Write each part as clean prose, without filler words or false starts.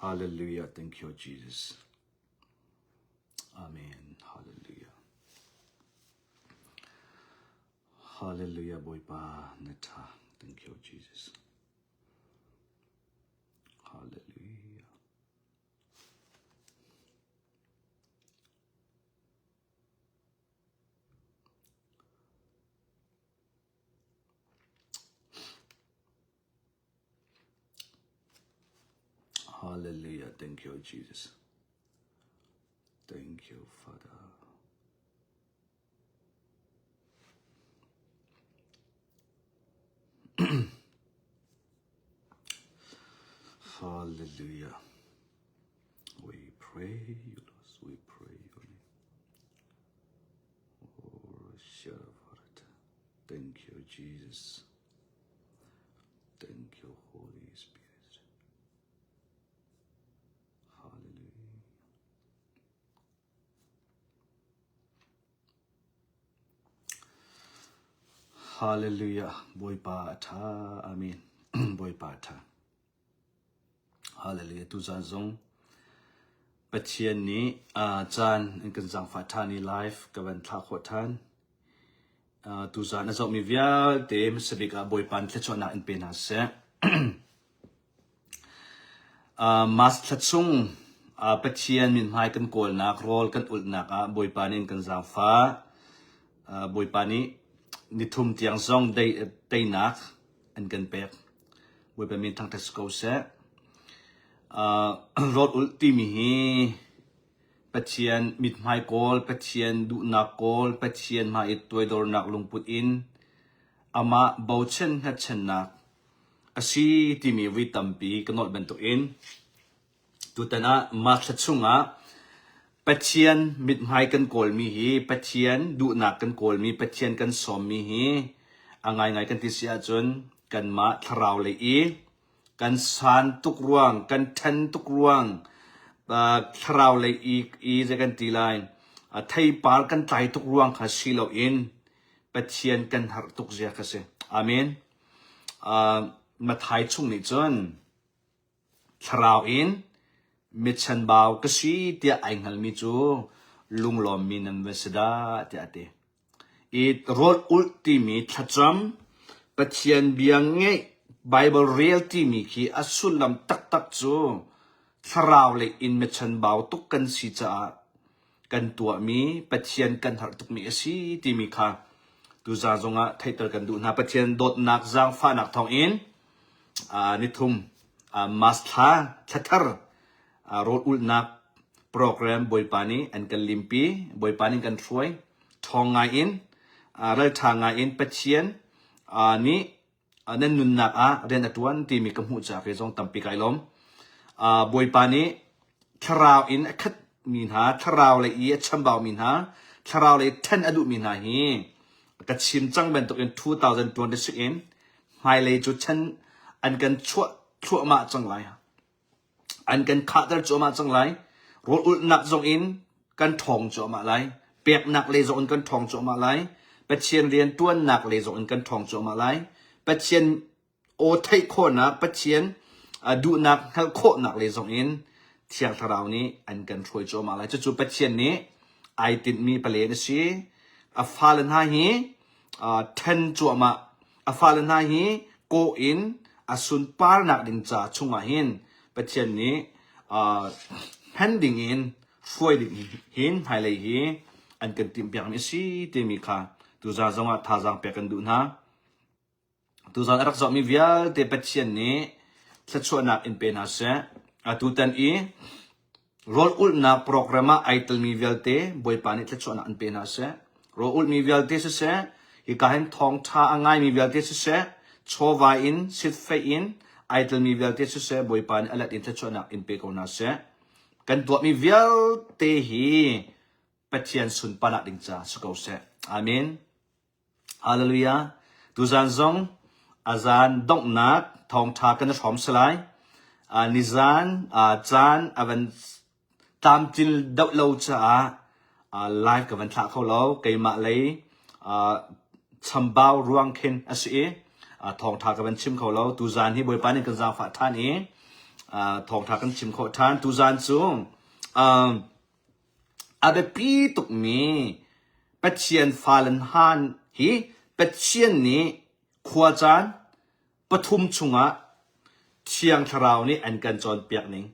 Hallelujah. Thank you, Jesus. Amen. Hallelujah. Hallelujah, Bawipa na tha. Thank you, Jesus. Hallelujah. Hallelujah. Thank you, Jesus. Thank you, Father. Hallelujah. We pray you, Lord. We pray your name. Oh, Thank you, Jesus. Thank you, Holy Spirit. Hallelujah. Hallelujah. Bawipa a ṭha. Amen. Bawipa a ṭha. Hallelujah. Tuzaan zong Pathian nih uh, caan in kan zaangfah ṭhan i live ka van thlah khawh ṭhan. Uh, tuzaan a zohmi vialte hmasa bik ah Bawipa nih thluachuahnak in pe hna seh. Uh, Mas thla chung uh, Pathian mithmai kan kawlnak, rawl kan ulhnak ah Bawipa nih in kan zaangfah. Uh, Bawipa nih nithum tiang zong dei, teinak an kan pek. Bawipa min thangṭhat si ko seh. Uh, rawl ulh timi hi Pathian mithmai kawl, Pathian duhnak kawl, Pathian hmai i tuaidornak lungput in amah bochan hngatchannak a si timi vui tampi ka nolh bantukin tutan ah March thla chungah Pathian mithmai kan kawlmi hi Pathian duhnak kan kawlmi Pathian kan sawmmi hi a ngaingai kan ti si ahcun kanmah thlarau lei i kan san tuk ruang kan ṭhen tuk ruang thlarau lei i i zei kan ti lai theipar kan tlai tuk ruang kha si loin Pathian kan harh tuk zia kha si. Amen. Matthai chung nih cun Thlarau in michanbau ka si tiah ai hngalmi cu lunglawmmi nan va si dah tiah a ti. I rawl ulh timi thlacam, Pathian bia ngeih, Baibal rel timi khi a sullam taktak cu thlarau lei in michanbau tuk kan si caah kan tuahmi Pathian kan harh tukmi a si timi kha tuzaan zongah theihter kan duh hna. Pathian dawtnak zaangfahnak thawngin nithum Mas thla thlathar rawl ulhnak program Bawipa nih an kan limpi, Bawipa nih kan hruai. Ṭhawng ngai in, ralṭha ngai in Pathian nih nan nunnak ah rian a ṭuan timi ka hmuh caah kei zong tampi kai lawm. Bawipa nih thlarau in a khatmi hna, thlarau lei i a chambaumi hna, thlarau lei ṭhen a duhmi hna hi ka chim cang bantukin 2026 in hmailei cu chan an kan chuah thluahmah cang lai. An kan khahter cuahmah cang lai. Rawl ulhnak zong in kan ṭhawng cuahmah lai. Peknak lei zong in kan ṭhawng cuahmah lai. Pathian rian ṭuannak lei zong in kan ṭhawng cuahmah lai. Pathian aw theih khawhnak, Pathian duhnak hngalh khawhnak lei zong in Thiang Thlarau nih an kan hruai cuahmah lai. Cucu Pathian nih ai tinhmi palen a si. A fale hna hi ṭhen cuahmah. A fale hna hi kawh in a sunparnak ding ca chungah hin Pathian nih hman dingin hruai ding hin hmailei hi an kan timhpiakmi a si timi kha tuzaan zongah thazaang pek kan duh hna. Tuzaan a rak zohmi vialte Pathian nih thluachuahnak in pe hna seh. Atutan i rawl ulhnak program ah ai telmi vialte Bawipa nih thluachuahnak in pe hna seh. Rawl ulhmi vialte siseh, hika hin thawngṭha a ngaimi vialte siseh, chawva in, sitfeih in ai telmi vialte siseh, Bawipa nih a let in thluachuahnak in pe ko hna seh. Kan tuahmi vialte hi Pathian sunparnak ding ca si ko seh. Amen. Hallelujah. Tuzan zong a zan donghnak thawngṭha kan i hrawm si lai. Uh, nizan uh, caan a van tlamtlin deuh lo caah uh, live ka van thlah kho lo. Keimah lei uh, chambau ruang khin a si i uh, thawngṭha ka van chim kho lo. Tuzan hi Bawipa nih kan zaangfah ṭhan i Thawngtha kan chim khawh ṭhan. Tuzan cu a biapi tukmi Pathian fale han hi Pathian nih khuacaan pathum chungah Thiang Thlarau nih an kan cawnpiak ning,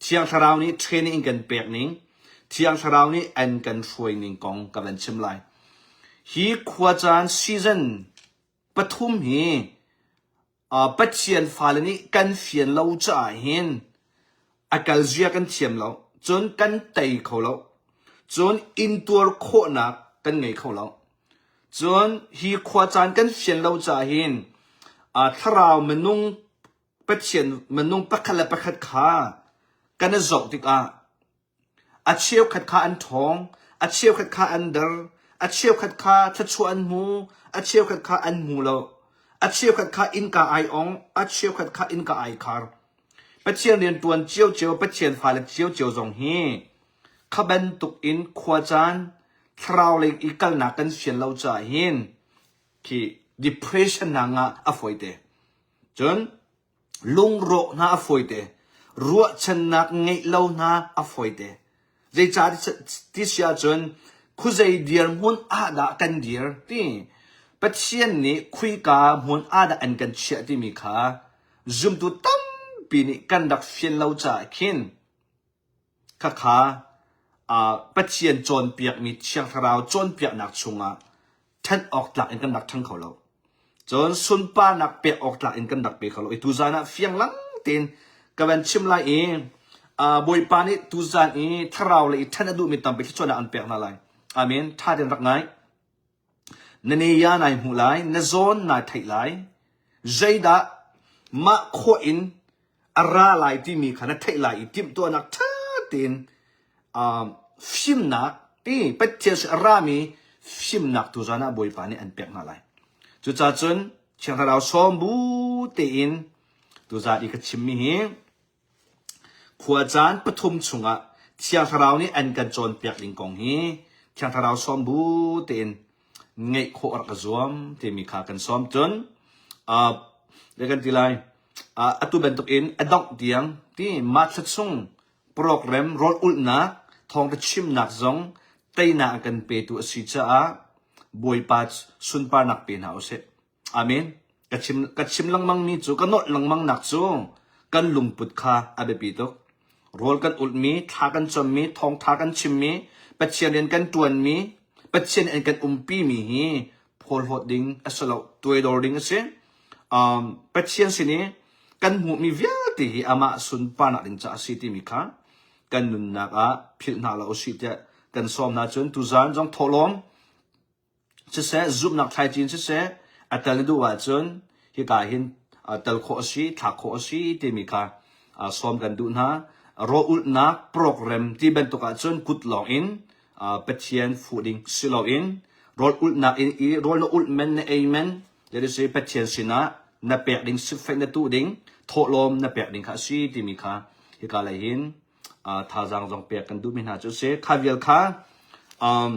Thiang Thlarau nih training in kan pek ning, Thiang Thlarau nih an kan hruai ning kong ka van chim lai. Hi khuacaan season pathum hi Pathian fale nih kan fian lo caah hin a kal zia kan thiam lo, cun kan tei kho lo, cun intuar khawhnak kan ngei kho lo. Cun hi khuacaan kan fian lo caah hin thlarau minung Pathian minung pakhat le pakhat kha kan i zoh tikah A cheukhat kha an ṭhawng, a cheukhat kha an der, a cheukhat kha thluachuah an hmu, a cheukhat kha an hmu lo. A cheukhat kha innka ai ong, a cheukhat kha innka ai khar. Pathian rianṭuan ciocio, Pathian fale ciocio zong hi kha bantuk in khuacaan thlarau lei i kalnak kan fian lo caah hin khi depression hna ngah a fawite. Cun Lungrawh hna a fawite. Ruahchannak ngeih lo hna a fawite. Zeicah ti si ahcun khuazei dirhmun ah dah kan dir ti Pathian nih khuika hmun ah dah an kan chiah timi kha zumtu tampi nih kan rak fian lo caah khin Khakha Pathian cawnpiakmi Thiang Thlarau cawnpiaknak chungah ṭhen awk tlak in kan rak ṭhang kho lo. Cun sunparnak pek awk tlak in kan rak pe kho lo. I tuzan ah fianglang tein ka van chim lai i Bawipa nih tuzan i thlarau lei i ṭhen a duhmi tampi thluachuahnak an pek hna lai. Amen. Ṭha tein rak ngai. Na ne-ya nai hmuh lai, na zawn nai theih lai. Zeidah mah khawh in a ra lai timi kha na theih lai i timhtuahnak ṭha tein fimnak ti Pathian sin a rami fimnak tu zan ah Bawipa nih an pek hna lai. Cucaah cun Thiang Thlarau sawm bu tein tuzan i ka chimmi hi Khuacaan pathum chungah Thiang Thlarau nih an kan cawnpiak ding kong hi Thiang Thlarau sawm bu tein ngeih khawh rak ka zuam timi kha kan sawm. Cun uh, kan ti lai uh, atu bantukin a dongh tiang ti mah thla chung program rawl ulhnak thawngtha chimnak zong teinak a kan petu a si caah Bawipa sunparnak pe hna usih. Amen. Ka chim, ka chim lengmang mi cu, ka nolh lengmang nak cu kan lungput kha a biapi tuk. Rawl kan ulhmi, thla kan cammi, thawngtha kan chimmi, Pathian rian kan ṭuanmi, Pathian in kan umpimi hi phawlhlawt ding a si lo, tuaidor ding a si. Um, Pathian sin i kan hmuhmi vialte hi amah sunparnak ding caah a si timi kha kan nunnak ah philh hna lo usih tiah kan sawm hna cun tuzaan zong thawhlawm Siseh, zumhnak thlaici in siseh, a tel na duh ahcun hika hin tel khawh a si, thlak khawh a si timi kha sawm kan duh hna. Rawlulhnak program ti bantuk ahcun kut lawng in Pathian fuh ding si loin rawlulhnak in i rawl na ulh men na ei men si Pathian sinah na pek ding sifeih na tuh ding thawhlawm na pek ding kha a si timi kha hika lei hin thazaang zong pek kan duhmi hna cu a si. Kha vial kha um,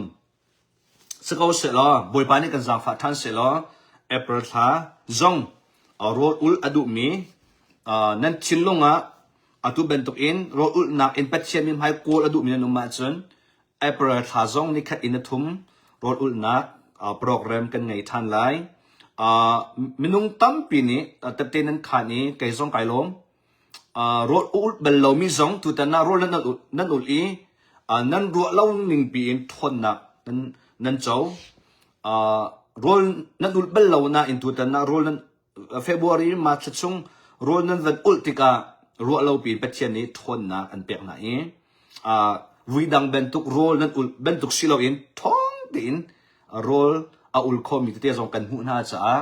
Si ko sehlaw, Bawipa nih kan zaangfah ṭhan sehlaw, April thla zong rawl ulh a duhmi nan thinlung ah atu bantukin rawl ulhnak in Pathian mithmai kawl a duhmi nan um ahcun April thla zong nikhat in a thum rawl ulhnak program kan ngei ṭhan lai. Minung tampi nih tette nan khaan i kei zong kai lawm. Rawl ulh bal lomi zong tutan ah rawl nan ulh i nan ruah lo ning piin ṭhawnnak nan co. Rawl nan ulh bal lo nain tutan ah rawl nan February March thla chung rawl nan van ulh tikah ruah lo piin Pathian nih ṭhawnnak an pek hna i vui dang bantuk rawl nan ulh bantuk si loin ṭhawng tein rawl a ul khomi tete zong kan hmuh hna caah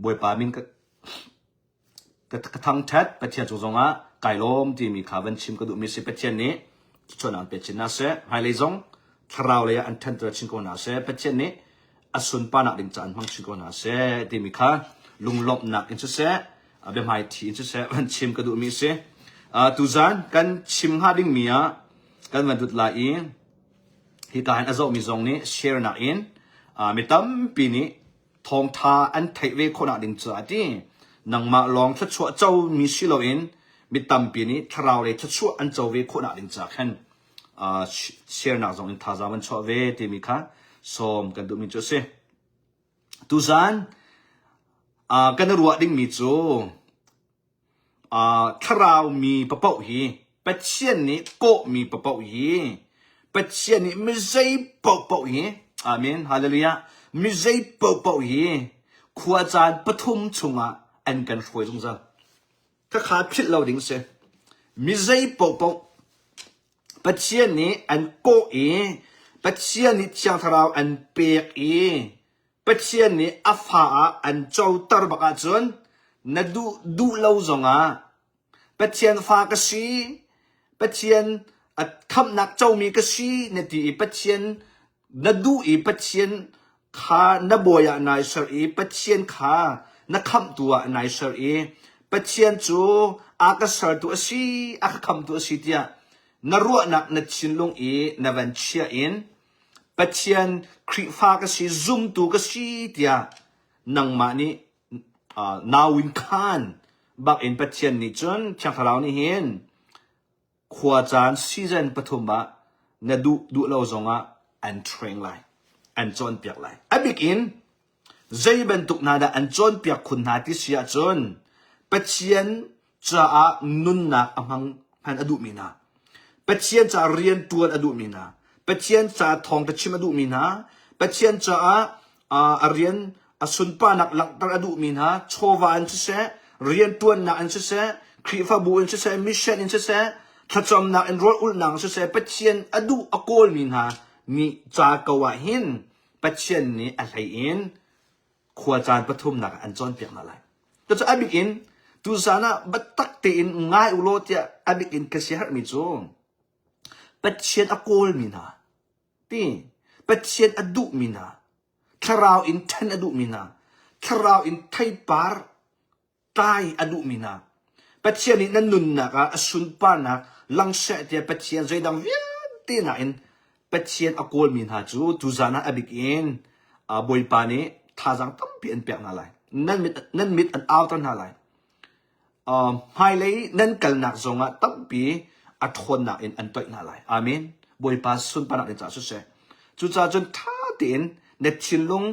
Bawipa min Ka thangṭhat Pathian cung zongah kai lawm timi kha van chim ka duhmi si. Pathian nih thluachuahnak an pe chin hna seh. Hmailei zong thlarau lei ah an ṭhanter chin ko hna seh. Pathian nih a sunparnak ding caah an hmang chin ko hna seh timi kha lunglawmhnak in siseh, biahmaiṭhi in siseh van chim ka duhmi si. Tuzan kan chim hnga dingmi ah kan van lut lai i hika hin a zohmi zong nih share nak in mi tampi nih thawngtha an theih ve khawhnak ding caah ti nangmah lawng thluachuah comi si loin Mi tampi nih thlarau lei thluachuah an co ve khawhnak ding ca khan share nak zong in thazaang an chuah ve timi kha sawm kan duhmi cu a si. Tuzan kan i ruah dingmi cu thlarau mi papoh hi Pathian nih kawhmi papoh hi Pathian nih mi zei paohpaoh hi Amen Hallelujah mi zei paohpaoh hi khua caan pathum chungah an kan hruai zungzal. Khakha philh lo ding si. Mi zei paohpaoh Pathian nih an kawh i Pathian nih Thiang Thlarau an pek i Pathian nih a fa ah an coter bak ahcun na duh duh lo zongah Pathian fa ka si, Pathian a khamhnak comi ka si na ti i Pathian na duh i Pathian kha na bawi ah nai ser i Pathian kha na khamhtu ah nai ser i Pathian cu a ka sertu a si, a ka khamhtu a si tiah na ruahnak na thinlung i na van chiah in Pathian Khrihfa ka si, zumtu ka si tiah nangmah nih nauin khan bak in Pathian nih cun Thiang Thlarau nih hin khua caan season pathum ah na duh duh lo zongah an train lai, an cawnpiak lai. A bik in zei bantuk hna dah an cawnpiak khun hna ti si ahcun Pathian caah nunnak a hmang hman a duhmi hna, Pathian caah rianṭuan a duhmi hna, Pathian caah thawngṭha chim a duhmi hna, Pathian caah a rian a sunparnak langhter a duhmi hna, chawva in siseh, rianṭuannak in siseh, Khrihfabu in siseh, mission in siseh, thlacamnak in rawl ulhnak in siseh, Pathian a duh a kawlmi hna nih ca ko ah hin Pathian nih a hlei in khua caan pathumnak ah an cawnpiak hna lai. Cucu a bik in tuzan ah biatak tein ngai u law tiah a bik in ka siaherhmi cu Pathian a kawlmi hna ti Pathian a duhmi hna thlarau in ṭhen a duhmi hna thlarau in theipar tlai a duhmi hna Pathian nih nan nunnak ah a sunparnak lang seh tiah Pathian zeidang vialte nakin Pathian a kawlmi hna cu tuzan ah a bik in Bawipa nih thazaang tampi an pek hna lai. Nan mit, nan mit an auter hna lai. Hmailei nan kalnak zongah tampi a ṭhawnnak in an toih hna lai. Amen. Bawipa sunparnak ding caah siseh. Cucaah cun ṭha tein na thinlung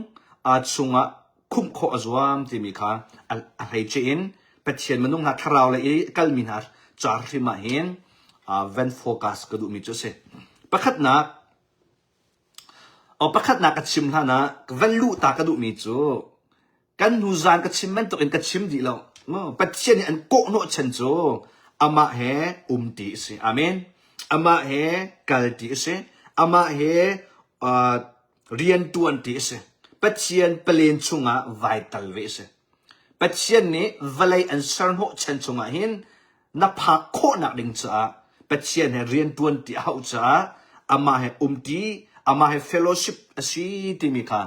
chungah khumh khawh a zuam timi kha a hleice in Pathian minung hna thlarau lei i kalmi hna ca hrim ah hin van focus ka duhmi cu a si. Pakhatnak, pakhatnak ka chim hlan ah van luh ta ka duhmi cu kan hnu zan ka chim bantuk in ka chim dih lo. Pathian nih an kawhhnawh chan cu amah he um ti a si. Amen. Amah he kal ti a si. Amah he rianṭuan ti a si. Pathian palen chungah vai tal ve a si. Pathian nih vawlei an serhnawh chan chungah hin na phak khawhnak ding caah Pathian he rianṭuan ti a hauh caah amah he umti, amah he fellowship a si timi kha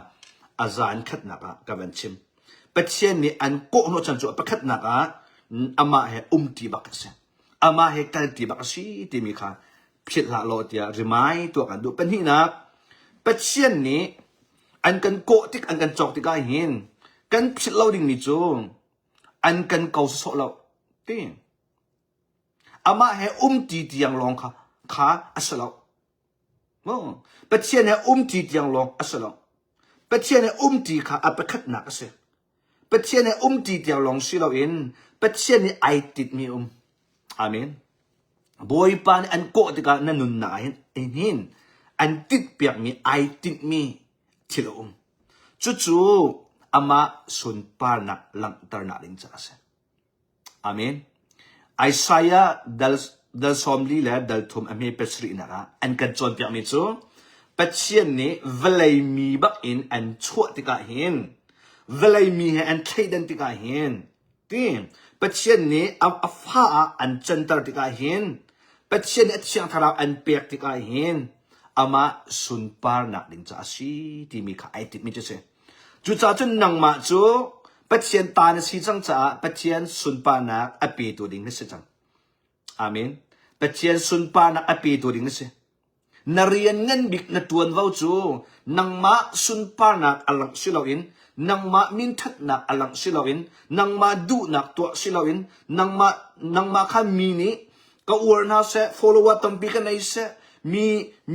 a zan khatnak ah ka van chim. Pathian nih an kawhhnawh chan cu a pakhatnak ah amah he umti bak a si. Amah he kalti bak a si timi kha philh hlah law tiah rimai tuah kan duh. Pahnihnak, Pathian nih an kan kawh tik, an kan cawk tikah hin kan philh lo dingmi cu an kan ko sawsawh lo ti. Amah he umti tiang lawng kha kha a si lo. Pathian he umti tiang lawng a si lo. Pathian he umti kha a pakhatnak a si. Pathian he umti tiang lawng si loin Pathian nih ai tinhmi um. Amen. Bawipa nih an kawh tikah na nunnak ah hin hin an tinhpiakmi ai tinhmi thil a um. Cucu amah sunparnak langhternak ding caah a si. Amen. Isaiah dal, dal sawmli le dal thum a hme pasarihnak ah an kan cawnpiakmi cu Pathian nih vawlei mi bak in an chuah tikah hin vawlei mi he an thleidan tikah hin ti Pathian nih a, a fa ah an canter tikah hin Pathian nih a thiang thlarau an pek tikah hin amah sunparnak ding caah a si timi kha ai tinhmi cu a si. Cucaah cun nangmah cu Pathian ta na si cang caah Pathian sunparnak a petu ding na si cang. Amen. Pathian sunparnak a petu ding na si. Na rian ngan bik na ṭuanvo cu nangmah sunparnak a langh si loin nangmah minthatnak a langh si loin nangmah duhnak tuah si loin nangmah nangmah kha mi nih ka uar hna seh follower tampi ka nei seh mi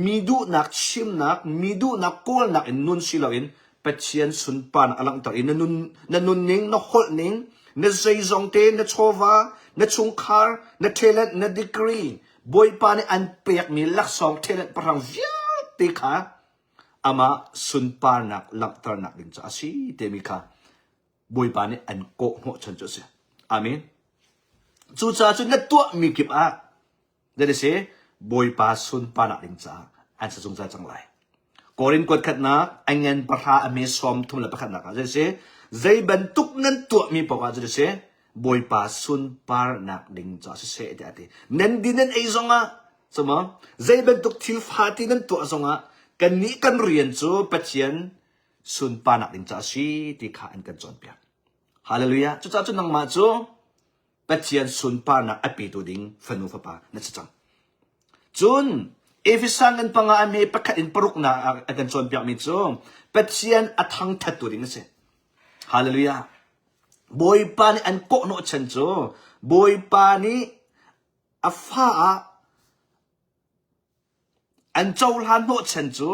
mi duhnak chimnak mi duhnak kawlnak in nun si loin Pathian sunparnak a langhter i na nun na nunning na holhning na zeizong te na chawva na chungkhar na talent na degree Bawipa nih an pekmi laksawng talent pahrang vialte kha amah sunparnak langhternak ding cu a si timi kha Bawipa nih an kawh hnawhchan cu a si. Amen. Cucaah cun na tuahmi kip ah That is a Bawipa sunparnak ding caah an sa zungzal cang lai. Korin kuat khatnak a ngan pahra a me sawm thum le pakhatnak ah zei si zei bantuk nan tuahmi paoh ah zei si Bawipa sunparnak ding caah siseh tiah a ti. Nan din nan ei zongah cumaw zei bantuk thil fati nan tuah zongah kannih kan rian cu Pathian sunparnak ding caah a si ti kha an kan cawnpiak. Hallelujah. Cucaah cu nangmah cu Pathian sunparnak a petu ding fanu fapa na si cang. Cun Efesa ngan panga a me pakhat in paruk na a kan cawnpiakmi cu Pathian a thangthattu ding a si. Hallelujah. Bawipa nih an kawhhnawh chan cu Bawipa nih a fa ah An cohlan hnawhchan cu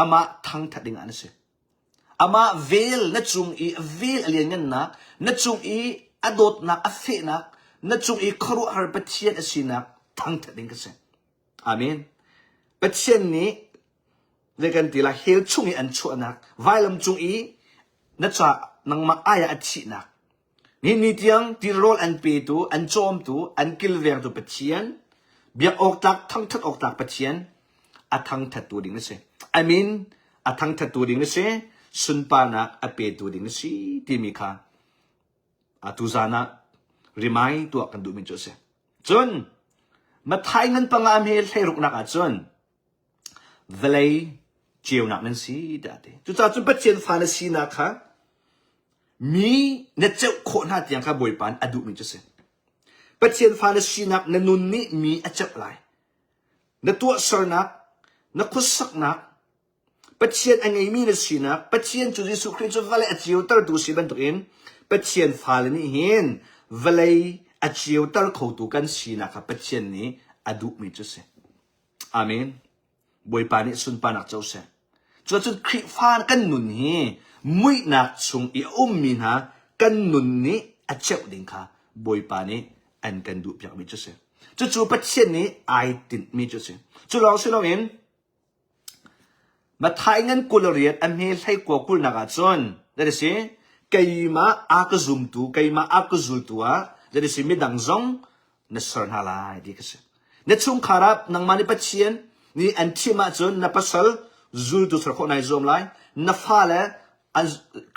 amah thangthat ding ah an si. Amah vel na cung i a vel a lianngannak, na cung i a dawtnak a fehnak, na cung i khuaruahhar Pathian a sinak thangthat ding ka si. Amen. Pathian nih zei kan ti lai hell chung i an chuahnak, vailam cung i na ca nangmah ai ah a thihnak, Nihin ni tiang tirawl an petu, an cawmtu, an kilvengtu Pathian, biak awk tlak, thangthat awk tlak Pathian, a thangthattu ding na si. I mean, a thangthattu ding na si, sunparnak a petu ding na si timi kha atu zan ah remind tuah kan duhmi cu a si. Cun, Matthai ngan panga a hme hleiruknak ah cun vawlei ceunak nan si tiah a ti. Cucaah cun Pathian fa na sinak kha Mi na ceuh khawh hna tiang kha Bawipa nih a duhmi cu a si. Pathian fa na sinak na nun nih mi a ceuh lai. Na tuahsernak, na khuasaknak, Pathian a ngeimi na sinak, Pathian cu Jesuh Khrih cu vawlei a ceutertu si bantukin Pathian fale nih hin vawlei a ceuter khotu kan sinak kha Pathian nih a duhmi cu a si. Amen. Bawipa nih sunparnak co seh. Cuacun Khrihfa kan nun hi muihnak chung i a ummi hna kan nun nih a ceuh ding kha Bawipa nih an kan duhpiakmi cu si. Cucu Pathian nih ai tinhmi cu si. Cu lawng si loin Matthai ngan 20 riat a hme hlei kua kulnak ah cun that is keimah a ka zumtu keimah a ka zultu ah that is midang zong na ser hna lai ti ka si. Na chungkhar ah nangmah nih Pathian nih an thim ahcun na pasal zultu ser khawh nai zuam lai. Na fale an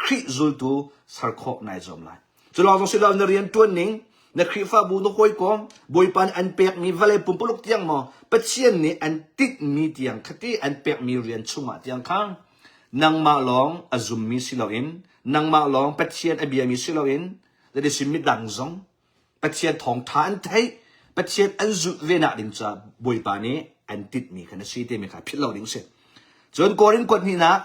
Khrih zultu ser khawh nai zuam lai. Cu lawng zong si lo na rian ṭuan ning, na Khrihfabu na hawikom, Bawipa nih an pekmi vawlei pumpuluk tiang maw Pathian nih an tinhmi tiang khati an pekmi rian chungah tiang kha nangmah lawng a zummi si loin nangmah lawng Pathian a biami si loin that is midang zong Pathian thawngṭha an theih, Pathian an zulh ve nak ding caah Bawipa nih an tinhmi kha na si timi kha philh lo ding si. Cun Korin kuat hnihnak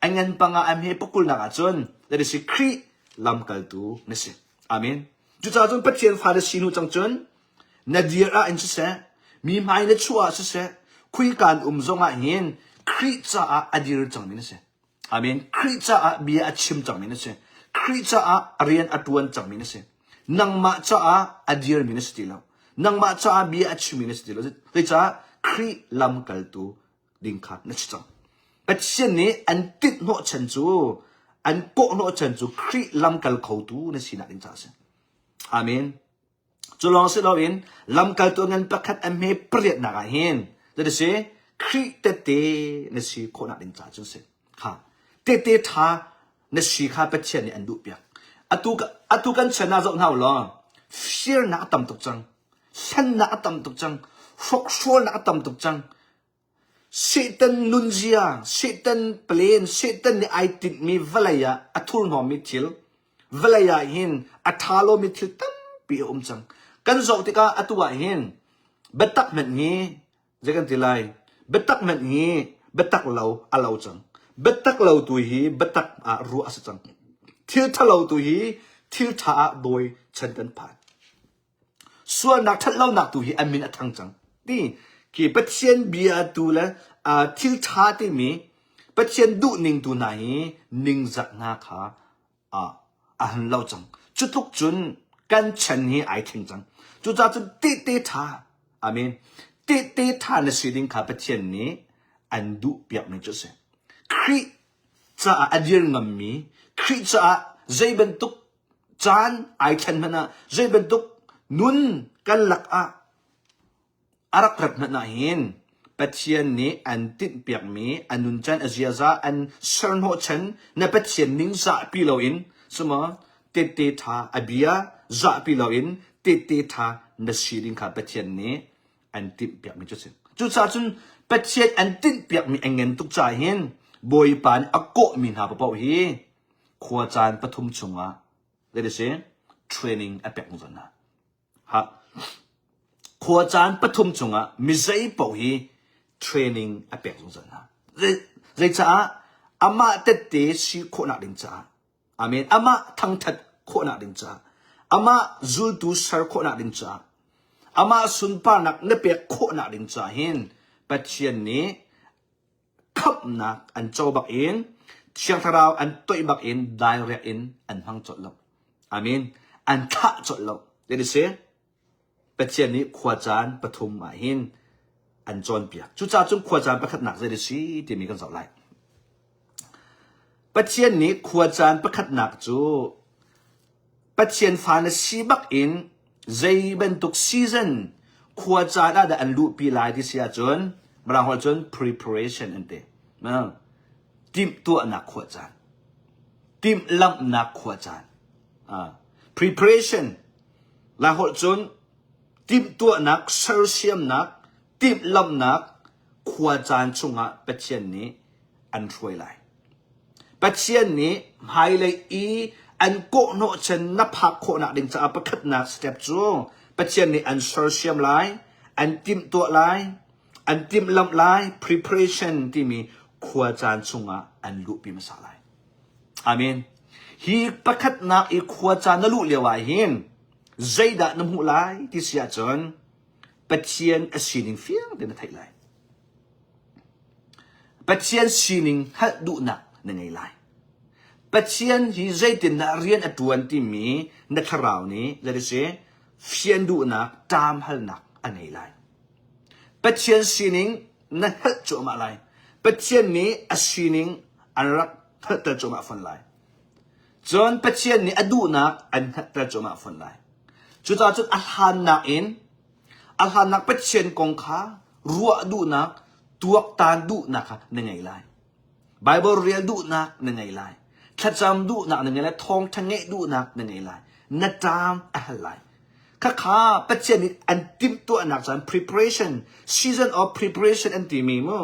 a ngan panga a hme pakulnak ah cun that is Khrih lamkaltu na si. Amen. Cucaah cun Pathian fa na si hnu cang cun na dir ah in siseh, mi hmai na chuah ah siseh, khuika an um zong ah hin Khrih caah a dir cangmi na si. Amen. Khrih caah bia a chim cangmi na si. Khrih caah a rian a ṭuan cangmi na si. Nangmah caah a dirmi na si ti lo. Nangmah caah bia a chimmi na si ti lo. Zeicah Khrih lamkaltu ding kha na si cang. Pathian nih an tinh hnawhchan cu an kawh hnawhchan cu Khrih lamkal khotu na sinak ding caah a si. Amen. Cu lawng si loin lamkaltu ngan pakhat a hme pariatnak ah hin zeidah si Khrih tehte na si khawhnak ding caah cun si. Kha tehte ṭha na si kha Pathian nih an duhpiak. Atu atu kan chan ah zoh hna u law firnak a tam tuk cang. Hlennak a tam tuk cang. Hrokhrawlnak a tam tuk cang. Satan nunzia, Satan plan, Satan nih ai tinhmi vawlei ah a thurhnawmmi thil, vawlei ah hin a ṭha lomi thil tampi a um cang. Kan zoh tikah atu ah hin biatak hmanh hi zei kan ti lai? Biatak hmanh hi biatak lo a lo cang. Biatak lo tu hi biatak ah ruah a si cang. Thil ṭhalo tu hi thil ṭha ah dawi chan kan phan. Sualnak ṭhatlonak tu hi a min a thang cang. Ti khi Pathian bia tu le thil ṭha timi Pathian duhning tu hna hi ningzak hna kha a han lo cang. Cu tluk cun kan chan hi ai thleng cang. Cucaah cun tehte ṭha, amen, tehte ṭha na si ding kha Pathian nih an duh piakmi cu a si. Khrih caah a dir ngammi, Khrih caah zei bantuk caan ai thlen hmanh ah, zei bantuk nun kan lak ah A rak rat hmanh ahhin Pathian nih an tinhpiakmi a nuncan a ziaza an serhnawhchan na Pathian ning zahpi loin cumaw tette ṭha a bia zahpi loin tette ṭha na si ding kha Pathian nih an timhpiakmi cu a si. Cucaah cun Pathian an tinhpiakmi a ngen tuk caah hin Bawipa nih a kawhmi hna paoh hi khua caan pathum chungah zei ti si training a pek zungzal hna. Khua caan pathum chungah mizei paoh hi training a pek zungzal hna. Zeicaah? Amah tette si khawhnak ding caah. Amen. Amah thangthat khawhnak ding caah. Amah zultu ser khawhnak ding caah. Amah sunparnak na pek khawhnak ding caah hin Pathian nih khamhnak an co bak in Thiang Thlarau an toih bak in direct in an hmang colh lo. Amen. An thlah colh lo. Ti si? Pathian nih khua caan pathum ah hin an cawnpiak. Cucaah cun khua caan pakhatnak zei si timi kan zoh lai. Pathian nih khua caan pakhatnak cu Pathian fa na si bak in zei bantuk season khua caan ah dah an luhpi lai ti si ahcun Mirang holh cun preparation an ti. Timhtuahnak khua caan. Timhlamhnak khua caan. Preparation Lai holh cun timhtuahnak, sersiamnak, timhlamhnak khua caan chungah Pathian nih an hruai lai. Pathian nih hmailei i an kawhhnawhchan na phak khawhnak ding caah pakhatnak step cu Pathian nih an sersiam lai, an timhtuah lai, an timhlamh lai, preparation timi khua caan chungah an luhpi hmasa lai. Amen. Hi pakhatnak i khua caan na luh lio ah hin zeidah na hmuh lai ti si ahcun Pathian a sining fiang tein na theih lai. Pathian sining hngalh duhnak na ngei lai. Pathian hi zeitindah rian a ṭuan timi na thlarau nih zei si fian duhnak, ṭam halnak a ngei lai. Pathian sining na hngalh cuahmah lai. Pathian nih a sining an rak hngalhter cuahmah fawn lai. Cun Pathian nih a duhnak an hngalhter cuahmah fawn lai. Cucaah cun a hlannak in A hlannak Pathian kong kha ruah duhnak, tuaktan duhnak kha na ngei lai. Bible rel duhnak na ngei lai. Thlacam duhnak na ngei lai. Thawngṭha ngeih duhnak na ngei lai. Na ṭam a hal lai. Khakha Pathian nih an timhtuahnak caan preparation, season of preparation an timi mu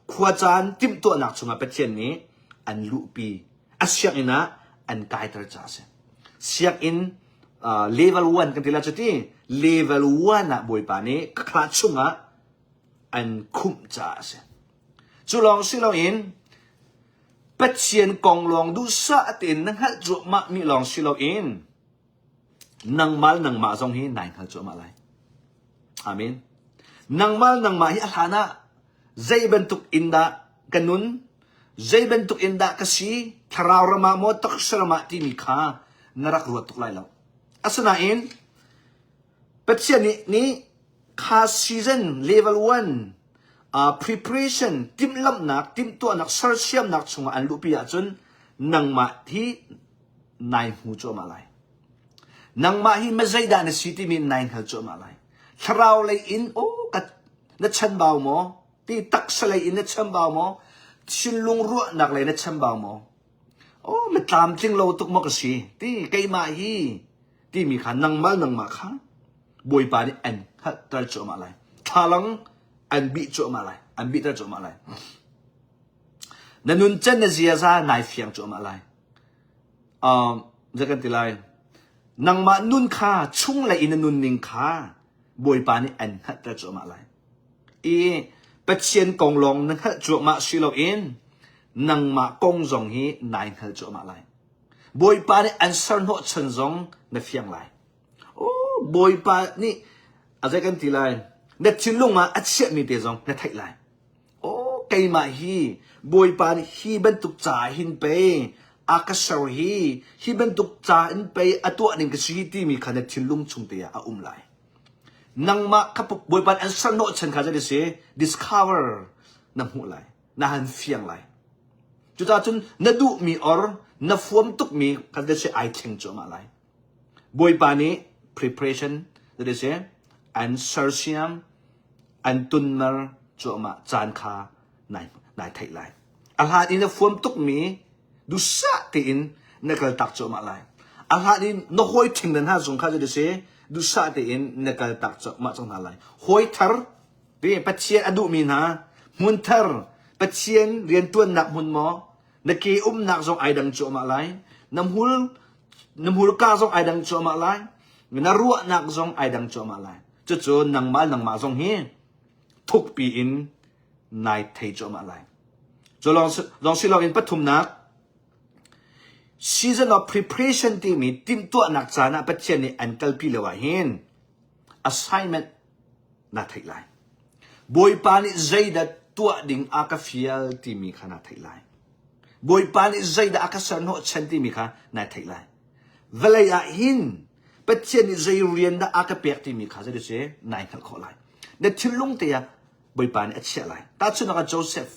khua caan timhtuahnak chungah Pathian nih an luhpi. A sianginn ah an kaiter ca a si. Sianginn level 1 kan ti la cu ti level 1 ah Bawipa nih khla chungah an khumh caah a si. Cu lawng si loin Pathian kong lawng duhsah tein na hngalh cuahmah mi lawng si loin nangmah nangmah zong hi nai hngal cuahmah lai. Amen. Nangmah nangmah hi a hlan ah zei bantuk in dah ka nun, zei bantuk in dah ka si, thlarau ram ah maw taksa ram ah timi kha na rak ruat tuk lai lo. Asinain Pathian nih nih kha season level 1 uh, preparation timhlamhnak timhtuahnak sersiamnak chungah an luhpi ahcun nangmah hi nai hmu cuahmah lai. Nangmah hi mazeidah na si timi nai hngal cuahmah lai. Thlarau lei in oh ka na chanbau maw? Ti taksa lei in na chambau maw? Thinlung ruahnak lei na chambau maw? Oh, mi tlamtling lo tuk maw ka si? Ti keimah hi timi kha nangmah nangmah kha Bawipa nih an hngalhter cuahmah lai. Thlalang an bih cuahmah lai. An bihter cuahmah lai. Na nuncan na ziaza nai fiang cuahmah lai. Um, zei kan ti lai? Nangmah nun kha chunglei in na nunning kha Bawipa nih an hngalhter cuahmah lai. I Pathian kong lawng na hngalh cuahmah si loin. Nangmah kong zong hi nai hngal cuahmah lai. Bawipa nih an ser hnawhchan zong na fiang lai. Oh, Bawipa nih a zei kan ti lai? Na thinlung ah a chiahmi te zong na theih lai. Oh, keimah hi Bawipa nih hi bantuk ca hin pei a ka ser hi, hi bantuk ca in pei a tuah ning ka si timi kha na thinlung chung te ah a um lai. Nangmah kha Bawipa nih an ser hnawhchan kha zei si discover na hmuh lai, na han fiang lai. Cucaah cun na duhmi or na fuam tukmi kha zei si ai thleng cuahmah lai. Bawipa nih preparation zei si an sersiam an tunmer cuahmah caan kha nai, nai theih lai. A hlan in na fuam tukmi duhsah tein na kaltak cuahmah lai. A hlan in na hawi ṭhing na hna zong kha zei si duhsah tein na kaltak cuahmah cang hna lai. Hawi thar ti Pathian a duhmi hna hmun thar Pathian rianṭuannak hmun maw na ke umnak zong ai dang cuahmah lai. Na hmul na hmurka zong ai dang cuahmah lai. Na ruahnak zong ai dang cuahmah lai. Cucu nangmah nangmah zong hi thukpi in nai thei cuahmah lai. Cu lawng si loin pathumnak season of preparation timi timhtuahnak caan ah Pathian nih an kalpi lio ah hin assignment na theih lai. Bawipa nih zeidah tuah ding a ka fial timi kha na theih lai. Bawipa nih zeidah a ka ser hnawhchan timi kha na theih lai. Vawlei ah hin Pathian nih zei rian dah a ka pek timi kha zei si nai hngalh khawh lai. Na thinlung te ah Bawipa nih a chiah lai. Tahchunhnak ah Joseph.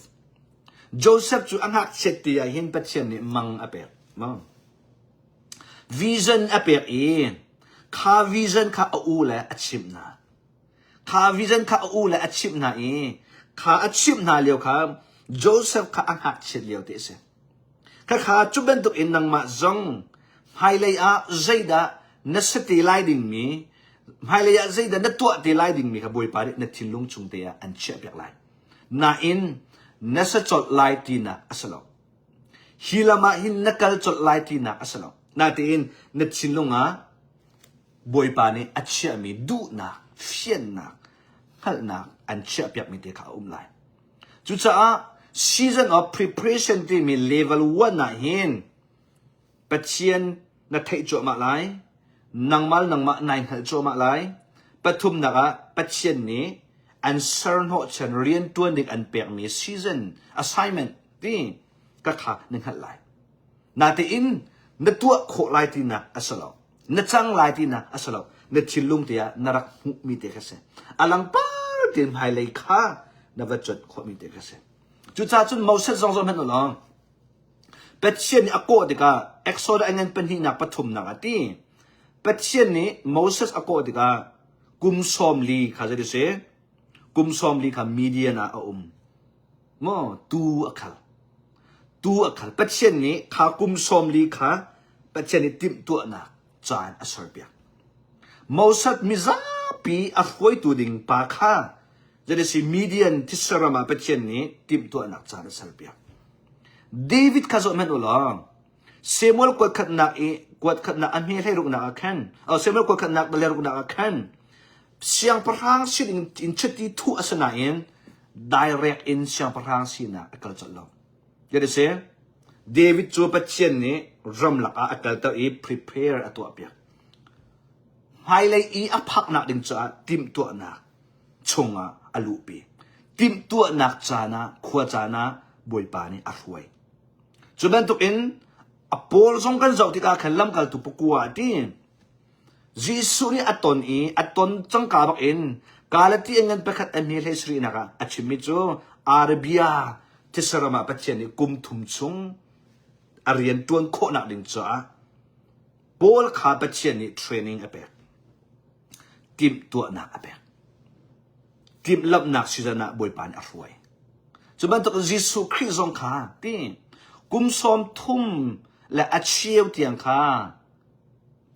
Joseph cu a ngakchiat te ah hin Pathian nih mang a pek. Mang. Vision a pek i kha vision kha a u le a chimh hna. Kha vision kha a u le a chimh hna i kha a chimh hna lio kha Joseph kha a ngakchiat lio te a si. Khakha cu bantuk in nangmah zong hmailei ah zeidah na si te lai dingmi, hmailei ah zeidah na tuah te lai dingmi kha Bawipa nih na thinlung chung te ah an chiahpiak lai. Nain na sa colh lai tinak a si lo. Hi lam ah hin na kal colh lai tinak a si lo. Natein na thinlung ah Bawipa nih a chiahmi duhnak, fiannak, hngalhnak an chiahpiakmi te kha a um lai. Cucaah season of preparation timi level 1 ah hin Pathian na theih cuahmah lai, nangmah nangmah nai hngalh cuahmah lai. Pathumnak ah Pathian nih an ser hnawhchan riantuan ding an pekmi season assignment ti ka kha na hngalh lai. Natein na tuah khawh lai tinak a si lo. Na cang lai tinak a si lo. Na thinlung te ah na rak hmuhmi te kha si. A langpar tein hmailei kha na va cuanh khawhmi te kha si. Cucaah cun Moses zong zoh hmanh u law Pathian nih a kawh tikah Exodus a ngan pahnihnak pathumnak ah ti Pathian nih Moses a kawh tikah kum 40 kha zei ti si kum 40 kha Midian ah a um. Maw tuu a khal. Tuu a khal. Pathian nih kha kum 40 kha Pathian nih timhtuahnak caan a serpiak. Moses mizapi a hruaitu ding pa kha zeiti Midian thisa ram ah Pathian nih timhtuahnak caan a serpiak. David kha zoh hmanh u law Samuel kuatkhatnak i kuatkhatnak a hme hleiruknak ah khan Samuel kuatkhatnak le ruknak ah khan siangpahrang sin in chiti thuh a si nain direct in siangpahrang sinak a kal colh lo. Jadi si David cu Pathian nih ramlak ah a kalter i prepare a tuahpiak. Hmailei i a phaknak ding caah timhtuahnak chungah a luhpi. Timhtuahnak caan ah khua caan ah Bawipa nih a hruai. Cu bantukin a Paul zong kan zoh tikah khan lamkaltu pakua a ti. Jesuh nih a ton i a ton cangka bak in Galati an ngan pakhat a hme hlei sarihnak ah a chimmi cu Arabia thisaram ah Pathian nih kum thum chung a rian ṭuan khawhnak ding caah Paul kha Pathian nih training a pek. Timhtuahnak a pek. Timhlamhnak season ah Bawipa nih a hruai. Cu bantuk Jesuh Khrih zong kha ti kum 30 le a cheu tiang kha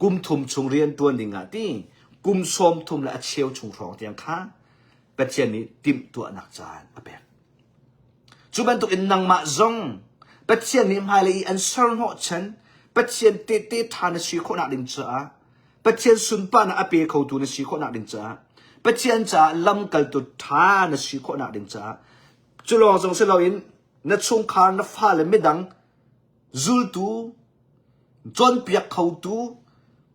kum thum chung rian ṭuan ding ah ti kum 30 le a cheu chung hrawng tiang kha Pathian nih timhtuahnak caan a pek. Cu bantuk in nangmah zong Pathian nih hmailei i an ser hnawhchan Pathian tehte ṭha na si khawhnak ding caah Pathian sunparnak a pe khotu na si khawhnak ding caah Pathian caah lamkaltu ṭha na si khawhnak ding caah cu lawng zong si loin. Na chungkhar, na fale, midang zultu, cawnpiak khotu,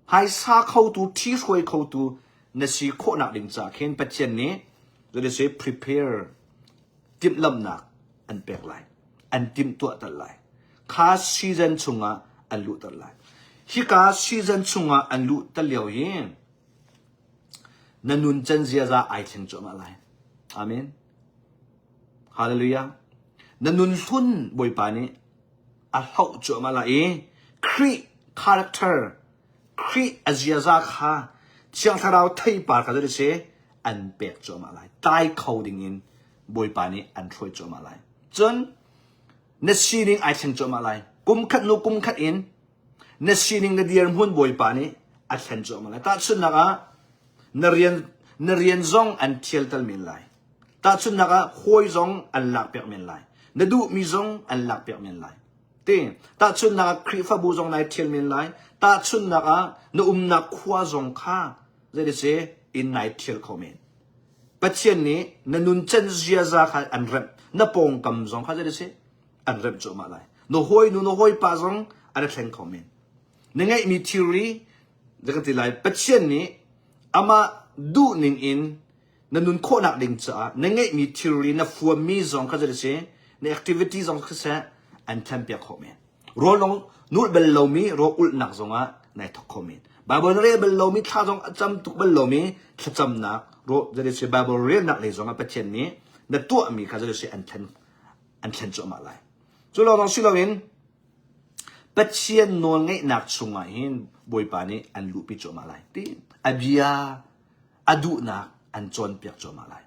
hmaisa khotu, ṭhihruai khotu na si khawhnak ding caah khin Pathian nih zeiti prepare timhlamhnak an pek lai. An timhtuahter lai. Kha season chungah an luhter lai. Hika season chungah an luhter lio hi na nuncan ziaza ai thleng cuahmah lai. Amen. Hallelujah. Na nun hlun Bawipa nih a hloh cuahmah lai i Khrih character, Khrih a ziaza kha Thiang Thlarau theipar kha zei si an pek cuahmah lai. Tlai kho ding in Bawipa nih an hruai cuahmah lai. Cun na sining ai thleng cuahmah lai. Kum khat hnu kum khat in na sining na dirhmun Bawipa nih a thlen cuahmah lai. Tahchunhnak ah na rian na rian zong an thialter men lai. Tahchunhnak ah hawi zong an lakpiak men lai. Na duhmi zong an lakpiak men lai. Ti tahchunhnak ah Khrihfabu zong nai thial men lai. Tahchunhnak ah na umnak khua zong kha zei si in nai thial kho men. Pathian nih na nuncan ziaza kha an remh. Na pawngkam zong kha zei si an remh cuahmah lai. Na hawinu na hawipa zong an i thleng kho men. Na ngeihmi thilri ka ti lai Pathian nih amah duhning in na nun khawhnak ding caah na ngeihmi thilri na fuammi zong kha zei si na activity zong kha seh an thlenpiak khawh men. Rawl dong nulh bal lomi rawl ulhnak zongah nai thok kho men. Bible na rel bal lomi thla zong a cam tuk bal lomi thlacamnak rawl zei si Bible relnak lei zongah Pathian nih na tuahmi kha zei si an thlen an thlen cuahmah lai. Cu lawng si loin Pathian nawlngeihnak chungah hin Bawipa nih an luhpi cuahmah lai. Ti a bia a duhnak an cawnpiak cuahmah lai.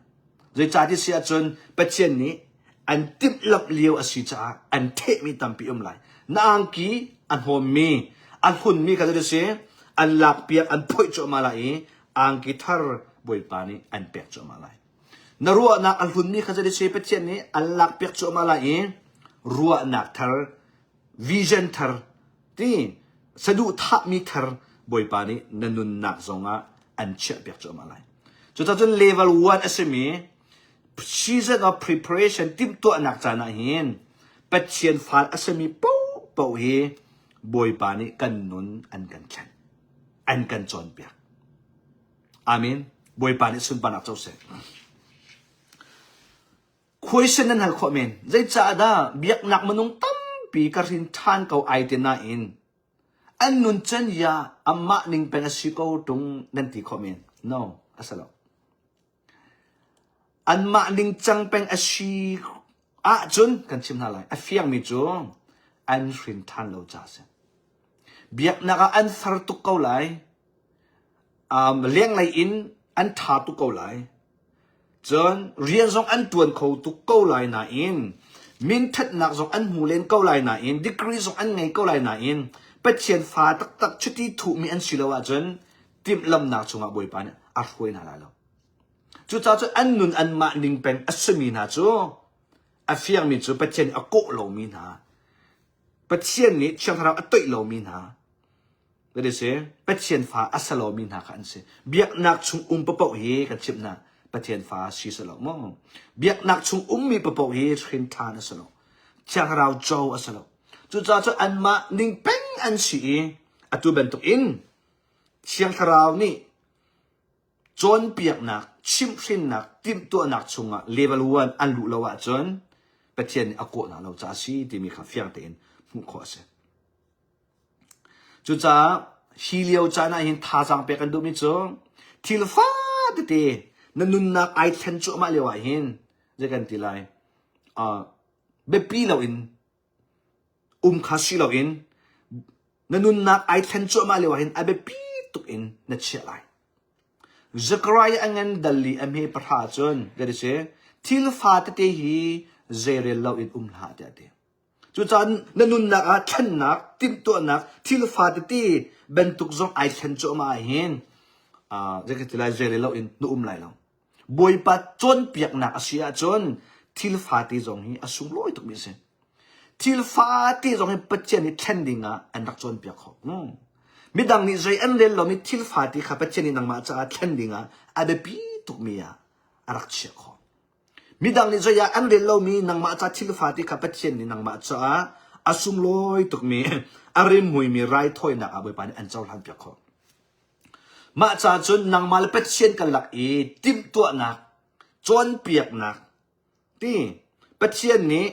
Zeicah ti si ahcun Pathian nih an timhlamh lio a si caah an thehmi tampi um lai. Na angki a hnawmmi, a hlunmi kha zei si an lakpiak, an phoih cuahmah lai i angki thar Bawipa nih an pek cuahmah lai. Na ruahnak a hlunmi kha zei si Pathian nih an lakpiak cuahmah lai i ruahnak thar, vision thar, ti saduhthahmi thar Bawipa nih na nunnak zongah an chiahpiak cuahmah lai. Cucaah cun level 1 a simi season of preparation timhtuahnak caan ah hin Pathian fal a simi paohpaoh hi Bawipa nih kan nun an kan thlen, an kan cawnpiak. Amen. Bawipa nih sunparnak co seh. Question nan hal khawh men. Zeicahdah biaknak minung tampi ka hrin ṭhan ko ai ti nain an nun can ya amah ning peng a si ko ṭung nan ti khawh men. No, a si lo. Anmah ning cang peng a si ahcun kan chim hna lai. A fiangmi cu an hrin ṭhan lo ca a si. Biaknak ah an far tuk ko lai. Um, lenglei in an ṭha tuk ko lai. Cun rian zong an ṭuan kho tuk ko lai nain minṭhatnak zong an hmu len ko lai nain degree zong an ngei ko lai nain Pathian fa taktak chiti thuhmi an si lo ahcun timhlamnak chungah Bawipa nih a hruai hna lai lo. Cucaah cun an nun anmah ning peng a simi hna cu a fiangmi cu Pathian nih a kawh lomi hna Pathian nih Thiang Thlarau a toih lomi hna That is Pathian fa a si lomi hna kha an si. Biaknak chung um paoh hi kan chimh hna Pathian fa si si lo maw? Biaknak chung ummi paoh hi hrin ṭhan a si lo. Thiang Thlarau co a si lo. Cucaah cun anmah ning peng an si i atu bantuk in Thiang Thlarau nih cawnpiaknak, chimhhrinnak, timhtuahnak chungah level 1 an luh lo ahcun Pathian nih a kawh hna lo caah a si timi kha fiang tein hmuh khawh a si. Cucaah hi lio caan ah hin thazaang pek kan duhmi cu thil fatete na nunnak ai thlen cuahmah lio ah hin zei kan ti lai uh, biapi loin um kha si loin na nunnak ai thlen cuahmah lio ah hin a biapi tuk in na chiah lai. Zechariah a ngan dal i a hme pahra cun ka ti si thil fa tete hi zeirel loin um hlah tiah a ti. Cucaah na nunnak ah thlennak, timhtuahnak, thil fatete bantuk zong ai thlen cuahmah ahhin zei ka ti lai zeirel loin na um lai lo. Bawipa cawnpiaknak a si ahcun thil fate zong hi a sunglawi tukmi a si. Thil fate zong hi Pathian nih thlen ding ah an rak cawnpiak khawh. Hmm. Midang nih zei an rel lomi thil fate kha Pathian nih nangmah caah thlen ding ah a biapi tukmi ah a rak chiah khawh. Midang nih zei ah an rel lomi nangmah ca thil fate kha Pathian nih nangmah caah a sunglawi tukmi a rimmuimi raithawinak ah Bawipa nih an cohlan piak khawh. Mah ca cun nangmah le Pathian karlak i timhtuahnak, cawnpiaknak, ti Pathian nih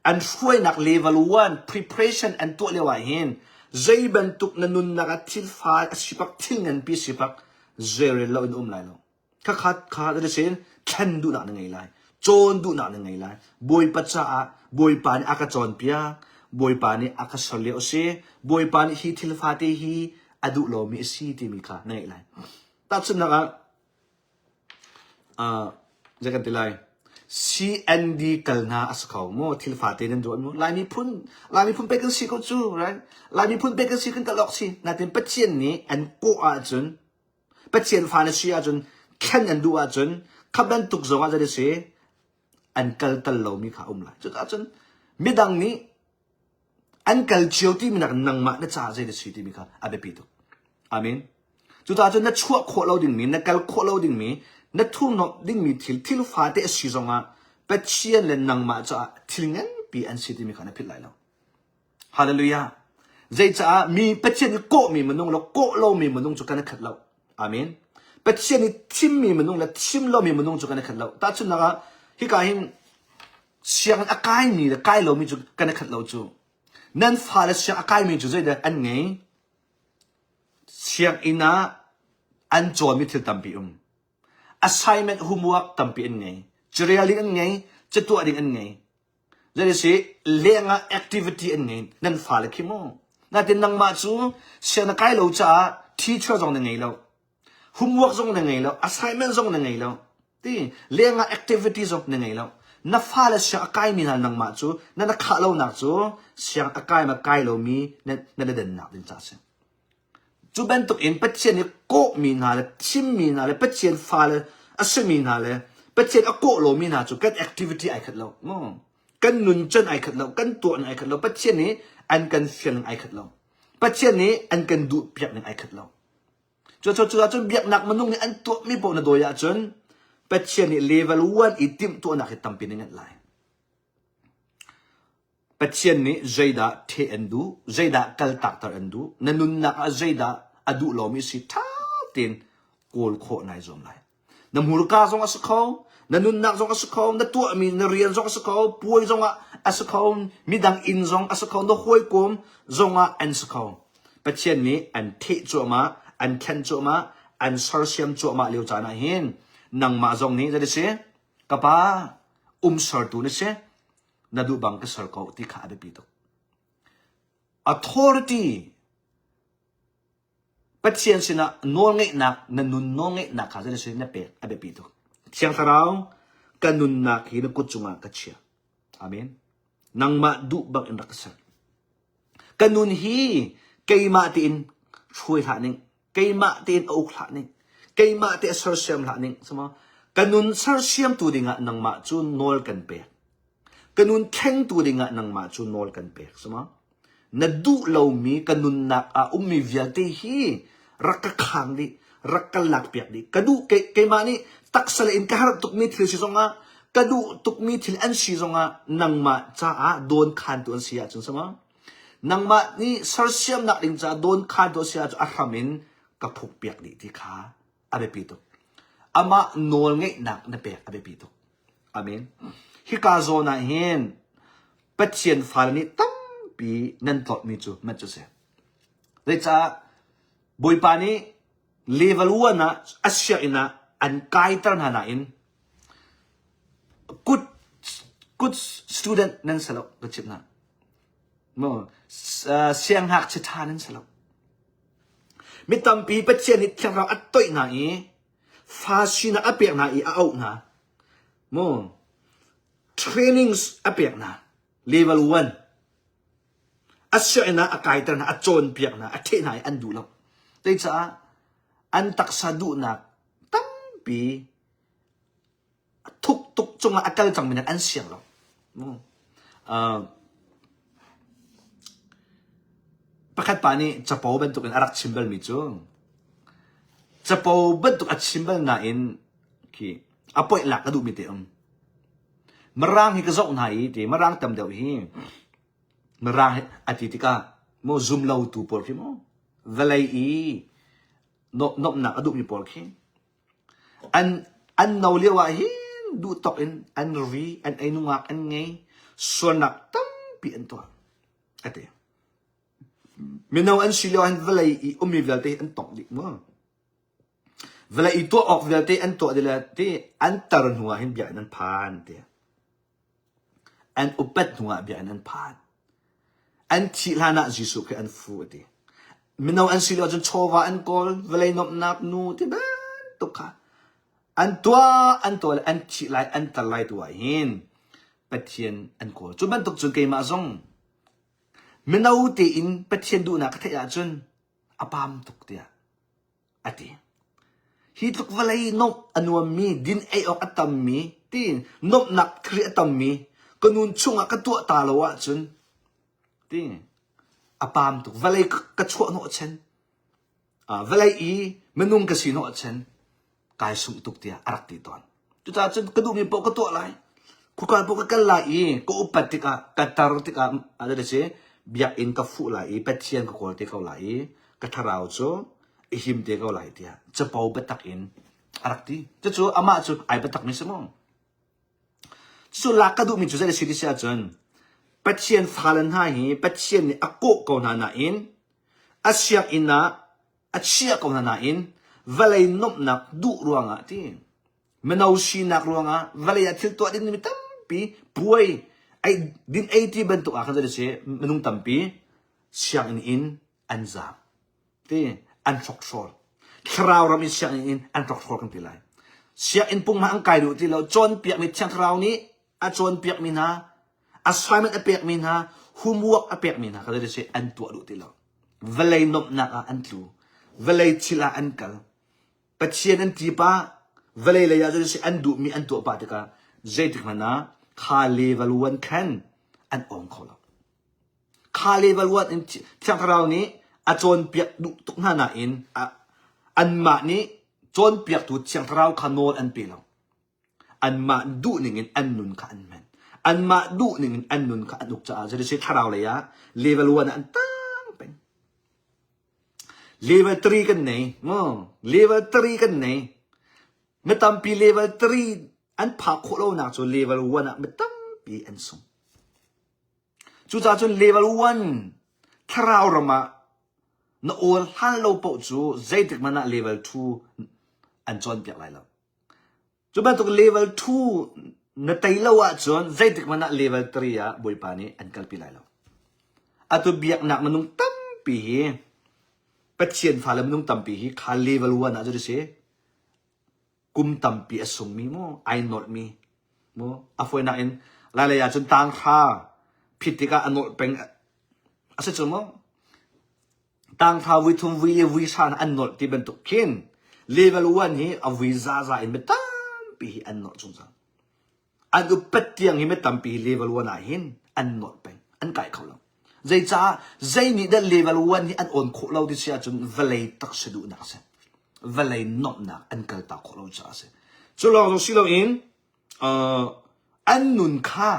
an hruainak level one preparation an tuah lio ah hin zei bantuk na nunnak ah thil fa a si bak thil nganpi si bak zeirel lo in um lai lo. Khakha kha na sin thlen duhnak na ngei lai. Cawn duhnak na ngei lai. Bawipa caah Bawipa nih a ka cawnpiak. Bawipa nih a ka ser lio a si. Bawipa nih hi thil fate hi a duh lomi a si timi kha na ngeih lai. Tahchunhnak ah uh, zei kan ti lai? CND kal hna a si kho mu thil fate nan ruat mu Laimi phun Laimi phun pek kan si ko cu right Laimi phun pek kan si kan kal awk si natin Pathian nih an kawh ahcun Pathian fa na si ahcun thlen an duh ahcun kha bantuk zong ah zei si an kal tal lomi kha um lai. Cucaah cun midang nih an kal cio timi nak nangmah na caah zei na si timi kha a biapi tuk. Amen. Cucaah cun na chuah khawh lo dingmi, na kal khawh lo dingmi, na thurhnawmh dingmi thil, thil fate a si zongah Pathian le nangmah caah thil nganpi an si timi kha na philh lai lo. Hallelujah. Zeicaah mi Pathian i kawhmi minung le kawh lomi minung cu kan i khat lo. Amen. Pathian i thimmi minung le thim lomi minung cu kan i khat lo. Tahchunhnak ah hika hin sianginn a kaimi le kai lomi cu kan i khat lo cu. Nan fale siang a kaimi cu zeidah an ngei? Sianginn ah an cawnmi thil tampi um. Assignment homework tampi an ngei. Carel ding an ngei, catuah ding an ngei. Zeiti leng ah activity an ngei nan fale khi mu. Natin nangmah cu siang na kai lo caah teacher zong na ngei lo. Homework zong na ngei lo, assignment zong na ngei lo. Ti leng ah activity zong na ngei lo. Na fale siang a kaimi hna nangmah cu na na khah lonak cu siang a kai ma kai lomi na na dannak ding ca si. Cu bantuk in Pathian nih kawhmi hna le thimmi hna le Pathian fale a simi hna le Pathian a kawh lomi hna cu kan activity ai khat lo. Kan nuncan ai khat lo, kan tuahning ai khat lo. Pathian nih an kan fialning ai khat lo. Pathian nih an kan duhpiak ning ai khat lo. Cucu ahcun biaknak minung nih an tuahmi paoh na dawi ahcun Pathian nih level 1 i timhtuahnak hi tampi na nganh lai. Pathian nih zeidah ṭheh an duh, zeidah kaltakter an duh, na nunnak ah zeidah a duh lomi si ṭha tein kawl khawh nai zuam lai. Na hmurka zong a si kho, na nunnak zong a si kho, na tuahmi na rian zong a si kho, puai zong ah a si kho, midang inn zong a si kho, na hawikom zong ah an si kho. Pathian nih an theh cuahmah, an thlen cuahmah, an sersiam cuahmah lio caan ah hin nangmah zong nih zei si? Ka pa, umsertu na si. Na duh bang ka ser ko ti kha a biapi tuk. Authority Pathian sinah nawlngeihnak na nun nawlngeihnak kha zei na pek a biapi tuk. Thiang Thlarau ka nunnak hi na kut cungah ka chia. Amen. Nangmah duh bang in rak ka ser. Ka nun hi keimah tein hruai hlah ning. Keimah tein a uk hlah ning. Keimah te a sersiam hlah ning. Sama ka nun sersiamtu dingah nangmah cu nawl kan pek. Ka nun thlengtu dingah nangmah cu nawl kan pek. Sama na duh lomi ka nunnak ah ummi vialte hi rak ka khang dih, rak ka lakpiak dih. Ka duh ke, keimah nih taksa le in ka harh tukmi thil si zongah ka duh tukmi thil an si zongah nangmah caah dawn khantu an si ahcun sama Nangmah nih sersiamnak ding caah dawnkhantu a si ahcun a hram in ka phukpiak dih ti kha a biapi tuk. Amah nawlngeihnak na pek a biapi tuk. Amen. Hika zawn ah hin Pathian fale nih tampi nan tlawtmi cu mat cu si. Zeicah Bawipa nih level 1 ah a sianginn ah an kaiter hna nain good good student nan si lo ka chimh hna. Maw siangngakchia ṭha nan si lo. Mi tampi Pathian nih Thiang Thlarau a toih hna i fa sinak a pek hna i a auh hna. Maw trainings a pek hna. Level 1. A sianginn ah a kaiter hna, a cawnpiak hna, a ṭheh hna i an duh lo. Cucaah an taksa duhnak tampi thuk tuk cungah a kal cangmi nan an siang lo. Uh, pakhat pa nih capo bantukin a rak chim balmi cu capo bantuk a chim bal nain khi a poih lak a duhmi te um. Mirang hi ka zoh hna i ti Mirang tam deuh hi Mirang hi a ti tikah maw zum lo tu pawl khi maw vawlei i nomhnak a duhmi pawl khi an an no lio ah hin duh tawk in an ri an ei nungak an ngei sualnak tampi an tuah a ti. Mino an si lio ah hin vawlei i ummi vialte hi an tongh dih maw? Vawlei i tuah awk vialte an tuah dih le ti an tar hnu ah hin biakinn an phan ti. An upat hnu ah biakinn an phan. An thih hlan ah Jesuh Khrih an fu a ti. Mino an si lio ahcun chawva an kawl, vawlei nuamhnak nu ti bantuk kha an tuah an tuah le an thih lai an tar lai tu ah hin Pathian an kawl. Cu bantuk cun keimah zong mino tein Pathian duhnak ka theih ahcun a pam tuk tiah a ti. Hi tluk vawlei nomh a nuammi, din ei awk a tammi, tiin nomhnak thri a tammi ka nun chungah ka tuah ta lo ahcun ti a pam tuk. Vawlei ka chuah hnawh chen, vawlei i minung ka si hnawh chen kai sungh tuk tiah a rak ti tawn. Cucaah cun ka duhmi paoh ka tuah lai. Khuakal paoh ka kal lai i ka upat tikah, ka tar tikah, a si, biakinn ka fuh lai i Pathian ka kawl te ko lai i ka thlarau cu i him te ko lai tiah capo biatak in a rak ti. Cucu amah cu ai biatakmi si maw? Cucu lak ka duhmi cu zei a si ti si ahcun Pathian fale hna hi Pathian nih a kawh ko hna nain a sianginn ah a chia ko hna nain vawlei nuamhnak duh ruangah ti mino sinak ruangah vawlei ah thil tuah ding mi tampi puai ei din ei ti bantuk ah khan zei si minung tampi sianginn in an zaam ti an hrokhrawl thlarau ram i sianginn in an hrokhrawl kan ti lai sianginn pung hmanh an kai duh ti lo cawnpiakmi thiang thlarau nih a cawnpiakmi hna assignment a pekmi hna homework a pekmi hna kha zei si an tuah duh ti lo vawlei nuamhnak ah an tlu vawlei thil ah an kal Pathian an ti pah vawlei lei ah zei si an duhmi an tuah pah tikah zeitik hmanh ah kha level one khan an awng kho lo kha level one in Thiang Thlarau nih a cawnpiak duh tuk hna nain anmah nih cawnpiaktu Thiang Thlarau kha nawl an pe lo Anmah duhning in an nun kha an hman. Anmah duhning in an nun kha an uk caah zeiti thlarau lei ah level 1 ah an tang peng. Level 3 kan nei. Level 3 kan nei. Mi tampi level 3 an phak khawh lonak cu level 1 ah mi tampi an sung. Cucaah cun level 1 thlarau ram ah na awl hlan lo paoh cu zeitik hmanh ah level 2 an cawnpiak lai lo. Cu bantuk level 2 na tei lo ahcun zeitik hmanh ah level 3 ah Bawipa nih an kalpi lai lo. Atu biaknak minung tampi hi Pathian fale minung tampi hi kha level 1 ah cu si kum tampi a sungmi mu ai nolhmi mu a fawinak in lailei ahcun tanghra phit tikah a nolh peng a si cu mu Tangthla vui thum vui le vui hra an nolh ti bantuk khin level 1 hi a vui zaza in mi tampi hi an nolh zungzal. An upat tiang hi mi tampi hi level 1 ah hin an nolh peng. An kai kho lo. Zeicaah zei nih dah level 1 hi an on khawh lo ti si ahcun vawlei taksa duhnak a si. Vawlei nuamhnak an kaltak khawh lo caah a si. Cu lawng zong si loin uh, an nun kha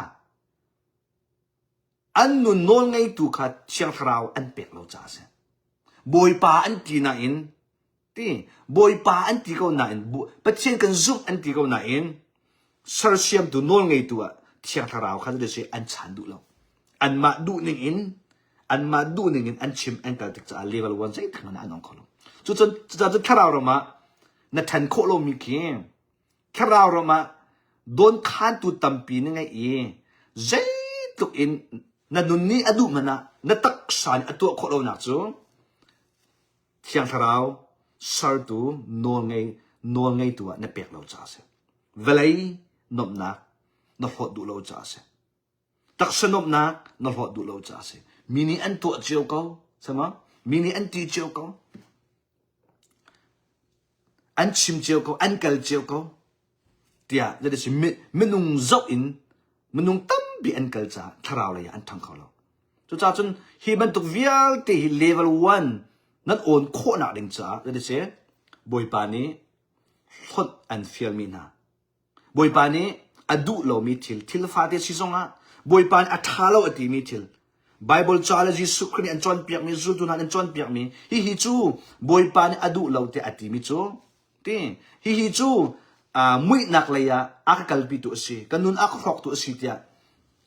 An nun nawlngeitu kha Thiang Thlarau an pek lo caah a si. Bawipa an ti nain ti Bawipa an ti ko nain Pathian kan zumh an ti ko nain sersiamtu nawlngeitu ah Thiang Thlarau kha si an chan duh lo. Anmah duh ning in anmah duh ning in an chim an kal tik caah level 1 zeitik hmanh ah an ong kho lo. Cucun cucaah cun thlarau ram ah na ṭhen khawh lomi khi Thlarau ram ah dawnkhantu tampi na ngeih i zeitluk in na nun nih a duh hmanh ah na taksa nih a tuah khawh lonak cu Thiang Thlarau sertu nawlngei nawlngeitu ah na pek lo caah a si. Vawlei nuamhnak na hlawt duh lo caah a si. Taksa nuamhnak na hlawt duh lo caah a si. Mi nih an tuah cio ko, sama? Mi nih an ti cio ko. An chim cio ko, an kal cio ko. Tiah that is minung zoh in minung tampi an kal caah thlarau lei ah an ṭhang kho lo. Cucaah cun hi bantuk vialte hi level 1 nan awn khawhnak ding caah that is Bawipa nih hlonh an fialmi hna. Bawipa nih A duh lomi thil, thil fate si zongah Bawipa nih a ṭha lo a timi thil, Baibal ca le Jesuh Khrih nih an cawnpiakmi, zultu hna nih an cawnpiakmi, hihi cu Bawipa nih a duh lo tiah a timi cu, ti hihi cu uh, muihnak lei ah a ka kalpitu a si, ka nun a ka hrawktu a si tiah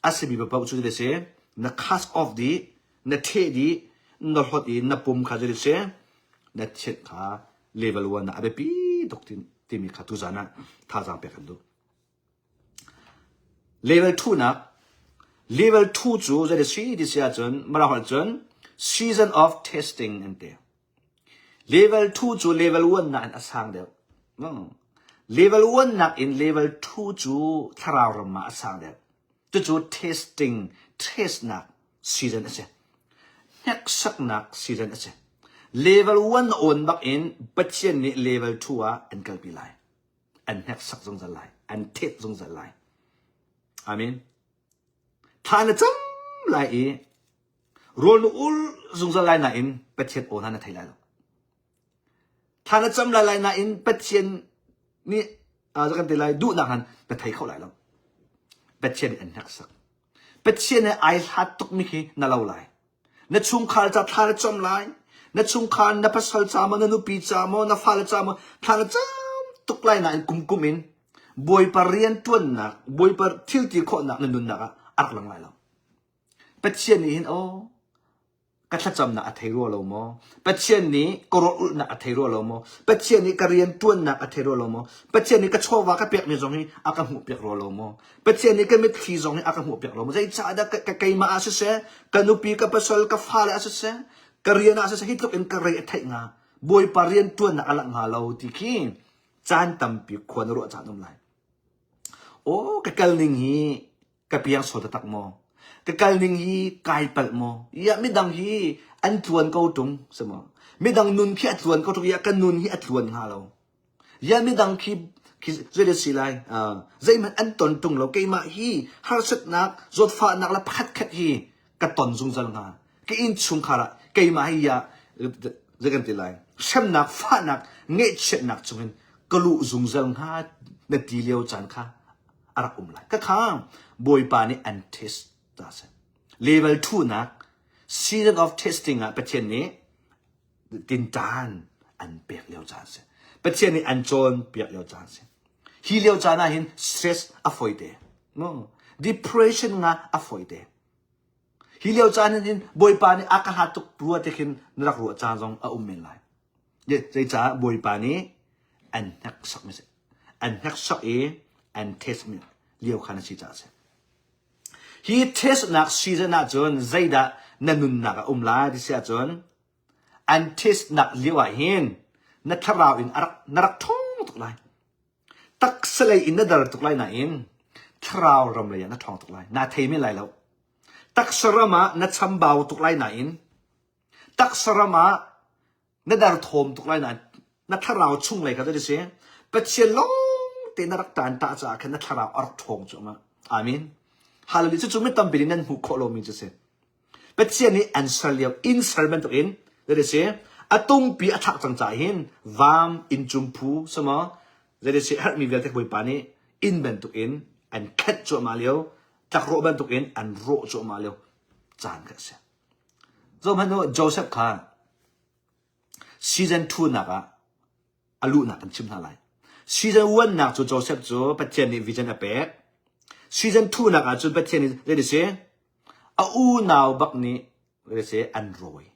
a simi paoh cu a si, na cast off dih, na ṭheh dih, na hlawt i na pum kha zei si, na thianh kha level one ah a biapi tuk timi kha tuzan ah thazaang pek kan duh. Level 2 nak level 2 cu zei si ti si ahcun Mirang holh cun season of testing an ti. Level 2 cu level 1 nakin a sang deuh. Level 1 nakin level 2 cu thlarau ram ah a sang deuh. Cucu testing, testnak season a si. Hneksaknak season a si. Level 1 na awn bak in Pathian nih level 2 ah an kalpi lai. An hneksak zungzal lai. An thet zungzal lai. Amen. Thla na cam lai i rawl na ul zungzal lai nain Pathian aw hna na thei lai lo. Thla na cam lai lai nain Pathian nih uh, kan ti lai duhnak han na thei kho lai lo. Pathian nih an hneksak. Pathian he ai hlat tukmi khi na lo lai. Na chungkhar ca thla na cam lai. Na chungkhar na pasal ca maw na nupi ca maw na fale ca maw thla na cam tuk lai nain kum kum in Bawipa rian ṭuannak, Bawipa thil ti khawhnak na nunnak ah a rak lang lai lo. Pathian nih hin aw ka thlacamnak a thei rua lo maw? Pathian nih ka rawlulhnak a thei rua lo maw? Pathian nih ka rian ṭuannak a thei rua lo maw? Pathian nih ka chawva ka pekmi zong hi a ka hmuhpiak rua lo maw? Pathian nih ka mitthli zong hi a ka hmuhpiak lo maw? Zeicahdah ka, ka keimah ah siseh, ka nupi, ka pasal, ka fale ah siseh, ka rian ah siseh, hi tluk in ka rei a theih hnga? Bawipa rian ṭuannak a langh hnga lo ti khi caan tampi khua na ruah caan um lai. Aw, ka kal ning hi ka piang sual taktak maw? Ka kal ning hi kai palh maw? Ia midang hi an tluan ko ṭung si maw? Midang nun khi a tluan ko ṭung ia ka nun hi a tluan hnga lo. Ia midang khi khi zei si lai? Uh, zeihmanh an ton ṭung lo. Keimah hi harsatnak, zawtfahnak le pakhat khat hi ka ton zungzal hnga. Ka innchungkhar ah keimah hi ya zei kan ti lai? Hremnak, fahnak, ngeihchiatnak chungin ka luh zungzal hnga na ti lio caan kha a rak um lai. Khakha Bawipa nih an test ta si. Level 2 nak season of testing ah Pathian nih tinṭan an pek lio caan si. Pathian nih an cawn piak lio caan si. Hi lio caan ah hin stress a fawi te. No. Depression nga a fawi te. Hi lio caan hin Bawipa nih a ka hlat tuk rua te khin na rak ruah caan zong a um men lai. Zeicah Bawipa nih an hneksak mi si. An hneksak i an test mi lio khan a si caah a si. Hi testnak season ahcun zeidah na nunnak a um lai ti si ahcun an testnak lio ah hin na thlarau in a rak na rak ṭhawng tuk lai. Taksa lei in na dar tuk lai nain thlarau ram lei ah na ṭhawng tuk lai. Naa thei men lai lo. Taksa ram ah na chambau tuk lai nain taksa ram ah na derthawm tuk lai nain na thlarau chung lei kha cu si Pathian lawng te na rak ṭan ta caah khan na thlarau a rak ṭhawng cuahmah. Amen. Hallelujah. Cucu mi tampi nih nan hmuh khawh lomi cu si. Pathian nih an ser lio inn ser bantukin zei si a tungpi a thlak cang caah hin vam inn cung phu sama zei si herhmi vialte Bawipa nih inn bantukin an khenh cuahmah lio tlakrawh bantukin an rawh cuahmah lio caan kha a si. Zohhmanh u, Joseph kha season 2 nak ah a luhnak kan chim hna lai. Season 1 nak cu Joseph cu Pathian nih vision a pek. Season 2 nak ah cun Pathian nih zei si a unau bak nih zei si an rawi.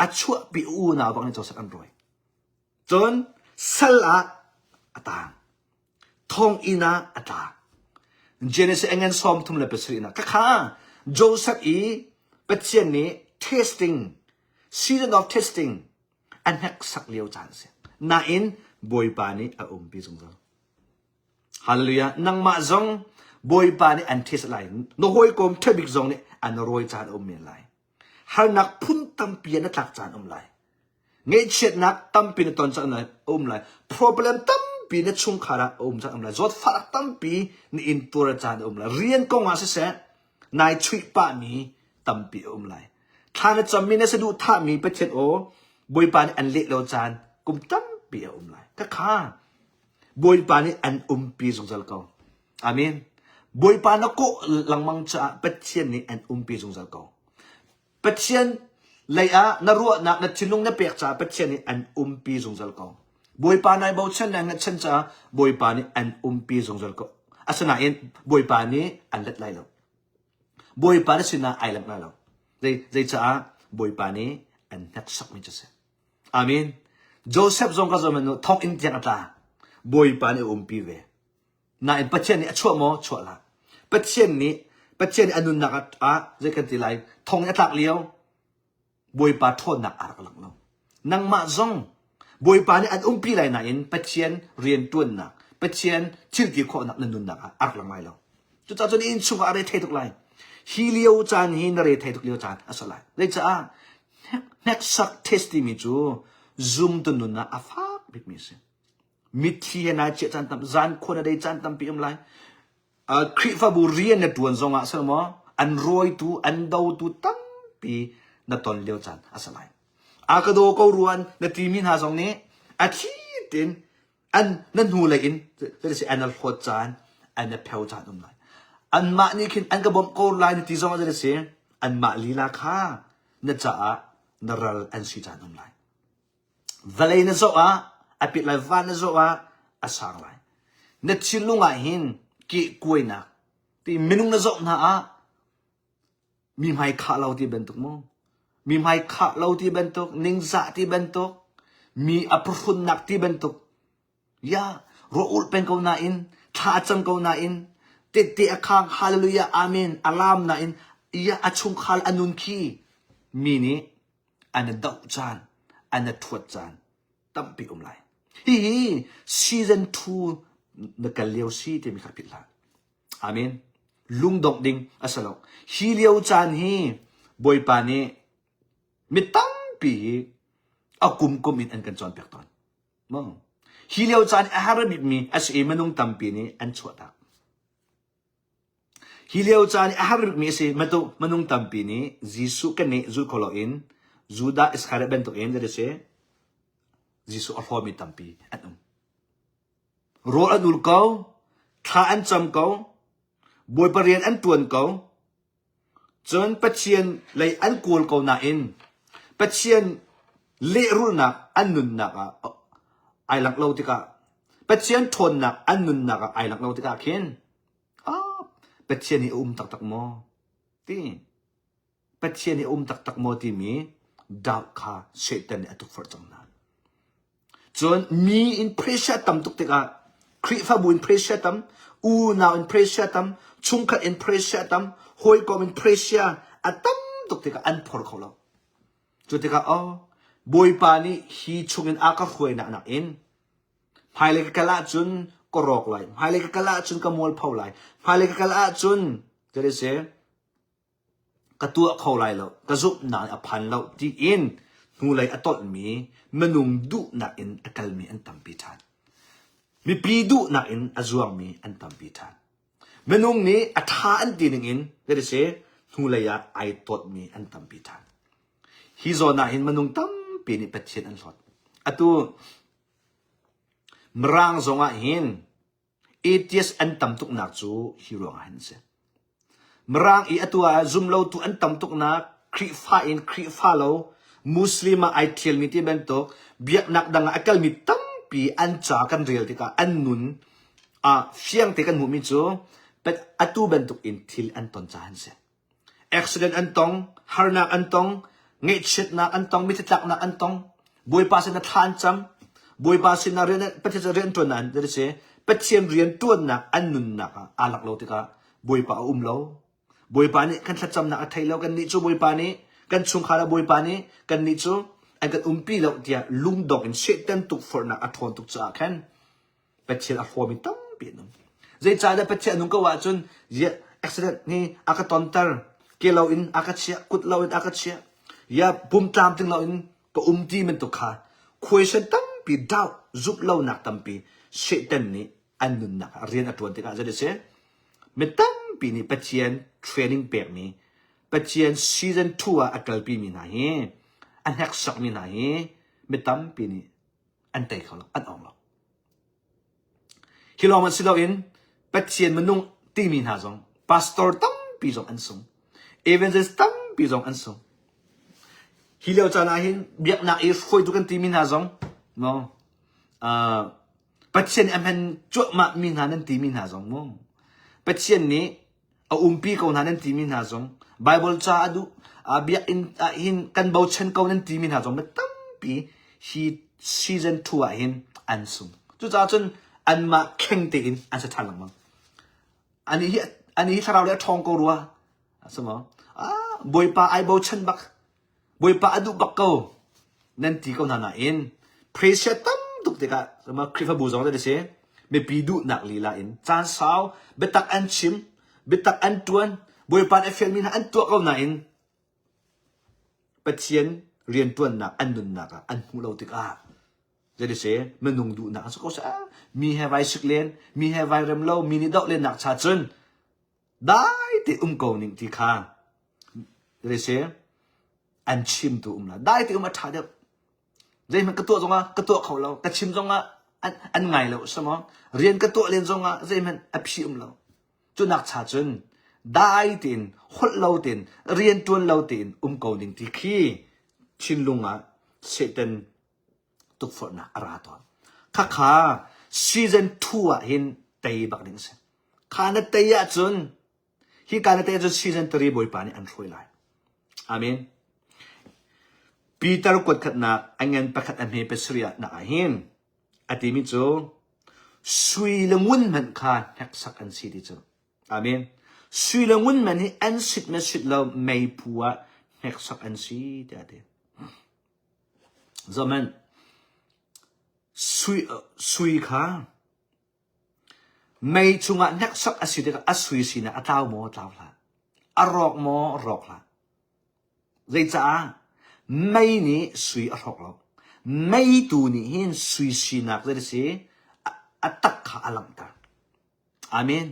A chuahpi a unau bak nih Joseph an rawi. Cun sal ah a taang. Thonginn ah a tla. Genesis a ngan 37 ah khakha Joseph i Pathian nih testing, season of testing a hneksak lio caan a si. Nain Bawipa nih a umpi zungzal. Hallelujah. Nangmah zong Bawipa nih an test lai. Na hawikom ṭhabik zong nih an rawi caan a um men lai. Harnak phun tampi ah na tlak caan um lai. Ngaihchiatnak tampi na ton caan a um lai. Problem tampi na chungkhar ah a um caan a um lai. Zawtfahnak tampi na intuar caan a um lai. Rian kong ah siseh, nai chuih pahmi tampi a um lai. Thla na cammi na saduhthahmi Pathian aw Bawipa nih an leh lo caan kum tampi a um lai. Khakha Bawipa nih an umpi zungzal ko. Amen. Bawipa na kawh lengmang caah Pathian nih an umpi zungzal ko. Pathian lei ah na ruahnak, na thinlung na pek caah Pathian nih an umpi zungzal ko. Bawipa nai bochan na ngatchan caah Bawipa nih an umpi zungzal ko. Asinain Bawipa nih an let lai lo. Bawipa na sinah ai langh lai lo. Zei zeicaah Bawipa nih an hneksakmi cu a si. Amen. Joseph zong ka zong nu thonginn tiang a tla. Bawipa nih a umpi ve. Nain Pathian nih a chuah maw? Chuah hlah. Pathian nih Pathian nih a nunnak ah zei kan ti lai thong in a tlak lio Bawipa ṭhawnnak a rak lang lo. Nangmah zong Bawipa nih an umpi lai nain Pathian rianṭuannak, Pathian thil ti khawhnak na nunnak ah a rak lang lai lo. Cucaah cun inn chungah a re thei tuk lai. Hi lio caan hi na re thei tuk lio caan a si lai. Zeicah hneksak test timi cu zumtu nun ah a fak bikmi a si. Mitthli he nai chiah caan tam, zan khua na dei caan tampi um lai. Uh, Khrihfabu rian na tuan zong ah sal maw an rawitu, an dotu tampi na ton lio caan a si lai. A ka daw ko ruan na timi hna zong nih a thli tin an na hnu lei in si an hlawt caan an na pheu caan um lai. Anmah nih khin an ka bawmh ko lai na ti zong ah si anmah lila kha na caah na ral an si caan um lai. Vawlei na zoh ah a pit lai, van na zoh ah a sang lai. Na thinlung ah hin kehkuainak ti minung na zoh hna ah mi hmai khah lo ti bantuk mu. Mi hmai khah lo ti bantuk, ningzah ti bantuk, mi a phuhrunnak ti bantuk. Ya, ruah ulh peng ko nain, thla a cam ko nain, tette a khang, hallelujah, amen, a laam nain, ya a chungkhal a nun khi mi nih an i doh caan, an i ṭhuat caan tampi um lai. Hihi season 2 na kal lio si timi kha philh hlah. Amen. Lungdongh ding a si lo. Hi lio caan hi Bawipa nih mi tampi hi a kumkum in an kan cawnpiak tawn. Maw? Hi lio caan a har bikmi a si i minung tampi nih an chuahtak. Hi lio caan i a har bikmi a si. Minung tampi nih Jesuh kan nih zul kho loin Judah Iskariot bantukin zei si Jesuh a hlawmi tampi an um. Rawl an ul ko, thla an cam ko, Bawipa rian an ṭuan ko, cun Pathian lei an kawl ko nain Pathian lehrulhnak an nunnak ah ai langh lo tikah Pathian ṭhawnnak an nunnak ah ai langh lo tikah khin ah Pathian hi a um taktak maw ti Pathian hi a um taktak maw timi doubt kha Satan nih a tukforh cang hna. Cun mi in pressure tam tuk tikah Khrihfabu in pressure tam, unau in pressure tam, chungkhat in pressure tam, hawikom in pressure a tam tuk tikah an phor kho lo. Cu tikah oh Bawipa nih hi chungin a ka hruainak nakin hmailei ka kal ahcun ka rawk lai, hmailei ka kal ahcun ka mualpho lai, hmailei ka kal ahcun zei si ka tuah kho lai lo, ka zumhnak a phan lo tiin hnulei a tolhmi minung duhnak in a kalmi an tampi ṭhan. Mipi duhnak in a zuangmi an tampi ṭhan. Minung nih a ṭha an ti ning in zei si hnulei ah ai tawtmi an tampi ṭhan. Hi zawn ah hin minung tampi nih Pathian an hlawt. Atu Mirang zong ah hin Atheist an tam tuknak cu hi ruangah hin a si. Mirang i atu ah zumlotu an tam tuknak Khrihfa in Khrihfa lo Muslim ah ai ṭhialmi ti bantuk biaknak dang ah a kalmi tampi an ca kan rel tikah an nun ah fiangte kan hmuhmi cu atu bantuk in thil an ton caah an si. Accident an tong, harnak an tong, ngaihchiatnak an tong, mitthli tlaknak an tong. Bawipa sinah thla an cam. Bawipa sinah rian Pathian rian ṭuannak an si. Pathian rian ṭuannak an nunnak ah aa lak lo tikah Bawipa a um lo. Bawipa nih kan thlacamnak a thei lo. Kannih cu Bawipa nih kan chungkhar ah Bawipa nih kannih cu an kan umpi lo tiah lungdong in Satan tukforhnak a ṭhawn tuk caah khan Pathian a hlawmi tampi an um. Zeicahtiah Pathian a nung ko ahcun accident nih a ka tonter, ke loin a ka chiah, kut loin a ka chiah, ya pum tlamtling loin ka um ti bantuk kha question tampi doubt zumh lonak tampi Satan nih an nunnak ah rian a ṭuan tikah zei a si? Mi tampi nih Pathian training pekmi, Pathian season 2 ah a kalpimi hna hi, a hneksakmi hna hi mi tampi nih an tei kho lo, an awng lo. Hi lawng si loin. Pathian minung timi hna zong pastor tampi zong an sung. Evangelist tampi zong an sung. Hi lio caan ah hin biaknak i hruaitu kan timi hna zong no uh, Pathian a hman cuahmah mi hna nan timi hna zong mu. Pathian nih a umpi ko hna nan timi hna zong Bible ca a duh a biakinn ah hin kan bochan ko nan timi hna zong tampi hi season 2 ah hin an sung. Cucaah cun anmah kheng tein an sa ṭhan lengmang. Ani hi ani hi thlarau le a ṭhawng ko rua. Asama ah Bawipa ai bochan bak Bawipa a duh bak ko nan ti ko hna nain pressure tam tuk tikah sama Khrihfabu zong te si mipi duhnak lila in caan sau biatak an chim biatak an tuan Bawipa nih a fialmi hna an tuah ko nain Pathian riantuannak an nunnak ah an hmuh lo tikah zei si minung duhnak a si ko seh mi he vai sik len mi he vai rem lo mi nih doh len nak cha cun dai te um ko ning ti kha zei si an chimtu um la dai te um a ṭha deuh zeihmanh ka tuah zongah ka tuah kho lo ka chim zongah an, an ngai lo sama rian ka tuah len zongah zeihmanh a phi um lo cu nak cha cun dai tein holh lo tein rian ṭuan lo tein um ko ning ti khi thinlung ah Satan tukforhnak a ra tawn. Khakha season 2 ah hin tei bak ding a si. Kha na tei ahcun hi ka na tei ahcun season 3 Bawipa nih an hruai lai. Amen. Peter kuat khatnak a ngan pakhat a hme pasarih ah nak ah hin a timi cu sui le ngun hmanh kha hneksak an si ti cu. Amen. Sui le ngun hmanh hi an sit na sit lo meiphu ah hneksak an si tiah a ti. Zohhmanh, sui, sui kha mei chungah hneksak a si tikah a sui sinak a tlau maw? Tlau hlah. A rawk maw? Rawk hlah. Zeicah? Mei nih sui a hrawk lo. Mei tu nih hin sui sinak zei a si? A, a tak kha a langhter. Amen.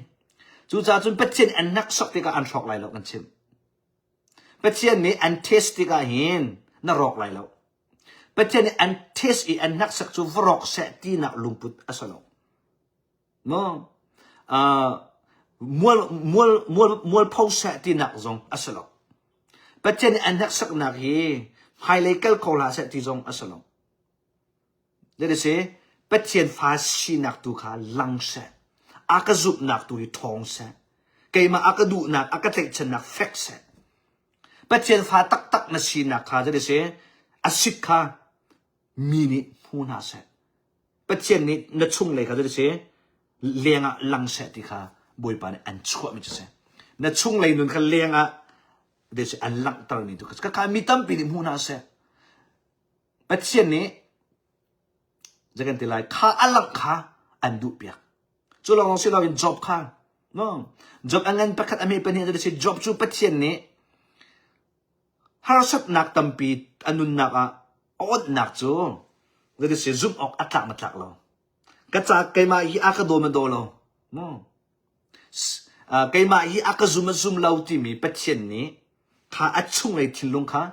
Cucaah cun Pathian an hneksak tikah an hrawk lai lo kan chimh. Pathian nih an test tikah hin na rawk lai lo. Pathian nih an test i an hneksak cu va rawk seh tinak lungput a si lo. No. Uh, mual, mual, mual, mualpho seh tinak zong a si lo. Pathian nih an hneksaknak hi hmailei kal kho hlah seh ti zong a si lo. Zei si Pathian fa sinak tu kha lang seh. A ka zumhnak tu hi ṭhawng seh. Keimah a ka duhnak, a ka tlaihchannak fek seh. Pathian fa taktak na sinak kha zei si a sik kha mi nih hmu hna seh. Pathian nih na chunglei kha zei si leng ah lang seh ti kha Bawipa nih an chuahmi cu si. Na chunglei nun kha leng ah zei si an langhtermi tu kha kha mi tampi nih hmu hna seh. Pathian nih zei kan ti lai kha a langh kha an duh piak. Cu lawng si loin Job kha no Job a ngan pakhat a hme pahnih a si Job cu Pathian nih harsatnak tampi a nunnak ah a onhnak cu zei si zumh awk a tlak ma tlak lo. Ka ca keimah hi a ka daw ma daw lo. No. Keimah hi a ka zum a zum lo timi Pathian nih kha a chunglei thinlung kha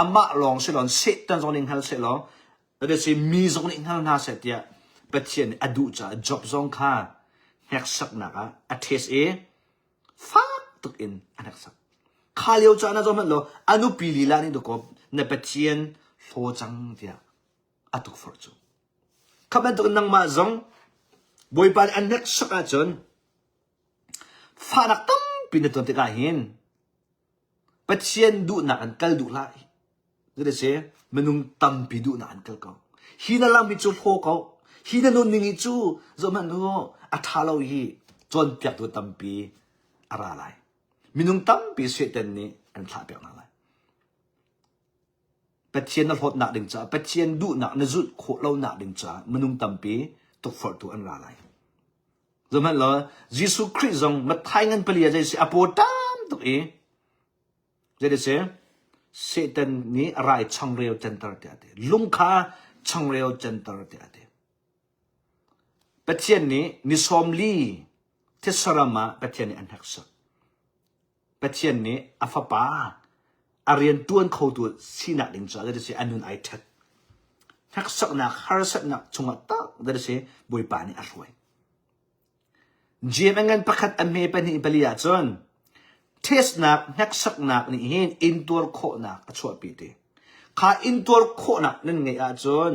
amah lawng si lo Satan zong nih hngal seh law si mi zong nih hngal hna seh tiah Pathian nih a duh caah Job zong kha hneksaknak ah a test i fak tuk in a hneksak. Kha lio caan ah zoh hmanh law a nupi lila nih dawkaw na Pathian hlaw cang tiah a tukforh cu. Kha bantuk nangmah zong Bawipa nih an hneksak ahcun Fahnak tampi na ton tikah hin Pathian duhnak an kal duh hlah. Zei si minung tampi duhnak an kal ko. Hi na lam hi cu hlaw ko. Hi na nunning hi cu zohhmanh u a ṭha lo hi cawnpiaktu tampi a ra lai. Minung tampi Satan nih an thlahpiak hna lai. Pathian na hlawtnak ding caah Pathian duhnak na zulh khawh lonak ding caah minung tampi tukforhtu an ra lai. Zohhmanh law Jesuh Khrih zong Matthai ngan pali ah zei si a paw tam tuk i zei si Satan nih a rai changreu canter tiah a ti. Lung kha changreu canter tiah a ti. Pathian nih ni sawmli thisaram ah Pathian nih an hneksak. Pathian nih a fapa a rian ṭuan khotu sinak ding caah zei si a nun ai ṭhat. Hneksaknak harsatnak chungah tak zei si Bawipa nih a hruai. Jeim a ngan pakhat a hme pahnih pali ahcun testnak hneksaknak nih hin intuar khawhnak a chuahpi ti. Kha intuar khawhnak nan ngeih ahcun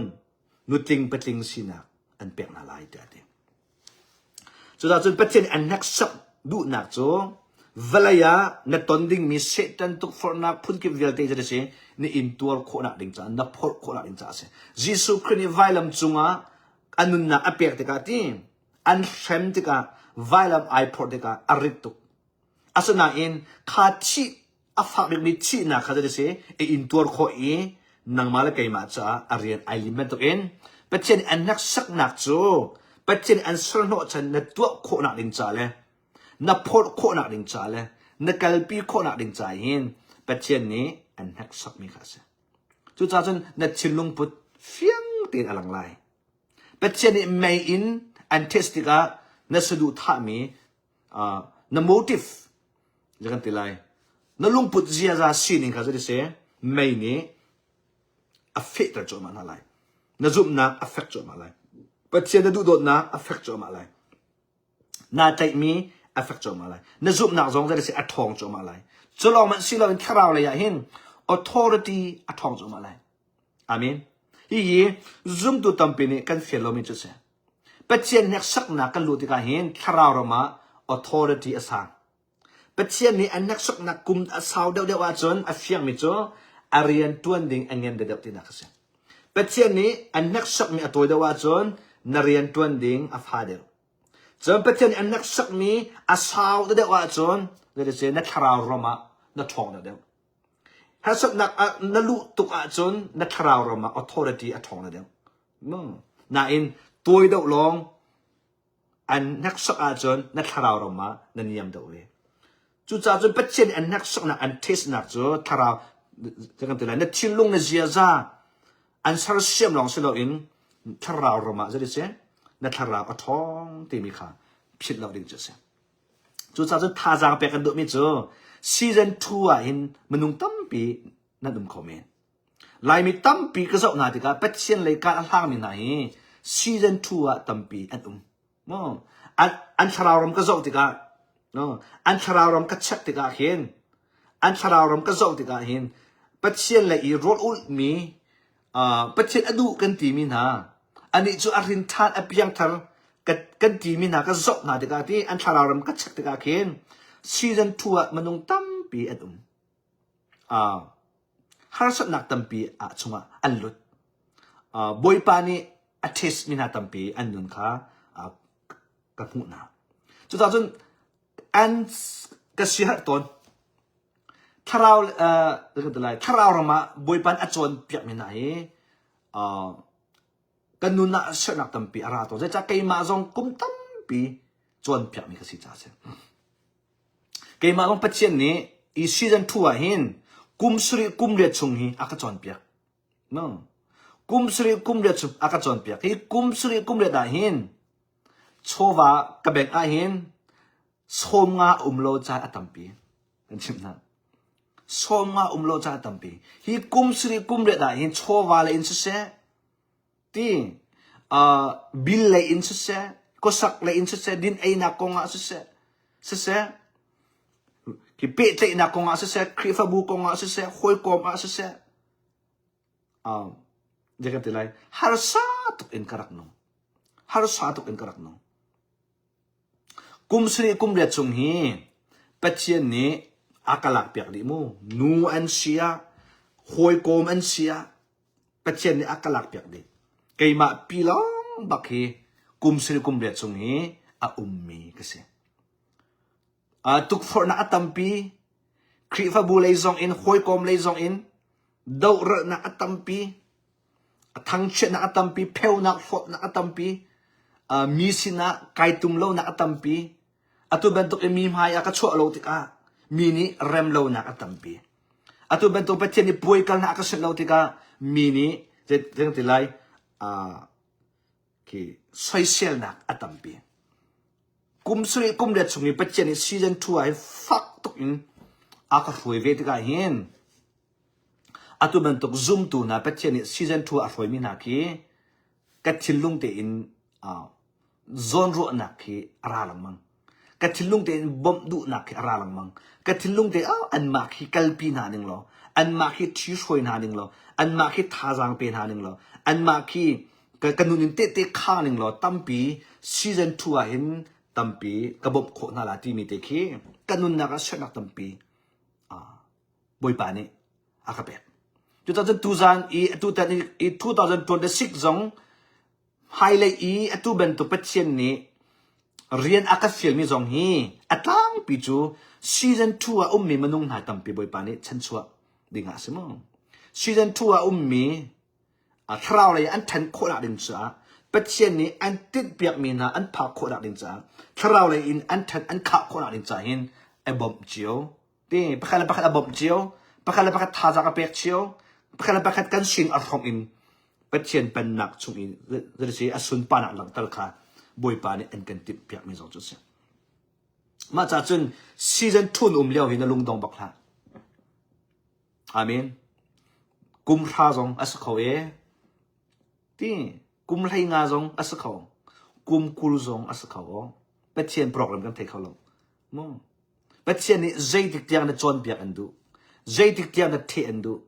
nutling patling sinak an pek hna lai tiah a ti. Cucaah cun Pathian an hneksak duhnak cu vawlei ah na ton dingmi Satan tukforhnak phunkip vialte cu si na intuar khawhnak ding caah na phorh khawhnak ding caah a si. Jesuh Khrih nih vailam cungah a nunnak a pek tikah ti an hrem tikah vailam ai phorh tikah a rit tuk. Asinain kha thih a fak bikmi thihnak kha zeidah si a intuar khawh i nangmah le keimah caah a rian ai lim bantukin Pathian an hneksaknak cu Pathian an serhnawhchan na tuah khawhnak ding ca le na phorh khawhnak ding ca le na kalpi khawhnak ding ca hin Pathian nih an hneksakmi kha a si. Cucaah cun na thinlung put fiang tein a lang lai. Pathian nih mei in an test tikah na saduhthahmi uh, na motive zei kan ti lai na lungput ziaza sining kha zei si mei nih a fehter cuahmah hna lai na zumhnak a fek cuahmah lai Pathian na duhdawtnak a fek cuahmah lai naa tlaihmi a fek cuahmah lai na zumhnak zong zei si a ṭhawng cuahmah lai cu lawng hmanh si loin thlarau lei ah hin authority a ṭhawng cuahmah lai amen hihi zumtu tampi nih kan fian lomi cu si Pathian hneksaknak kan luh tikah hin thlarau ram ah authority a sang. Pathian nih a hneksaknak kum a sau deuhdeuh ahcun a fiangmi cu a rian ṭuan ding a ngen deuhdeuh tinak a si. Pathian nih a hneksakmi a tawi deuh ahcun na rian ṭuan ding a fa deuh. Cun Pathian nih a hneksakmi a sau deuhdeuh ahcun na thlarau ram ah na ṭhawng deuhdeuh. Harsatnak ah na luh tuk ahcun na thlarau ram ah authority a ṭhawng deuh. Nain tawi deuh lawng an hneksak ahcun na thlarau ram ah na niam deuh ve. Cucaah cun Pathian nih an hneksaknak an testnak cu thlarau kan ti lai na thinlung na ziaza an sersiam lawng si loin thlarau ram ah zei si na thlarau a ṭhawng timi kha philh lo ding cu a si. Cucaah cun thazaang pek kan duhmi cu season 2 ah hin minung tampi nan um kho men. Laimi tampi ka zoh hna tikah Pathian lei kar a hlangmi hna hi season 2 ah tampi an um. No. An, an thlarau ram ka zoh tikah no. an thlarau ram ka check tikah hin an thlarau ram ka zoh tikah hin Pathian lei i rawl ulhmi Pathian a duh kan timi hna anih cu a hrin ṭhan a piangthar kan timi hna ka zoh hna tikah ti an thlarau ram ka check tikah khin season 2 ah minung tampi an um. Uh, harsatnak tampi ah chungah an lut. Uh, Bawipa nih a test mi hna tampi an nun kha uh, ka hmuh hna. Cucaah cun an ka siaherh tawn. Thlarau uh, lai thlarau ram ah Bawipa nih a cawnpiak mi hna hi uh, kan nun ah sernak tampi a ra tawn. Zeicah keimah zong kum tampi cawnpiak mi ka si caah a si. Keimah zong Pathian nih i season 2 ah hin kum sarih kum riat chung hi a ka cawnpiak. No. Kum sarih kum riat chung a ka cawnpiak. Hi kum sarih kum riat ah hin chawva ka bank ah hin sawm nga um lo caan a tampi. Kan chimh hna. Sawm nga um lo caan a tampi. Hi kum sarih kum riat ah hin chawva le in siseh, ti uh, bill lei in siseh, khuasak lei in siseh, din einak kong ah siseh, siseh, ki pehtlaihnak kong ah siseh, Khrihfabu kong ah siseh, hawikom ah siseh, um, zei kan ti lai, harsa tuk in ka rak nung. Harsa tuk in ka rak nung. Kum sarih kum riat chung hi Pathian nih a ka lakpiak dih mu. Nu an si ah, hawikom an si ah, Pathian nih a ka lakpiak dih. Keimah pi lawng bak hi kum sarih kum riat chung hi a ummi ka si. Uh, tukforhnak a tampi. Khrihfabu lei zong in, hawikom lei zong in dohralhnak a tampi. A thangchiatnak a tampi, pheunak, hlawtnak a tampi, uh, mi sinah kai tum lonak a tampi. Atu bantuk in mi hmai ah ka chuah lo tikah mi nih rem lonak a tampi. Atu bantuk Pathian nih puai kalnak a ka sinh lo tikah mi nih zei ti lai uh, khi soiselnak a tampi. Kum sarih kum riat chung i Pathian nih season 2 ah hin fak tuk in a ka hruai ve tikah hin Atu bantuk zumtu hna Pathian nih season 2 a hruaimi hna khi ka thinlung tein uh, zawnruahnak khi a ra lengmang. Ka thinlung tein bawmh duhnak khi a ra lengmang. Ka thinlung te oh anmah khi kalpi hna ning law, anmah khi ṭhi hruai hna ning law, anmah khi thazaang pe hna ning law, anmah khi ka, ka nun in tehte khang ning law tampi season 2 ah hin tampi ka bawmh khawh hna la timi te khi ka nunnak ah sianak tampi ah Bawipa nih a ka pek. Cucaah cun tuzan i atutan i 2026 zong hmailei i atu bantuk Pathian nih rian a ka fialmi zong hi a tlangpi cu season 2 ah ummi minung hna tampi Bawipa nih chanchuah ding ah a si mu. Season 2 ah ummi thlarau lei an ṭhan khawhnak ding caah Pathian nih an tinhpiakmi hna an phak khawhnak ding caah thlarau lei in an ṭhan an khah khawhnak ding caah hin a bawmh cio. Ti pakhat le pakhat a bawmh cio, pakhat le pakhat thazaang a pek cio, pakhat le pakhat kan sin a hrawmh in Pathian pennak chung i zeiti a sunparnak langhter kha Bawipa nih an kan timhpiakmi zong cu a si. Mah caah cun season 2 na um lio hi na lungdong bak hlah. Amen. Kum hra zong a si kho e. Ti kum hlei nga zong a si kho. Kum 20 zong a si kho. Pathian program kan thei kho lo. Mu. Pathian nih zeitik tiang na cawnpiak an duh. Zeitik tiang na theh an duh.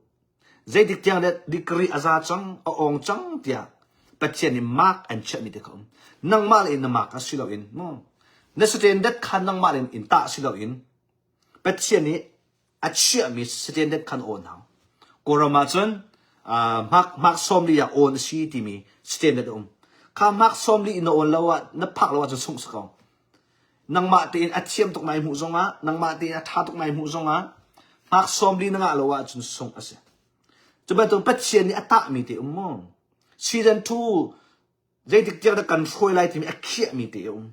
Zeitik tiang na degree a za cang, a awng cang tiah Pathian nih mark an chiahmi te kha um. Nangmah le in na mark a si loin mu. Na standard kha nangmah le in tah si loin Pathian nih a chiahmi standard khan awn hau. Kawlram ah cun mark mark 40 ah awn a si timi standard a um. Kha mark 40 in na awn lo ah na phak lo ahcun sungh si ko. Nangmah tein a thiam tuk nai hmuh zongah, nangmah tein a ṭha tuk nai hmuh zongah, mark 40 na ngah lo ahcun sungh a si. Cu bantuk Pathian nih a tahmi te um mu. Season 2 zeitik tiang dah kan hruai lai timi a khiahmi te a um.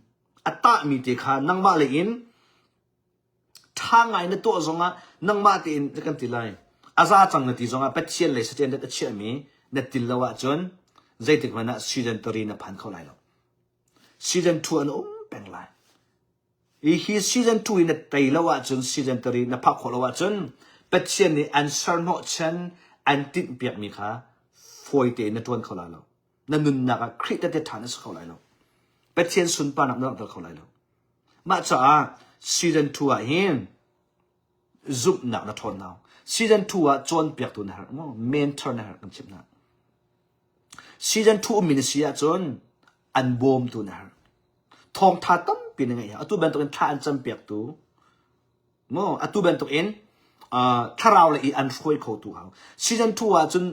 A tahmi te kha nangmah lei in ṭha ngai na tuah zongah nangmah tein kan ti lai. A za cang na ti zongah Pathian lei standard a chiahmi na til lo ahcun zeitik hmanh ah season 3 na phan kho lai lo. Season 2 an um peng lai. Hi hi season 2 in na tei lo ahcun season 3 na phak khawh lo ahcun Pathian nih an serhnawh chan an tinhpiakmi kha fawi tein na ṭuan kho lai lo. Na nunnak ah Khrih tehte ṭha na si kho lai lo. Pathian sunparnak na langhter kho lai lo. Mah caah season 2 ah hin zumhnak na ṭhawn hau. Season 2 ah cawnpiaktu na herh maw? Mentor na herh kan chimh hna. Season 2 ummi na si ahcun an bawmtu na herh. Thawngṭha tampi na ngeih. Atu bantuk in thla an campiaktu maw? Atu bantuk in uh, thlarau le i an hruai khotu hau. Season 2 ahcun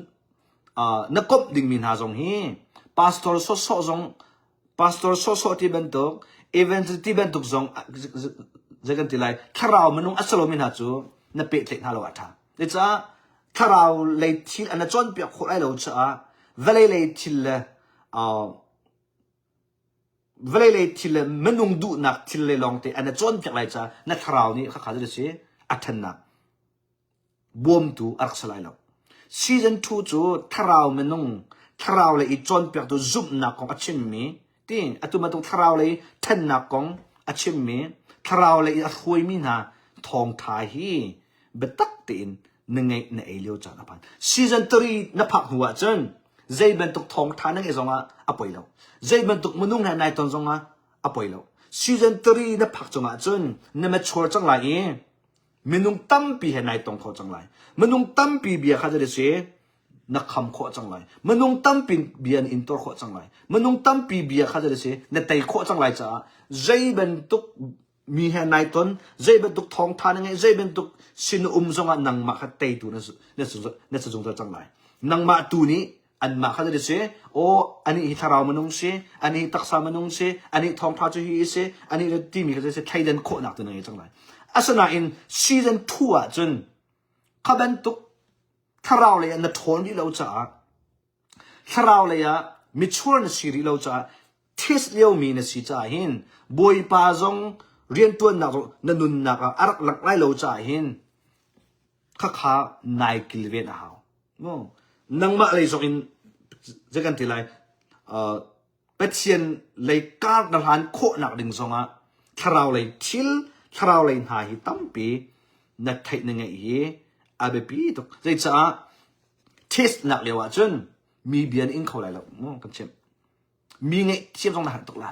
uh, na komh dingmi hna zong hi pastor sawsawh zong pastor sawsawh ti bantuk evangelist ti bantuk zong zei kan ti lai thlarau minung a si lomi hna cu na pehtlaih hna lo ah ṭha. Cucaah thlarau lei thil an na cawnpiak khawh lai lo caah vawlei lei thil le uh, vawlei lei thil le minung duhnak thil le lawngte an na cawnpiak lai caah na thlarau nih khakha cu si a ṭhannak bawmtu a rak si lai lo. Season 2 cu thlarau minung thlarau lei i cawnpiaktu zumhnak kong a chimmi ti atu bantuk thlarau lei ṭhannak kong a chimmi thlarau lei i a hruaimi hna thawngṭha hi biatak tein na ngeih na ei lio caan a phan. Season 3 na phak hnu ahcun zei bantuk thawngṭha na ngeih zongah a poi lo. Zei bantuk minung he nai ton zongah a poi lo. Season 3 na phak cungah cun na mature cang lai i minung tampi he nai tong kho cang lai. Minung tampi bia kha zei si na kham khawh cang lai. Minung tampi bia na intor khawh cang lai. Minung tampi bia kha zei si na tei khawh cang lai caah zei bantuk mi he nai ton zei bantuk thawngtha na ngeih zei bantuk sin um zongah nangmah kha teitu na na na si zungzal cang lai. Nangmah tu nih anmah kha zei si aw ani hi thlarau minung si ani hi taksa minung si ani thawngtha cu hi si ani timi kha zei si thleidan khawhnak tu na ngei cang lai. Asinain season 2 ah cun kha bantuk thlarau lei ah na ṭhawn rih lo caah thlarau lei ah mitsur na si rih lo caah this liomi na si caah hin Bawipa zong rianṭuannak na nunnak ah a rak langh lai lo caah hin khakha nai kilven a hau. Nangmah lei zong in zei kan ti lai uh, Pathian lei kar na hlan khawhnak ding zongah thlarau lei thil thlarau lei hna hi tampi na theih na ngeih hi a biapi tuk. Zeicaah test nak lio ahcun mi bia na ing kho lai lo mu kan chimh. Mi ngeih thiam zong na harh tuk la.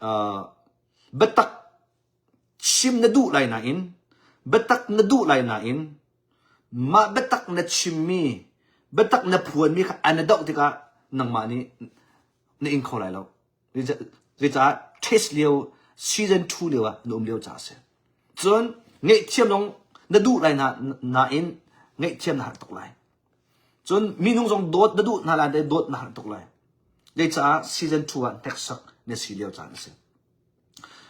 Uh, Biatak chim na duh lai nain, biatak na duh lai nain, mah biatak na chimmi, biatak na phuanmi kha an na doh tikah nangmah nih na ing kho lai lo. Zeicah test lio season 2 lio ah na um lio caah a si. Cun ngaihthiam zong na duh lai nain ngaihthiam na harh tuk lai. Cun minung zong dawt na duh hna lai dawt na harh tuk lai. Zeicah season 2 ah hneksak na si lio caan a si.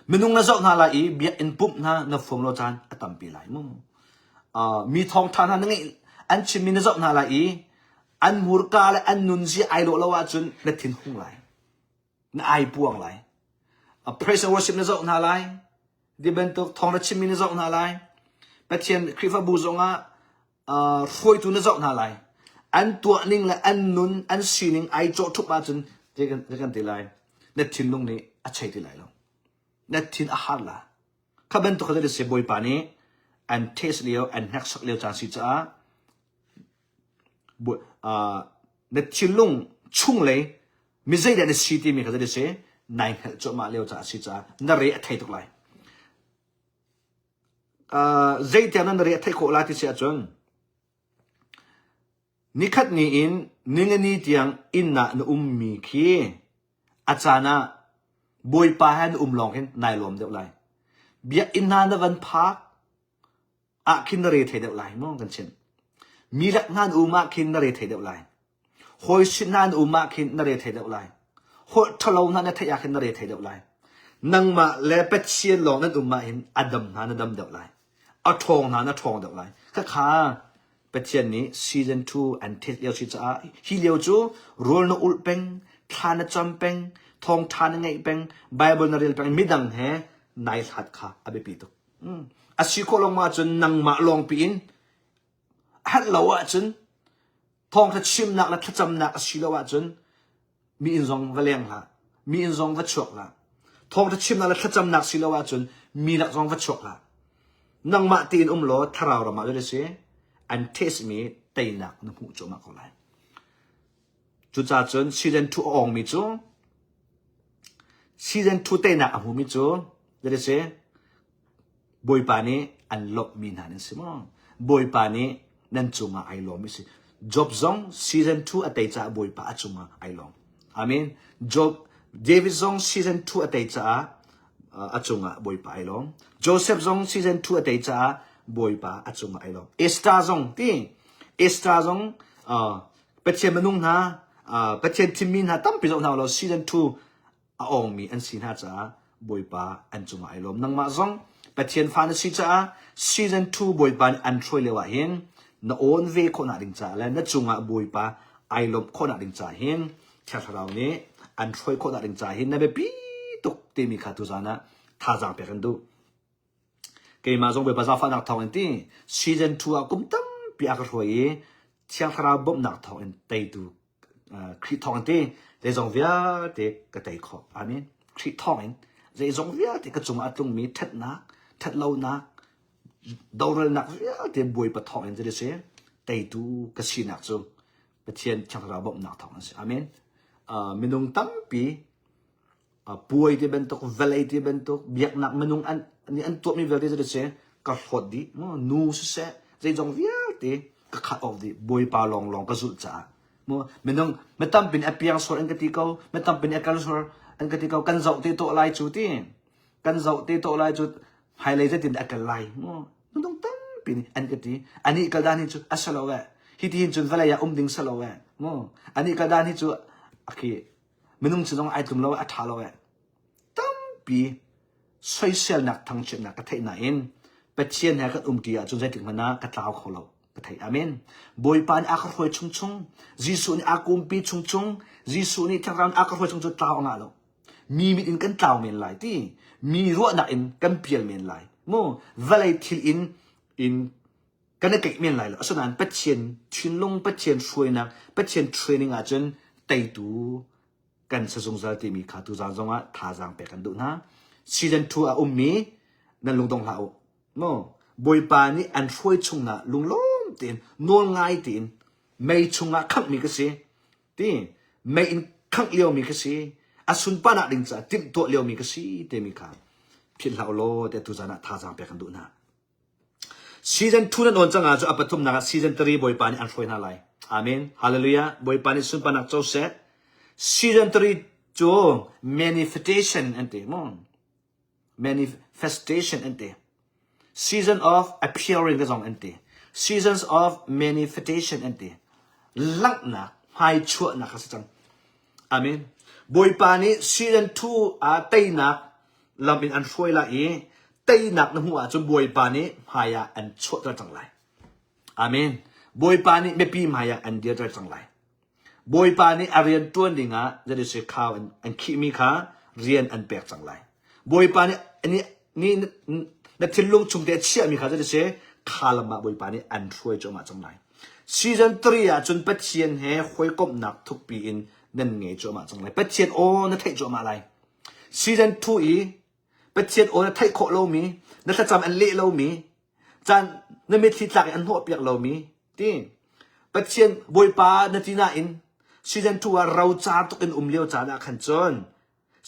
Minung na zoh hna lai i biakinn pumh hna na fuam lo caan a tampi lai mu. Uh, mi thawngtha hna na ngeih an chimmi na zoh hna lai i an hmurka le an nunzia ai lawh lo ahcun na thin hung lai. Na ai puang lai. A praise and worship na zoh hna lai. Ti bantuk thawng na chimmi na zoh hna lai. Pathian Khrihfabu zongah uh, hruaitu na zoh hna lai. An tuah ning le an nun, an sining ai cawh ṭhup ahcun zei kan, zei kan ti lai. Na thinlung nih a chei ti lai lo. Na thin a har la. Kha bantuk kha si Bawipa nih an test lio, an hneksak lio caan si caah na thinlung chunglei mi zeidah na si timi kha zei si nai hngalh cuahmah lio caah si caah na re a thei tuk lai. Uh, zeitiang na re a theih khawh lai ti si ahcun nikhat ni in ningani tiang inn ah na ummi khi a caan ah Bawipa he na um lawng hin nai lawm deuh lai. Biakinn hna na van phak ah khin na re thei deuh lai maw kan chim. Mi lak hna na um ah khin na re thei deuh lai. Hawi sin hna na um ah khin na re thei deuh lai. Holh ṭhalo hna na theih ah khin na re thei deuh lai. Nangmah le Pathian lawng nan um ah hin a dam hna na dam deuh lai. A ṭhawng hna na ṭhawng deuh lai. Khakha Pathian nih season 2 an test lio si caah hi lio cu rawl na ulh peng, thla na cam peng, thawngṭha na ngeih peng, Bible na rel peng, midang he nai hlat kha a biapi tuk. A si khawh lawng ahcun nangmah lawngpi in herh lo ahcun thawngṭha chimnak le thlacamnak a si lo ahcun mi inn zong va leng hlah. Mi inn zong va chuak hlah. Thawngṭha chimnak le thlacamnak si lo ahcun mi lak zong va chuak hlah. Nangmah tein um law thlarau ram ah a si an test mi teinak na hmuh cuahmah ko lai. Cucaah cun season 2 a awngmi cu season 2 teinak a hmumi cu zei si Bawipa nih an lawmhmi hna nan si maw? Bawipa nih nan cungah ai lawm i si. Job zong season 2 a tei caah Bawipa a cungah ai lawm. Amen. Job David zong season 2 a tei caah a cungah Bawipa ai lawm. Joseph zong season 2 a tei caah Bawipa a cungah ai lawm. Esther zong ti Esther zong uh, Pathian minung hna uh, Pathian thimmi hna tampi zoh hna law season 2 a awngmi an si hna caah Bawipa an cungah ai lawm. Nangmah zong Pathian fa na si caah season 2 Bawipa nih an hruai lio ah hin na awn ve khawhnak ding caah le na cungah Bawipa ai lawmh khawhnak ding caah hin Thiang Thlarau nih an hruai khawhnak ding caah hin na biapi tuk timi kha tuzaan ah thazaang pek an duh. Keimah zong Bawipa zaangfahnak thawng in ti season 2 ah kum tampi a ka hruai i Thiang Thlarau bawmhnak thawng in teitu Khrih thawng in ti zeizong vialte ka tei khawh. Amen. Khrih thawng in zeizong vialte ka cungah a tlungmi ṭhatnak, ṭhatlonak, doralnak vialte Bawipa thawng in zei si teitu ka sinak cu Pathian Thiang Thlarau bawmhnak thawng in si. Amen. Uh, minung tampi puai ti bantuk vawlei ti bantuk biaknak minung an nih an tuahmi vialte cu si ka hlawt dih nu siseh zeizong vialte ka khat awk dih bawipa lawnglawng ka zulh caah mu minung mi tampi nih a piang sual an ka ti ko mi tampi nih a kal sual an ka ti ko kan zoh te tawh lai cu ti kan zoh te tawh lai cu hmailei zeitin a kal lai mu minung tampi nih an ka ti anih kal dan hi cu a si lo eh hi ti hin cun vawlei ah um ding si lo eh mu anih kal dan hi cu akhi Minung cu zong ai tlum lo a ṭha lo eh. Tampi soiselnak thangchiatnak ka theih nain Pathian he kan umṭi ahcun zeitik hmanh ah ka tlau kho lo. Ka theih. Amen. Bawipa nih a ka hruai chungchung, Jesuh nih a kumpi chungchung, Jesuh nih Thiang Thlarau nih a ka hruai chung cu tlau a ngah lo. Mi mit in kan tlau men lai ti. Mi ruahnak in kan pial men lai. Mu vawlei thil in in kan i keih men lai lo. Asinain Pathian thinlung, Pathian hruainak, Pathian training ahcun teitu kan si zungzal timi kha tuzaan zongah thazaang pek kan duh hna. Season 2 a ummi nan lungdong hlah u. No. Bawipa nih an hruai chungah lunglawm tein, nawl ngai tein mei chungah khanghmi ka si. Ti mei in khangh liomi ka si. A sunparnak ding caah timhtuah liomi ka si timi kha. Philh hlah u law tiah tuzan ah thazaang pek kan duh hna. Season 2 nan awn cang ahcun a pathumnak ah season 3 Bawipa nih an hruai hna lai. Amen. Hallelujah. Bawipa nih sunparnak co seh. Season 3 cu manifestation an ti mu. Manifestation an ti. Season of appearing ka zong an ti. Seasons of manifestation an ti. Langhnak, hmaichuahnak a si cang. Amen. Bawipa nih season 2 ah teinak lam in an hruai lai i teinak na hmuh ahcun Bawipa nih hmai ah an chuahter cang lai. Amen. Bawipa nih mipi hmai ah an dirter cang lai. Bawipa nih a rian ṭuan dingah zeiti khau an, an khihmi kha rian an pek cang lai. Bawipa nih nih nih na thinlung chung te a chiahmi kha zeiti si kha lam ah Bawipa nih an hruai cuahmah cang lai. Season 3 ah cun Pathian he hawikomhnak thukpi in nan ngei cuahmah cang lai. Pathian aw na theih cuahmah lai. Season 2 i Pathian aw na theih khawh lomi, na thlacam an leh lomi, caan na mitthli tlak in an hnawhpiak lomi ti Pathian Bawipa na ti nain season 2 ah rocar tuk in um lio caan ah khan cun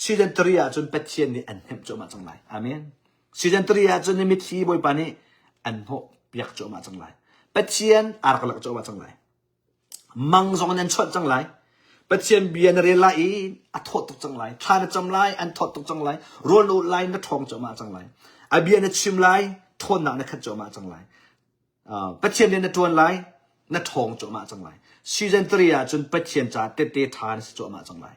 season 3 ah cun Pathian nih an hnemh cuahmah cang lai. Amen. Season 3 ah cun na mitthli Bawipa nih an hnawhpiak cuahmah cang lai. Pathian aa rak lak cuahmah cang lai. Mang zong in an chawnh cang lai. Pathian bia na rel lai i a thawt tuk cang lai. Thla na cam lai, an thawt tuk cang lai. Rawl na ulh lai, na ṭhawng cuahmah cang lai. A bia na chim lai, ṭhawnnak na khat cuahmah cang lai. Uh, Pathian rian na ṭuan lai, na ṭhawng cuahmah cang lai. Season 3 ah cun Pathian caah tette ṭha na si cuahmah cang lai.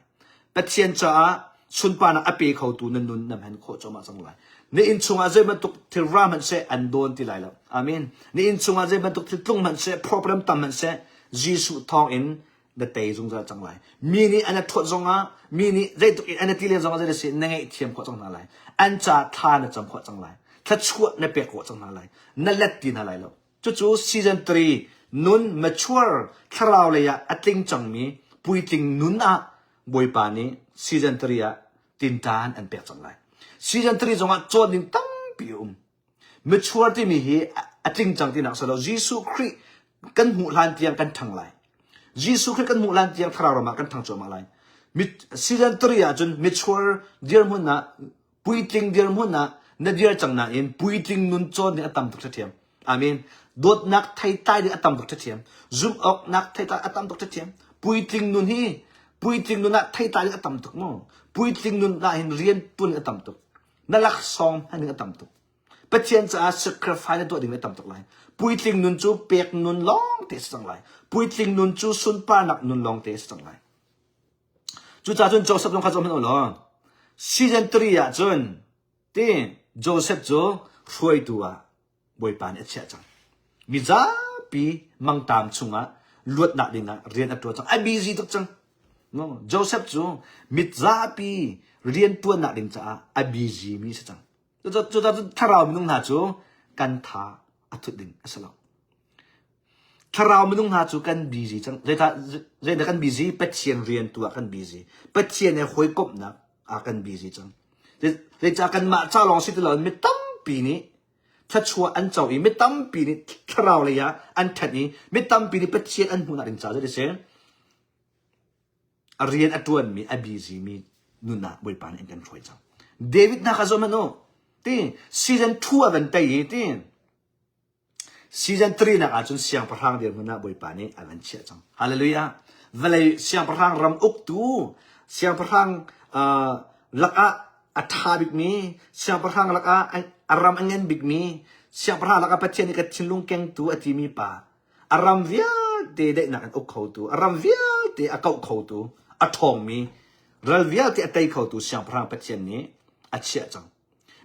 Pathian caah sunparnak a pe khotu na nun na hman khawh cuahmah cang lai. Na inn chungah zei bantuk thil ra hmanh seh an dawn ti lai lo. Amen. Na inn chungah zei bantuk thil tlung hmanh seh, problem tam hmanh seh, Jesuh thawng in na tei zungzal cang lai. Mi nih an thuat zongah, mi nih zeitluk in an ti len zongah zei si na ngaihthiam khawh cang hna lai. An ca thla na cam khawh cang lai. Thluachuah na pek khawh cang hna lai. Na let ti hna lai lo. Cucu season 3 nun mature thlarau lei ah a tling cangmi puitling nun ah Bawipa nih season 3 ah tinṭan an pek cang lai. Season 3 zongah cawn ding tampi a um. Mature timi hi a tling cang tinak si lo. Jesuh Khrih kan hmuh hlan tiang kan ṭhang lai. Jesuh Khrih kan hmuh hlan tiang thlarau ram ah kan ṭhang cuahmah lai. Season 3 ah cun mature dirhmun ah Puitling dirhmun ah na dir cang nain puitling nun cawn ding a tam tuk ṭhiam. Amen. Dawtnak theitlai ding a tam tuk ṭhiam. Zumh awknak theitlai a tam tuk ṭhiam. Puitling nun hi puitling nun ah theitlai ding a tam tuk mu. Puitling nun ah hin rian ṭuan a tam tuk. Na laksawng hman ding a tam tuk. Pathian caah sacrifice na tuah ding a tam tuk lai. Puitling nun cu pek nun lawng te a si cang lai. Puitling nun cu sunparnak nun lawng te a si cang lai. Cucaah cun Joseph zong kha zoh hmanh u law season 3 ah cun ti Joseph cu hruaitu ah Bawipa nih a chiah cang. Mi zapi mangtaam chungah luatnak dingah rian a ṭuan cang. A busy tuk cang. No, Joseph cu mit zapi rian ṭuannak ding caah a busy mi a si cang. Cucaah cun thlarau minung hna cu kan tha a thut ding a si lo. Thlarau minung hna cu kan busy cang. Zeidah kan busy? Pathian rian tu ah kan busy. Pathian he hawikomhnak ah kan busy cang. Zeicah kanmah ca lawng si ti loin mi tampi nih thluachuah an co i mi tampi nih thlarau lei ah an ṭhen i mi tampi nih Pathian an hmuhnak ding caah zei si a rian a ṭuanmi a busy mi nun ah Bawipa nih an kan hruai cang. David hna kha zoh hmanh u. Ti season 2 a van tei i ti Season 3 nak ahcun siangpahrang dirhmun ah Bawipa nih a van chiah cang. Hallelujah. Vawlei siangpahrang ram uktu, siangpahrang uh, lakah a ṭha bikmi, siangpahrang lakah a ram a ngan bikmi, siangpahrang lakah Pathian nih ka thinlung kengtu a timi pa, a ram vialte daihnak in uk khotu, a ram vialte a kauh khotu, a ṭhawngmi, ral vialte a tei khotu siangpahrang Pathian nih a chiah cang.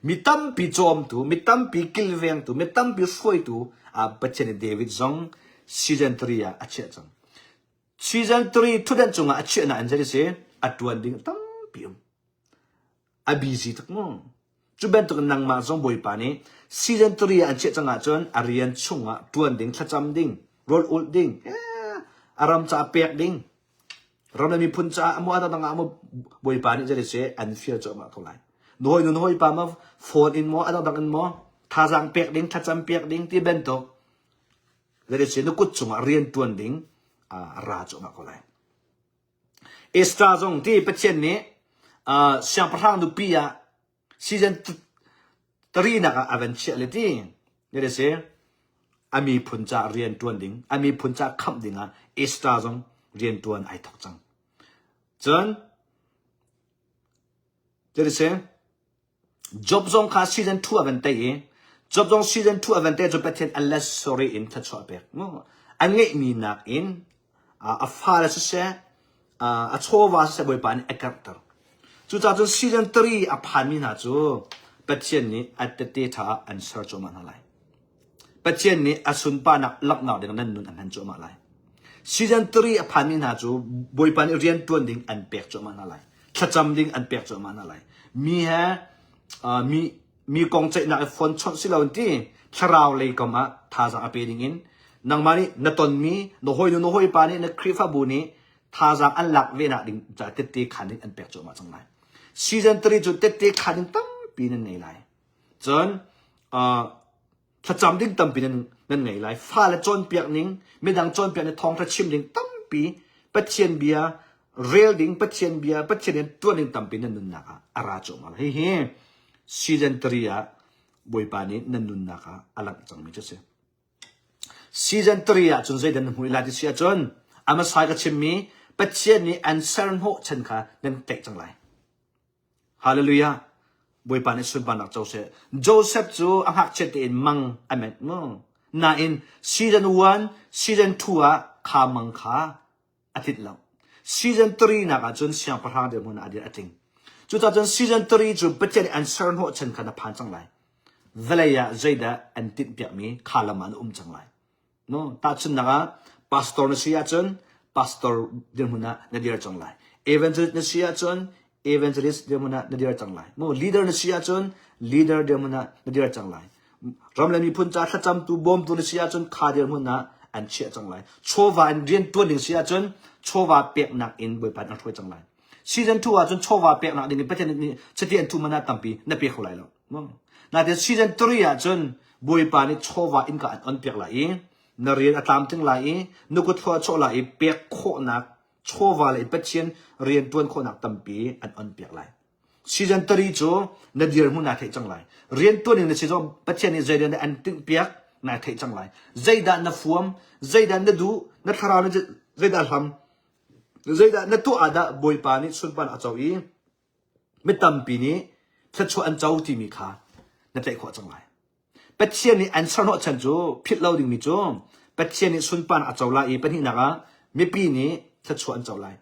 Mi tampi cawmtu, mi tampi kilvengtu, mi tampi hruaitu ah Pathian nih David zong season 3 ah a chiah cang. Season 3 thutdan cungah a chiahnak in zei si a tuan ding tampi um. A busy tuk mu. Cu bantuk in nangmah zong Bawipa nih season 3 ah an chiah cang ahcun a rian chungah tuan ding, thlacam ding, rawl ulh ding, a ram caah pek ding, Ram le miphun caah a mu a dang ah mu Bawipa nih zei seh an fial cuahmah ko lai. Na hawi nu na hawipa maw phone in maw a dangdang in maw thazaang pek ding thlacam piak ding ti bantuk zei seh na kut cungah rian tuan ding a ra cuahmah ko lai. Esther zong ti Pathian nih siangpahrang nupi ah season. Tarinak ah a van chiah le ti. Ne si a miphun ca rian ṭuan ding, a miphun ca khamh ding ah Esther zong rian ṭuan ai thok cang. Cun si Job zong kha season 2 a van tei i Job zong season 2 a van tei cu Pathian a let sorry in thluachuah pek. A ngeihmi nakin a fale siseh, a chawva siseh Bawipa nih a karhter. Cucaah cun season 3 a phanmi hna cu Pathian nih a tete ṭha ah an ser cuahmah hna lai. Pathian nih a sunparnak langhnak ding nan nun a hman cuahmah lai. Season 3 a phanmi hna cu Bawipa nih rian ṭuan ding an pek cuahmah hna lai. Thlacam ding an pek cuahmah hna lai. Mi he uh, mi mi kong ceihnak i phone chawnh si lo ti thlarau lei kam ah thazaang a pe ding in nangmah nih na tonmi na hawinu na hawipa nih na Khrihfabu nih thazaang an lak ve nak ding ca tette khan ding an pek cuahmah cang lai. Season 3 cu tette khan ding tampi nan ngei lai. Cun uh, thlacam ding tampi nan, nan ngei lai. Fale cawnpiak ning, midang cawnpiak ning thawngtha chim ding tampi, Pathian bia rel ding, Pathian bia, Pathian in tuan ding tampi nan nunnak ah a ra cuahmah. Hihi season 3 ah Bawipa nih nan nunnak ah a langh cangmi cu a si. Season 3 ah cun zeidah na hmuh lai ti si ahcun a hmasa ka chimmi Pathian nih an ser hnawh chan kha nan tlaih cang lai. Hallelujah. Bawipa nih sunparnak co seh. Joseph cu a ngakchiat tein mang a menh mu. Nain season 1, season 2 ah kha mang kha a tlinh lo. Season 3 nak ah cun siangpahrang dirhmun ah a dir a tling. Cucaah cun season 3 cu Pathian nih an ser hnawh chan kha na phan cang lai. Vawlei ah zeidah an tinhpiakmi kha lam ah na um cang lai. No, tahchunhnak ah pastor na si ahcun pastor dirhmun ah na dir cang lai. Evangelist na si ahcun evangelist dirhmun ah na dir cang lai. Mo leader na si ahcun leader dirhmun ah na dir cang lai. Ram le miphun ca thlacamtu bawmtu na si ahcun kha dirhmun ah an chiah cang lai. Chawva in rian tuan ding si ahcun chawva peknak in Bawipa nih an hruai cang lai. Season 2 ahcun chawva peknak ding in Pathian nih chiti an thu man ah tampi na pe kho lai lo. Nain season 3 ahcun Bawipa nih chawva innka an on piak lai i na rian a tlamtling lai i na kut thlua a chawh lai i pek khawhnak chawva le Pathian rian ṭuan khawhnak tampi an on piak lai. Season 3 cu na dirhmun naa theih cang lai. Rian ṭuan in na si zong Pathian nih zei rian dah an tinh piak naa theih cang lai. Zeidah na fuam, zeidah na duh, na thlarau nih zeidah hlam, zeidah na tuah ah dah Bawipa nih sunparnak a co i Mi tampi nih thluachuah an co timi kha na tlaih khawh cang lai. Pathian nih an serhnawh chan cu philh lo dingmi cu Pathian nih sunparnak a co lai i pahnihnak ah mipi nih thluachuah an co lai.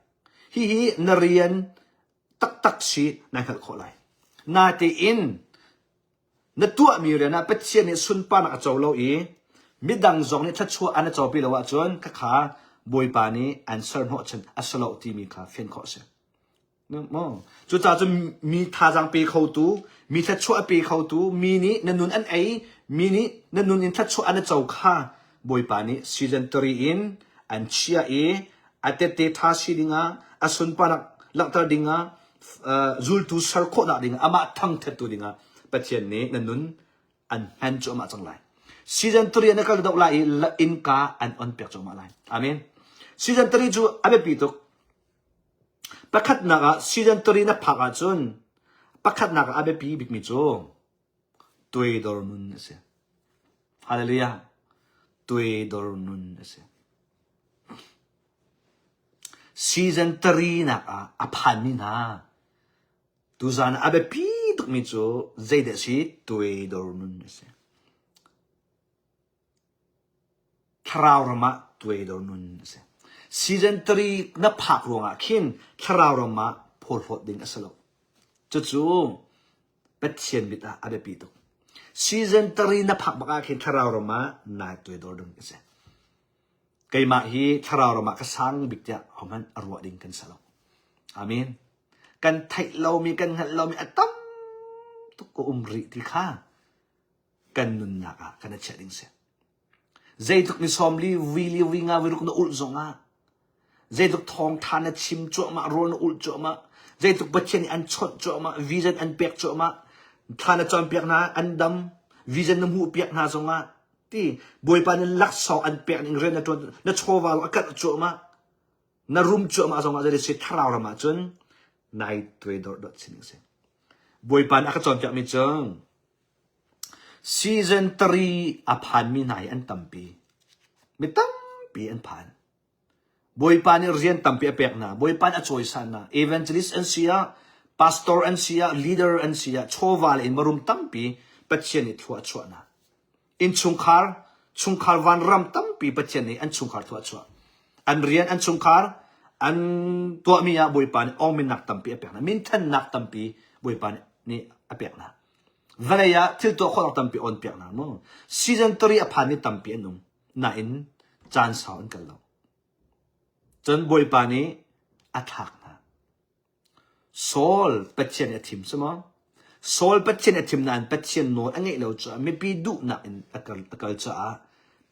Hihi na rian taktak si na hngalh khawh lai. Natein na tuahmi rian ah Pathian nih sunparnak a co lo i midang zong nih thluachuah an a copi lo ahcun khakha Bawipa nih an serhnawh chan a si lo timi kha fian khawh a si. Cucaah cun mi thazaang pe khotu, mi thluachuah a pe khotu, mi nih na nun an ei, mi nih na nun in thluachuah an co kha Bawipa nih season 3 in an chiah i a tette ṭha si dingah, a sunparnak langhter dingah, zultu ser khawhnak dingah, amah thangṭhattu dingah Pathian nih na nun an hman cuahmah cang lai. Season 3 na kal doh lai i innka an on piak cuahmah lai. Amen. Season 3 cu a biapi tuk. Pakhatnak ah season 3 na phak ahcun pakhatnak ah a biapi bikmi cu tuaidor nun a si. Hallelujah. Tuaidor nun a si. Season 3 nak ah a phanmi hna tuzan a biapi tukmi cu zeidah a si? Tuaidor nun a si. Thlarau ram ah tuaidor nun a si. Season 3 na phak ruangah khin thlarau ram ah phawlhlawt ding a si lo. Cucu Pathian mit ah a biapi tuk. Season 3 na phak bak ah khin thlarau ram ah nai tuaidor ding a si. Keimah hi thlarau ram ah ka sang bik tiah hohmanh a ruah ding kan si lo. Amen. Kan theih lomi kan hngalh lomi a tam tuk ka um rih ti kha kan nunnak ah kan i chiah ding si. Zeitluk ni sawmli vili vi nga vi ruk na ulh zongah zeitluk thawngtha na chim cuahmah rawl na ulh cuahmah zeitluk Pathian nih an chawnh cuahmah vision an pek cuahmah thla na cawnpiak hna an dam vision na hmuh piak hna zongah ti Bawipa nih laksawng an pek ning rian na tuan na chawva a karh cuahmah na rum cuahmah zongah zei si thlarau ram ah cun nai tuai dor dot sin si Bawipa nih a ka cawnpiak mi cu. Season 3 a phanmi hna hi an tampi. Mi tampi an phan. Bawipa nih rian tampi a pek hna. Bawipa nih a cawisan hna. Evangelist an si ah, pastor an si ah, leader an si ah, chawva le in marum tampi Pathian nih thlua a chuah hna. Innchungkhar, chungkhar vanram tampi Pathian nih an chungkhar thlua a chuah. An rian, an chungkhar, an tuahmi ah Bawipa nih awngminnak tampi a pek hna. Minthannak tampi Bawipa nih a pek hna. Vawlei ah thil tuah khawhnak tampi on piak hna mu. Season 3 a phanmi tampi an um. Nain caan sau an kal lo. Cun Bawipa nih a thlak hna. Saul Pathian nih a thim si maw? Saul Pathian a thim nain Pathian nawl a ngeih lo caah mipi duhnak in a kal, a kal caah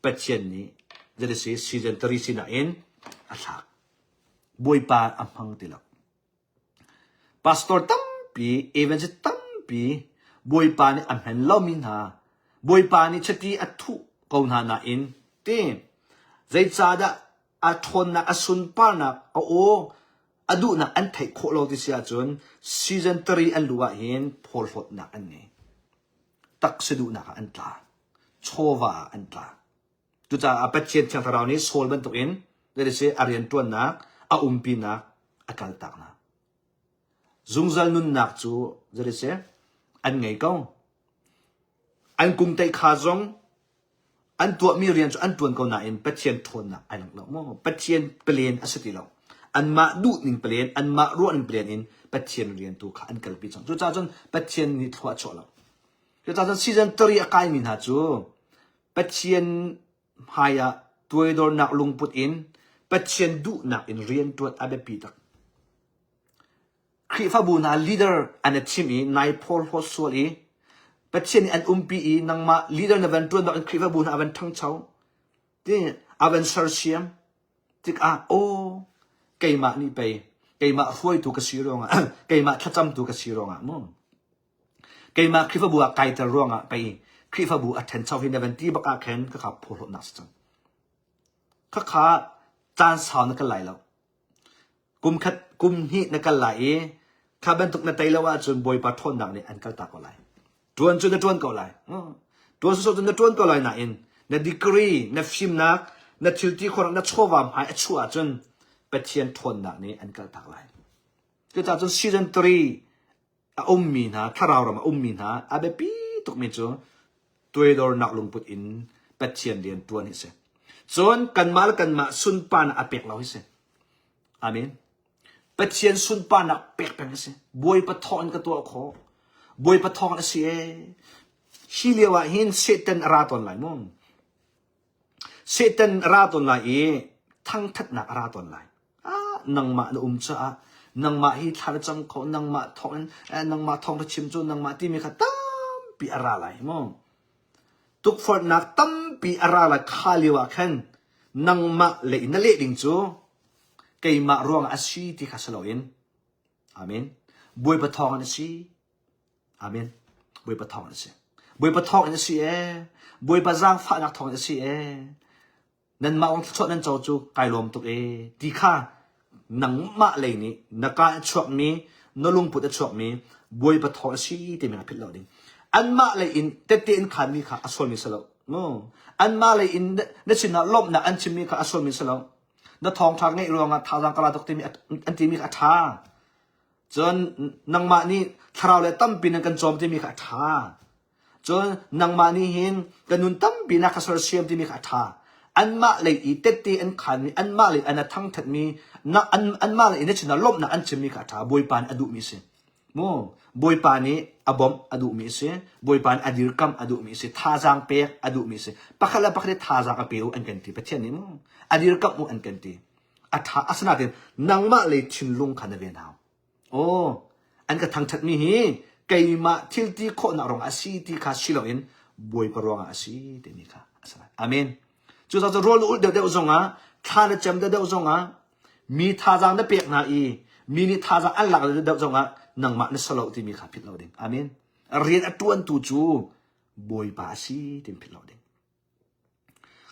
Pathian nih zeiti season 3 sinak in a thlak. Bawipa a hmang ti lo. Pastor tampi, evangelist tampi Bawipa nih a hmen lomi hna, Bawipa nih chiti a thuh ko hna nain ti zeicahdah a ṭhawnnak, a sunparnak, a aw, a duhnak an theih khawh lo ti si ahcun season 3 an luh ahhin phawlhlawtnak an ngei. Taksa duhnak ah an tla. Chawva ah an tla. Cucaah Pathian Thiang Thlarau nih Saul bantukin zeiti a rianṭuannak, a umpinak a kaltak hna. Zungzal nunnak cu zeiti an ngei ko. An kungteih kha zong an tuahmi rian cu an ṭuan ko nain Pathian ṭhawnnak ai lang lo maw? Pathian palen a si ti lo. Anmah duhning palen, anmah ruahning palen in Pathian rian tu kha an kalpi cang. Cucaah cun Pathian nih thlua a chuah lo. Cucaah cun season 3 a kaimi hna cu Pathian hmaiah tuaidornak lungput in Pathian duhnak in rianṭuan a biapi tak. Khrihfabu hna leader an i thim i nai phorhlawt sual i Pathian nih an umpi i nangmah leader na van ṭuan bak in Khrihfabu hna a van ṭhangcho ti a van sersiam tikah aw keimah nih pei keimah hruaitu ka si ruangah keimah thlacamtu ka si ruangah mu Keimah Khrihfabu ah kaiter ruangah pei Khrihfabu a ṭhencho hi na van ti bak ah khin khakha phawhlawtnak si cang. Khakha caan sau na kal lai lo. Kum khat kum hnih na kal lai i kha bantuk na tei lo ahcun Bawipa ṭhawnnak nih an kaltak ko lai. Ṭuan cu na ṭuan ko lai. Ṭuan sawsawh cu na ṭuan ko lai nain na degree, na fimnak, na thilti khawhnak, na chawva hmai a chuah ahcun Pathian ṭhawnnak nih an kaltak lai. Cucaah cun season 3 a ummi hna, thlarau ram a ummi hna a biapi tukmi cu tuaidornak lungput in Pathian rian ṭuan hi a si. Cun kanmah le kanmah sunparnak a pek lo hi si. Amen. Pathian sunparnak pek peng a si. Bawipa thawng in ka tuah khawh. Bawipa thawng a si ee. Hi lio ah hin Satan a ra tawn lai mu. Satan a ra tawn lai i thangthatnak a ra tawn lai. Ah, nangmah na um caah nangmah hi thla na cam kho, nangmah thawng in eh, nangmah thawng na chim cu nangmah timi kha tampi a ra lai mu. Tukforhnak tampi a ra lai kha lio ah khan nangmah le na leh ding cu keimah ruangah a si ti kha si loin Amen. Bawipa thawng in a si. Amen. Bawipa thawng in a si. Bawipa thawng in a si ee. Bawipa zaangfahnak thawng in a si ee. Nanmah ong thluachuah nan co cu kai lawm tuk ee ti kha nangmah lei nih na ka a chuakmi na lungput a chuakmi Bawipa thawng a si timi kha philh lo ding. Anmah lei in tette in khanmi kha a sualmi si lo. No. Anmah lei in na sinah lawmhnak an chimmi kha a sualmi si lo. Na thawngṭha ngeih ruangah thazaang ka la tuk timi an timi kha a ṭha. Cun nangmah nih thlarau le tampi nan kan cawm timi kha a ṭha. Cun nangmah nih hin ka nun tampi na ka sersiam timi kha a ṭha. Anmah lei i tette an khanmi, anmah lei an a thangṭhatmi, na, an, anmah lei i na sinah lawmhnak an chimmi kha a ṭha. Bawipa nih a duhmi a si. Mu, Bawipa nih a bawmh a duhmi a si. Bawipa nih a dirkamh a duhmi a si. Thazaang pek a duhmi a si. Pakhat le pakhat i thazaang a pe u an kan ti. Pathian nih mu, a dirkamh u an kan ti. A ṭha. Asinain nangmah lei thinlung kha na ven hau. Aw, an ka thangṭhatmi hi keimah thil ti khawhnak ruangah a si ti kha si loin Bawipa ruangah a si timi kha a si lai. Amen. Cucaah cu rawl na ulh deuhdeuh zongah, thla na cem deuhdeuh zongah, mi thazaang na pek hna i mi nih thazaang an lak deuhdeuh zongah nangmah na si lo timi kha philh lo ding. Amen. Rian a ṭuantu cu Bawipa a si timi philh lo ding.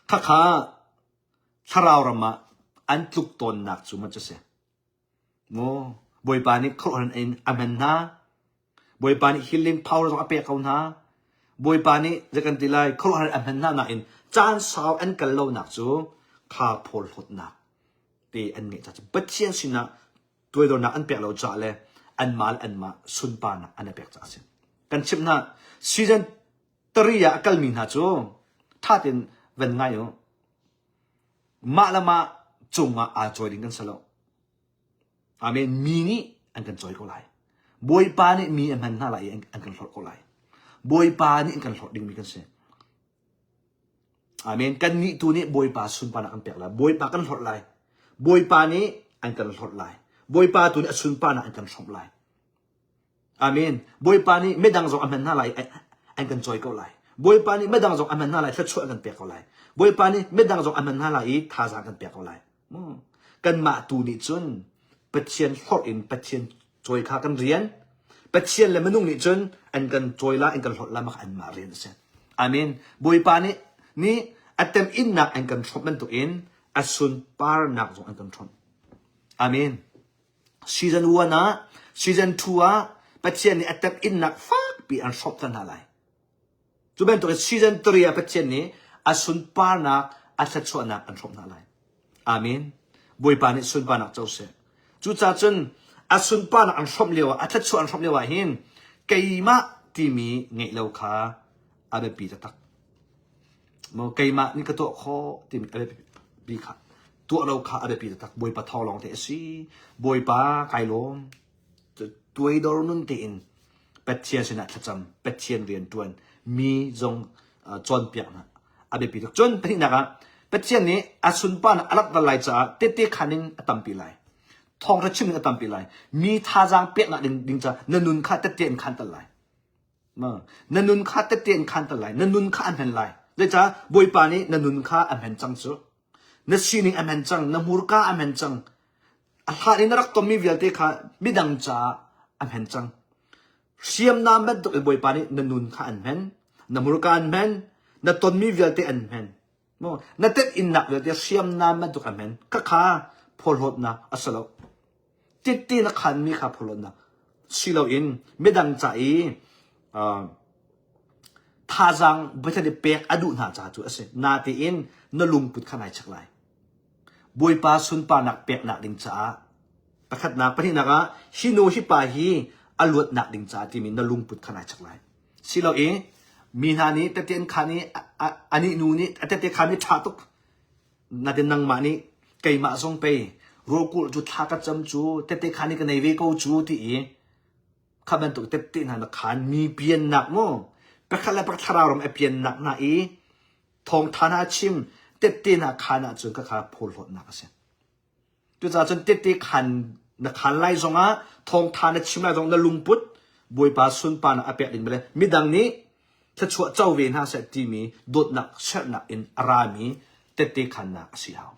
Khakha thlarau ram ah an tluk tawnnak cu maw cu si. Maw Bawipa nih khuaruahhar in a hman hna. Bawipa nih healing power zong a pek ko hna. Bawipa nih zei kan ti lai khuaruahhar a hman hna nain caan sau an kal lonak cu kha phawlhlawtnak te an ngeih caah Pathian sinah tuaidornak an pek lo caah le anmah le anmah sunparnak an i pek caah a si. Kan chimh hna season 3 ah a kalmi hna cu tha tein van ngai u. Mah le mah cungah aa cawi ding kan si lo. Amen. Mi nih an kan cawi ko lai. Bawipa nih mi a hman hna lai i an kan hlorh ko lai. Bawipa nih an kan hlorh dingmi kan si. Amen. Kan nih tu nih Bawipa sunparnak kan pek lai. Bawipa kan hlorh lai. Bawipa nih an kan hlorh lai. Bawipa tu nih a sunparnak an kan hrawmh lai. Amen. Bawipa nih midang zong a hman hna lai an kan cawi ko lai. Bawipa nih midang zong a hman hna lai thluachuah an kan pek ko lai. Bawipa nih midang zong a hman hna lai i thazaang kan pek ko lai. Kanmah tu nih cun Pathian hlorh in Pathian cawi kha kan rian. Pathian le minung nih cun an kan cawi lai, an kan hlorh lai mah anmah rian a si. Amen. Bawipa nih nih a temhinnak an kan hrawmh bantukin a sunparnak zong an kan hrawmh. Amen. Season 1 ah, season 2 ah Pathian nih a temhinnak fakpi an hrawmh cang hna lai. Cu bantuk in season 3 ah Pathian nih a sunparnak, a thluachuahnak an hrawmh hna lai. Amen. Bawipa nih sunparnak co seh. Cucaah cun a sunparnak an hrawmh lio ah, a thluachuah an hrawmh lio ah hin keimah timi ngeih lo kha a biapi taktak. Maw keimah nih ka tuah khawh timi a biapi kha tuah lo kha a biapi taktak. Bawipa thawng lawng te a si. Bawipa kai lawm. Tuaidor nun tein Pathian sinah thlacam, Pathian rian ṭuan, mi zong cawnpiak hna a biapi tuk. Cun pahnihnak ah Pathian nih a sunparnak a langhter lai caah tehte khaan in a tampi lai. Thawngṭha chim in a tampi lai. Mi thazaang peknak ding, ding caah na nun kha tehte in khaan tal lai. Na nun kha tehte in khaan tal lai. Na nun kha a hmen lai. Zeicah Bawipa nih na nun kha a hmen cang cu. Na sining a hmen cang, na hmurka a hmen cang. A hlan in na rak tonmi vialte kha midang caah a hmen cang. Hriamnam bantuk in Bawipa nih na nun kha an hmen, na hmurka an hmen, na tonmi vialte an hmen. Maw na tet-innak vialte hriamnam bantuk a hmen. Khakha phawhlawtnak a si lo. Tette na khanmi kha phawhlawtnak si loin midang ca i uh, thazaang Pathian nih pek a duh hna ca cu a si. Natein na lungput kha nai chek lai. Bawipa sunparnak peknak ding caah pakhatnak pahnihnak ah hi nu hi pa hi a luatnak ding caah timi na lungput kha nai chek lai. Si lo i mi hna nih tete an khan i anih nu nih a tete khan i ṭha tuk natin nangmah nih keimah zong pei rawlkulh cu thla ka cam cu tete khan i ka nei ve ko cu ti i kha bantuk tette hna na khan mi piannak mu pakhat le pakhat thlarau ram a piannak hna i thawngtha hna chim tette hna khan ahcun khakha phawlhlawtnak a si. Cucaah cun tette khan na khan lai zongah thawngtha na chim lai zong na lungput Bawipa sunparnak a pek ding le midang nih thluachuah co ve hna seh timi dawtnak sernak in a rami tette khannak a si hau.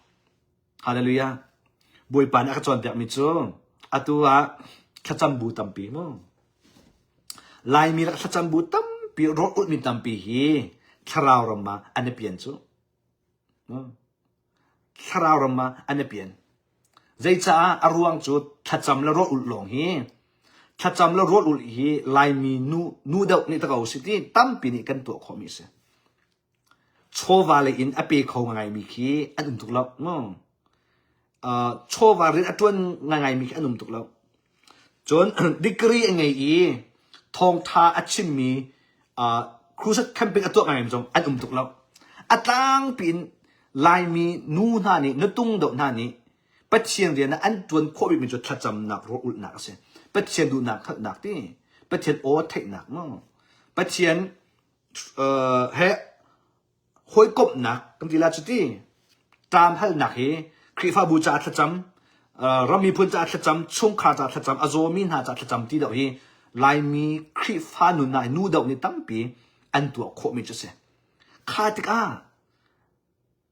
Hallelujah. Bawipa nih a ka cawnpiakmi cu atu ah thlacam bu tampi mu. Laimi le thlacam bu tampi, rawl ulhmi tampi hi thlarau ram ah an i pian cu. Thlarau ram ah an i pian. Zeicaah a ruang cu thlacam le rawl ulh lawng hi thlacam le rawl ulh hi Laimi nu nu deuh nih ta ko si ti tampi nih kan tuah khawhmi a si. Chawva lei in a pe kho ngaimi khi an um tuk lo. Uh, chawva rian a ṭuan ngaingaimi khi an um tuk lo. Cun degree a ngei i thawngṭha a chimmi uh, crusade camping a tuah ngaimi zong an um tuk lo. A tlangpi in Laimi nu hna nih nutung deuh hna nih Pathian rian ah an ṭuan khawh bikmi cu thlacamnak rawl ulhnak a si. Pathian duhnak hngalhnak ti, Pathian aw theihnak mu. Pathian he hawikomhnak kan ti la cu ti ṭam halnak hi Khrihfabu caah thlacam ram miphun caah thlacam chungkhar caah thlacam a zawmi hna caah thlacam ti deuh hi Laimi Khrihfa nun ah nu deuh nih tampi an tuah khawhmi cu a si. Kha tikah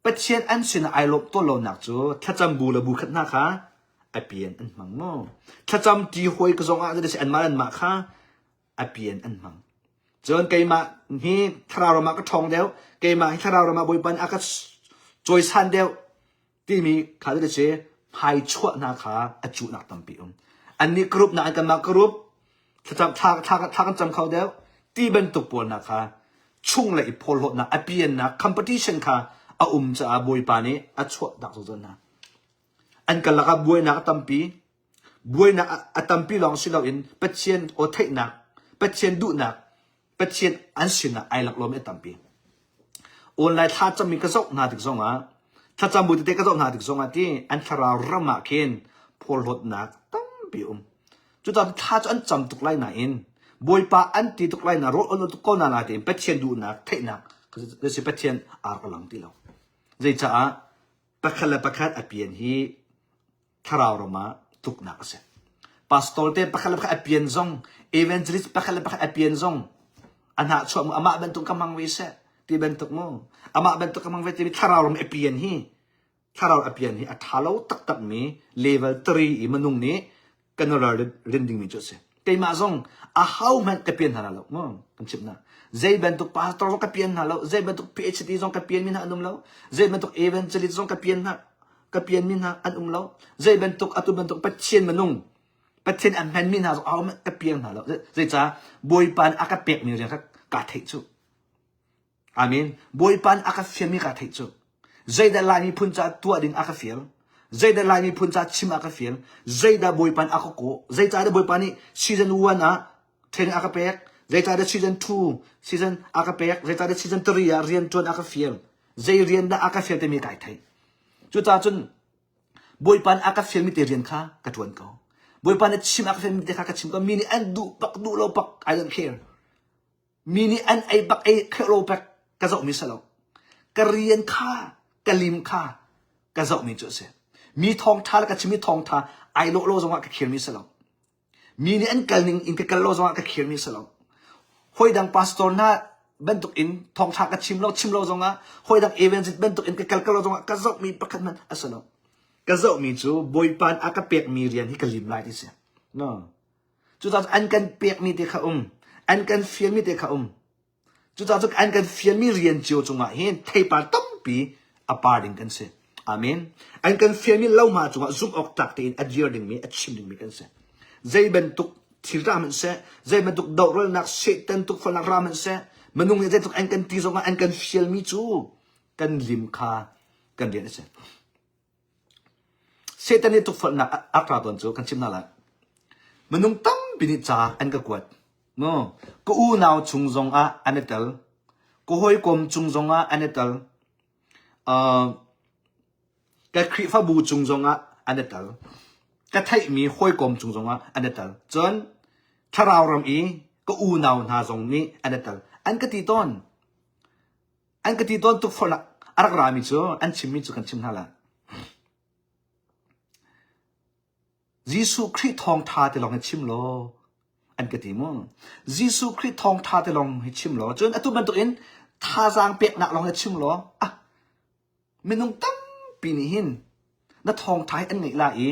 Pathian an sinah ai lawmh tawn lonak cu thlacam bu le bu khat hna kha a pian an hmang maw? Thlacam ti hawi ka zong ah anmah anmah kha a pian an hmang. Cun keimah hi thlarau ram ah ka ṭhawng deuh, keimah hi thlarau ram ah Bawipa nih a ka cawisan deuh timi kha cu si hmaichuah hna kha a cuhnak tampi um. Annih group nakin kanmah group thlacam thla, thla, thla kan cam kho deuh ti bantuk pawl hna kha. chung le i phawlhlawtnak a piannak competition kha a um caah Bawipa nih a chuahtak zungzal hna. An karlak ah buainak a tampi. Buainak a tampi lawng si loin Pathian aw theihnak, Pathian duhnak, Pathian an sinah ai lak lomi a tampi. Online thlacammi ka zoh hna tik zongah, thlacam bu tete ka zoh hna tik zongah ti an thlarau ram ah khin phawlhlawtnak tampi um. Cucaah thla cu an cam tuk lai nain Bawipa an ti tuk lai na rawl on tuk ko na la tiin Pathian duhnak theihnak si Pathian ar ka lang ti lo. Zeicaah pakhat le pakhat a pian hi thlarau ram ah tuknak a si. Pastor te pakhat le pakhat a pian zong, evangelist pakhat le pakhat a pian zong, a hnah chuah mu amah bantuk ka mang ve seh ti bantuk mu amah bantuk ka mang ve ti thlarau ram a pian hi thlarau a pian hi a tha lo taktak mi level 3 i minung nih kan ral rin dingmi cu a si. Keimah zong a hau hmanh ka pian hna lo mu kan chimh na. Zei bantuk pastor zong ka pian hna lo, zei bantuk PhD zong ka pian mi hna an um lo, zei bantuk evangelist zong ka pian hna ka pian mi hna an um lo, zei bantuk atu bantuk Pathian minung Pathian an hman mi hna zong a hau hmanh ka pian hna lo. Zeicah Bawipa nih a ka pek mi rian kha kaa theih cu. Amen. Bawipa nih a ka fialmi kaa theih cu. Zeidah Lai miphun caah tuah ding a ka fial? Zeidah Lai miphun caah chim a ka fial? Zeidah Bawipa nih a ka kawh? Zeicahdah Bawipa nih season 1 ah training a ka pek? Zeicahdah season 2 season a ka pek? Zeicahdah season 3 ah rian ṭuan a ka fial? Zei rian dah a ka fial timi kai theih. Cucaah cun Bawipa nih a ka fialmi te rian kha ka ṭuan ko. Bawipa nih chim a ka fialmi te kha ka chim ko. Mi nih an duh pak duh lo pak I don't care. Mi nih an ei bak ei kheuh lo pek ka zohmi si lo. Ka rian kha ka lim kha ka zohmi cu a si. Mi thawngṭha le ka chimmi thawngṭha ai lawh lo zongah ka khirmi si lo. Mi nih an kal ning in ka kal lo zongah ka khirmi si lo. Hawi dang pastor hna bantuk in thawngṭha ka chim lo chim lo zongah hawi dang evangelist bantuk in ka kal kal lo zongah ka zohmi pakhat hmanh a si lo. Ka zohmi cu Bawipa nih a ka pekmi rian hi ka lim lai ti si. No. Cucaah an kan pekmi te kha um. An kan fialmi te kha um. Cucaah cu an kan fialmi rian cio cungah hin theipar tampi a par ding kan si. Amen. An kan fialmi lohma cungah zumh awk tlak tein a dir dingmi, a chim dingmi kan si. Zei bantuk thil ra hmanh seh, zei bantuk dohralnak, Satan tukforhnak ra hmanh seh, minung nih zeitluk an kan ti zongah an kan fialmi cu kan lim kha kan rian a si. Satan nih tukforhnak a ra tawn cu kan chim hna lai. Minung tampi nih ca an ka kuat. No, ka unau chung zongah an i tel. Ka hawikom chung zongah an i tel. Uh, ka Khrihfabu chung zongah an i tel. Ka theihmi hawikom chung zongah an i tel. Cun thlarau ram i ka unau hna zong nih an i tel. An ka ti tawn. An ka ti tawn tukforhnak a rak rami cu an chimmi cu kan chim hna lai. Jesuh Khrih thawngṭha te lawng hi chim law an ka ti mu. Jesuh Khrih thawngṭha te lawng hi chim law cun atu bantukin thazaang peknak lawng hi chim law ah Minung tampi nih hin na thawngṭha hi an ngaih lai i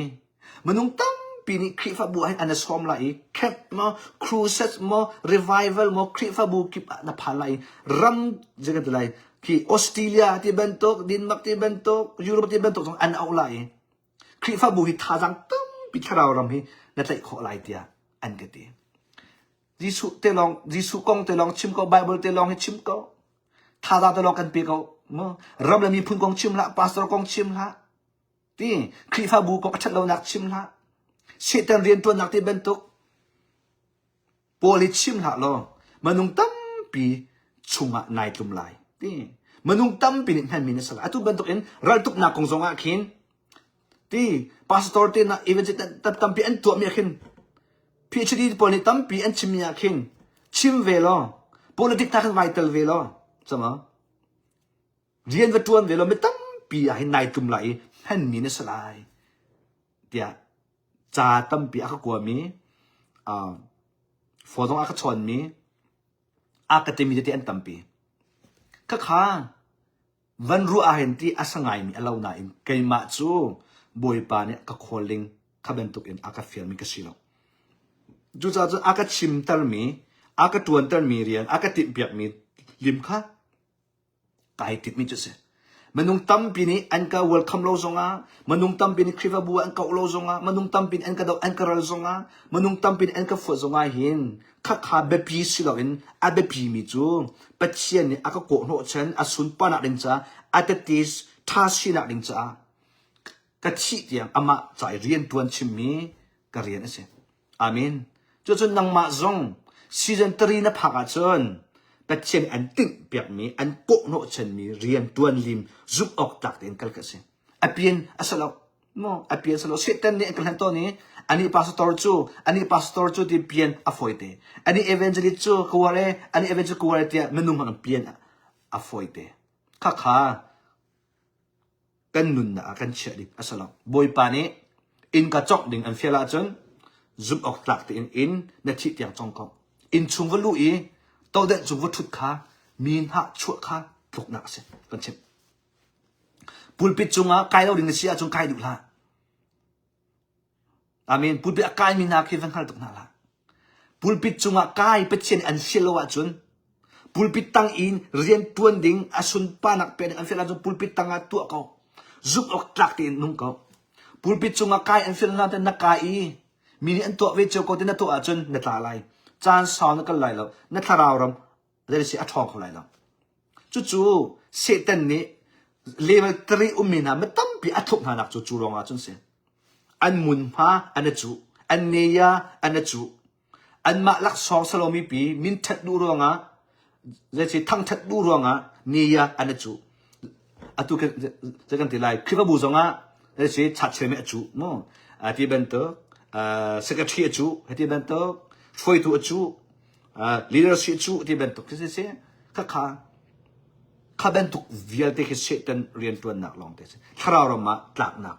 minung tampi nih Khrihfabu ah hin an i sawm lai i camp maw, crusade maw, revival maw, Khrihfabu kip ah na phan lai i ram zei kan ti lai khi Australia ti bantuk, Denmark ti bantuk, Europe ti bantuk zong an auh lai i Khrihfabu hi thazaang tampi thlarau ram hi na tlaih khawh lai tiah an ka ti. Jesuh te lawng, Jesuh kong te lawng chim ko, Bible te lawng hi chim ko. Thazaang te lawng kan pe ko. Mu ram le miphun kong chim hlah, pastor kong chim hlah. Ti Khrihfabu kong a ṭhat lonak chim hlah. Satan rianṭuannak ti bantuk pawl hi chim hlah law minung tampi chungah nai tlum lai. Ti minung tampi nih hmanmi na si lai. Atu bantuk in raltuknak kong zong ah khin ti pastor te na evangelist tampi an tuahmi ah khin PhD pawl nih tampi an chimmi ah khin chim ve law politic ta khan vai tel ve law cama rian va tuan ve law mi tampi ah hin nai tum lai i hmanmi na si lai tiah ca tampi a ka kuami uh, phone zong a ka chawnmi a ka timi tete an tampi khakha Van ruah ahhin ti a sa ngaimi a lo nain keimah cu Bawipa nih ka calling kha bantukin a ka fialmi ka si lo. Cucaah cun a ka chimtermi, a ka ṭuantermi rian, a ka timhpiakmi lim kha kai timhmi cu a si. Minung tampi nih an ka welcome lo zongah, minung tampi nih Khrihfabu an kauh lo zongah, minung tampi nih an ka doh an ka ral zongah, minung tampi nih an ka fuat zongah hin khakha biapi si loin a biapi mi cu Pathian nih a ka kawhhnawh chan a sunparnak ding caah a tete ṭha sinak ding caah ka thih tiang amah ca i rian ṭuan chimmi ka rian a si. Amen. Cucun nangmah zong season 3 na phak ahcun Pathian an tinh piakmi, an kawhhnawh chanmi rian tuan lim zumh awk tlak tein kal ka si. A pian a si lo. Mo, a pian si lo. Satan nih an ka hlen tawn i ani pastor cu, ani pastor cu ti pian a fawi te. Ani evangelist cu ka uar e, ani evangelist ka uar e tiah minung hmang pian a fawi te. Khakha kan nunnak ah kan chiah ding a si lo. Bawipa nih inn ka cawk ding an fial ahcun zumh awk tlak tein inn na thih tiang cong ko. Inn chung va luh i todenh cung va ṭhut kha mi hnah chuah kha tluknak a si. Kan chimh. Pulpit cungah kai lo ding na si ahcun kai duh hlah. Amen. Pulpit a kaimi hna khi va hngal tuk hna hlah. Pulpit cungah kai Pathian nih an fial lo ahcun pulpit tang in rian tuan ding a sunparnak pek ding an fial ahcun pulpit tang ah tuah ko. Zumh awk tlak tein nung ko. Pulpit cungah kai an fial hna te na kai i mi nih an tuah ve cio ko te na tuah ahcun na tla lai. Caan sau na kal lai lo. Na thlarau ram zei si a ṭhawng kho lai lo. Cucu Satan nih level 3 ummi hna mi tampi a thluk hna nak cu cu ruangah cun si. An munhma an i cuh, an neya an i cuh. Anmah laksawng salomi pi min ṭhat duh ruangah zei thangṭhat duh ruangah neya an i cuh. Atu kan kan ti lai Khrihfabu zongah zei si chatchel a cuh mu. Ti bantuk secretary a cuh, hiti bantuk hruaitu a cuh, leadership cu ti bantuk khi si kha kha kha bantuk vialte khi Satan riantuannak lawng te si thlarau ram ah tlaknak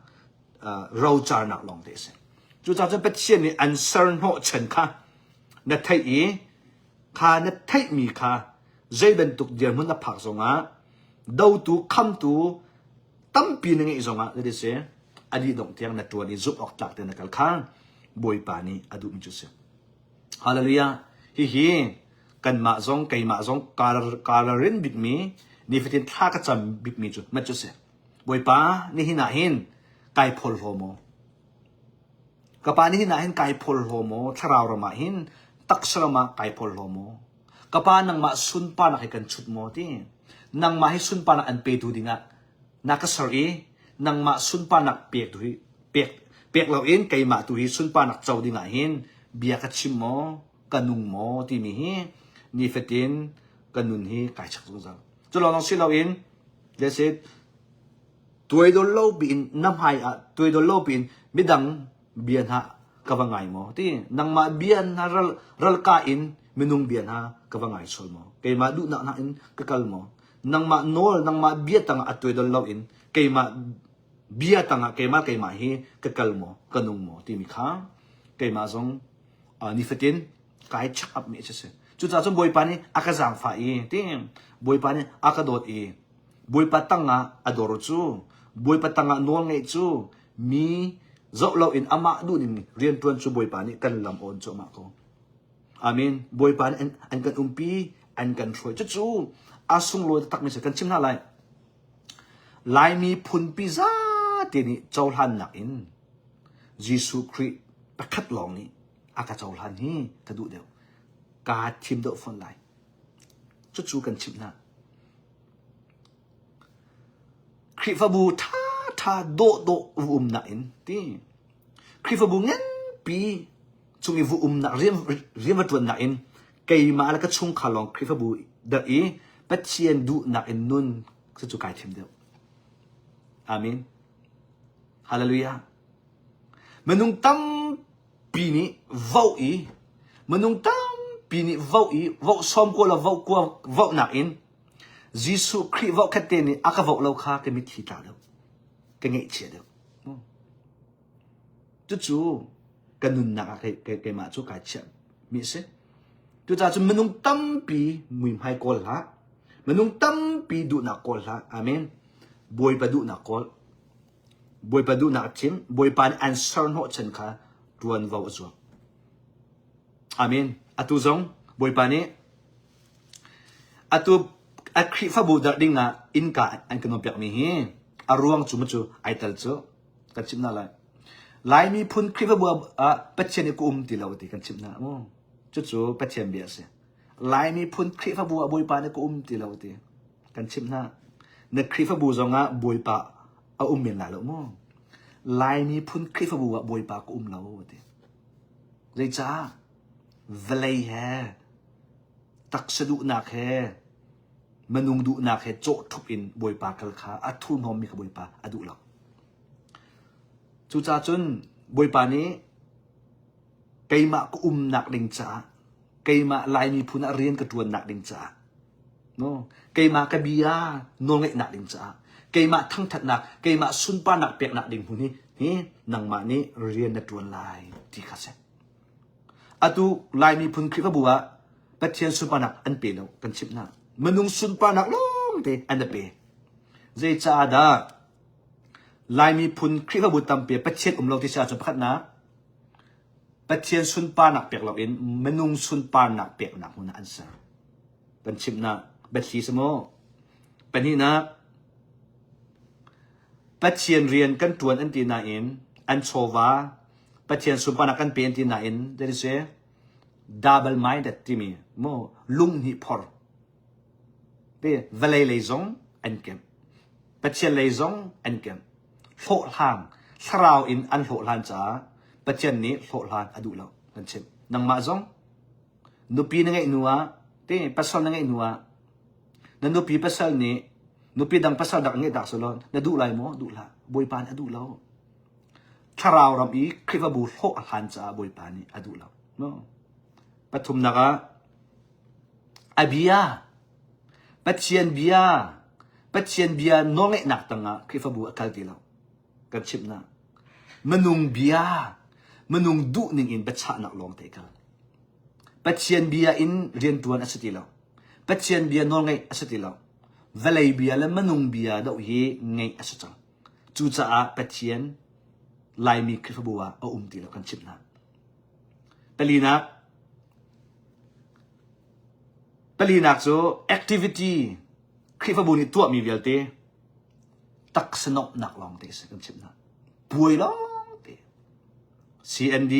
rocarnak lawng te si cucaah cun Pathian nih an ser hnawh chan kha na theih i kha na theihmi kha zei bantuk dirhmun na phak zongah dotu khamtu tampi na ngeih zongah zei si a dih dongh tiang na tuan i zumh awk tlak te na kal kha Bawipa nih a duhmi cu si Hallelujah. Hihi kanmah zong keimah zong kaa rin bikmi nifatin thla ka cam bikmi cu mat cu si. Bawipa nihin ah hin kai phol hlaw maw? Ka pa nihin ah hin kai phol hlaw maw? Thlarau ram ah hin taksa ram ah kai phol hlaw maw? Ka pa nangmah sunparnak hi kan chut maw ti? Nangmah hi sunparnak an petu dingah na ka ser i nangmah sunparnak pek tu hi pek pek loin keimah tu hi sunparnak co dingah hin bia ka chim maw ka nung maw timi hi nifatin ka nun hi kai chak zungzal cu lawng si loin let's say tuaidol lo piin na hmai ah tuaidol lo piin midang bia hna ka va ngai maw ti nangmah bia hna ral ralka in minung bia hna ka va ngai sual maw keimah duhnak hna in ka kal maw nangmah nawl nangmah bia tangah a tuaidol loin keimah bia tangah keimah keimah hi ka kal maw ka nung maw timi kha keimah zong nifatin kai check up mi a si cucaah cun bawipa nih a ka zaangfah i ti bawipa nih a ka dawt i bawipa tangah a dor cu bawipa tangah nawl ngeih cu mi zoh loin amah duhning riantuan cu bawipa nih kan lam awn cu amah ko Amen. Bawipa nih an, an kan umpi, an kan hruai. Cucu a sunglawi takmi si. Kan chim hna lai. Laimi phunpi zate nih cohlannak in Jesuh Khrih pakhat lawng nih a ka cohlan hi ka duh deuh. Kaa thim deuh fawn lai. Cucu kan chimh hna. Khrihfabu ṭhaṭha dawhdawh umnak in ti. Khrihfabu nganpi chung i vu umnak rian rian va ṭuannak in keimah le ka chungkhar lawng Khrihfabu darh i Pathian duhnak in nun cucu kai thim deuh. Amen. Hallelujah. Minung tampi nih voh i minung tampi nih voh i voh sawm kua le voh kua vohnak in Jesuh Khrih voh khat te nih a ka voh lo kha ka mitthli tla deuh. Ka ngaihchia deuh. Cucu ka nunnak ah keimah cu kai chiah mi a si. Cucaah cun minung tampi muihmai kawl hlah. Minung tampi duhnak kawl hlah. Amen. Bawipa duhnak kawl. Bawipa duhnak thim. Bawipa nih an ser hnawh chan kha tuanvo a zuam. Amen. Atu zong Bawipa nih atu A Khrihfabu darh ding ah innka an kan piakmi hi a ruang cu cu ai tel cu kan chimh hna lai. Lai miphun Khrihfabu ah Pathian i ka um ti lo ti kan chimh hna mu. Cucu Pathian bia a si. Lai miphun Khrihfabu ah Bawipa nih ka um ti lo ti kan chimh hna. Na Khrihfabu zongah Bawipa a um men lai lo mu. Lai miphun Khrihfabu ah Bawipa ka um lo ti. Zeicah? Vawlei he taksa duhnak he minung duhnak he cawh ṭhup in Bawipa kal kha a thurhnawmmi kha Bawipa a duh lo. Cucaah cun Bawipa nih keimah ka umnak ding caah keimah Lai miphun ah rian ka ṭuannak ding caah no keimah ka bia nawlngeihnak ding caah keimah thangṭhatnak keimah sunparnak peknak ding hmun hi hi nangmah nih rian na ṭuan lai ti kha si. Atu Lai miphun Khrihfabu ah Pathian sunparnak an pe lo kan chimh hna. Minung sunparnak lawngte an pe. Zeicaah dah Lai miphun Khrihfabu tampi Pathian um lo ti si ahcun pakhatnak Pathian sunparnak pek loin minung sunparnak peknak hmun ah an ser. Kan chimh hna biathli si maw? Pahnihnak Pathian rian kan ṭuan an ti nain an chawva Pathian sunparnak kan pe an ti nain that is a double minded timi mu lung hnih phor te vawlei lei zong an kemh Pathian lei zong an kemh hlawhhlang thlarau in an hlawhhlan caah Pathian nih hlawhhlan a duh lo kan chimh nangmah zong nupi na ngeih hnu ah te pasal na ngeih hnu ah na nupi pasal nih nupi dang pasal dak ngeih dak selaw na duh lai maw duh hlah Bawipa nih a duh lo Thlarau ram i Khrihfabu hlawh a hlan caah Bawipa nih a duh lo. No. Pathumnak ah a bia Pathian bia Pathian bia nawlngeihnak tangah Khrihfabu a kal ti lo. Kan chimh na. Minung bia minung duh ning in biachahnak lawng te kal. Pathian bia in riantuan a si ti lo. Pathian bia nawlngeih a si ti lo. Vawlei bia le minung bia doh hi ngeih a si cang. Cucaah Pathian Laimi Khrihfabu ah a um ti lo kan chimh hna. Palinak Palinak cu activity Khrihfabu nih tuahmi vialte taksa nomhnak lawng te si kan chimh hna. Puai lawng te. CND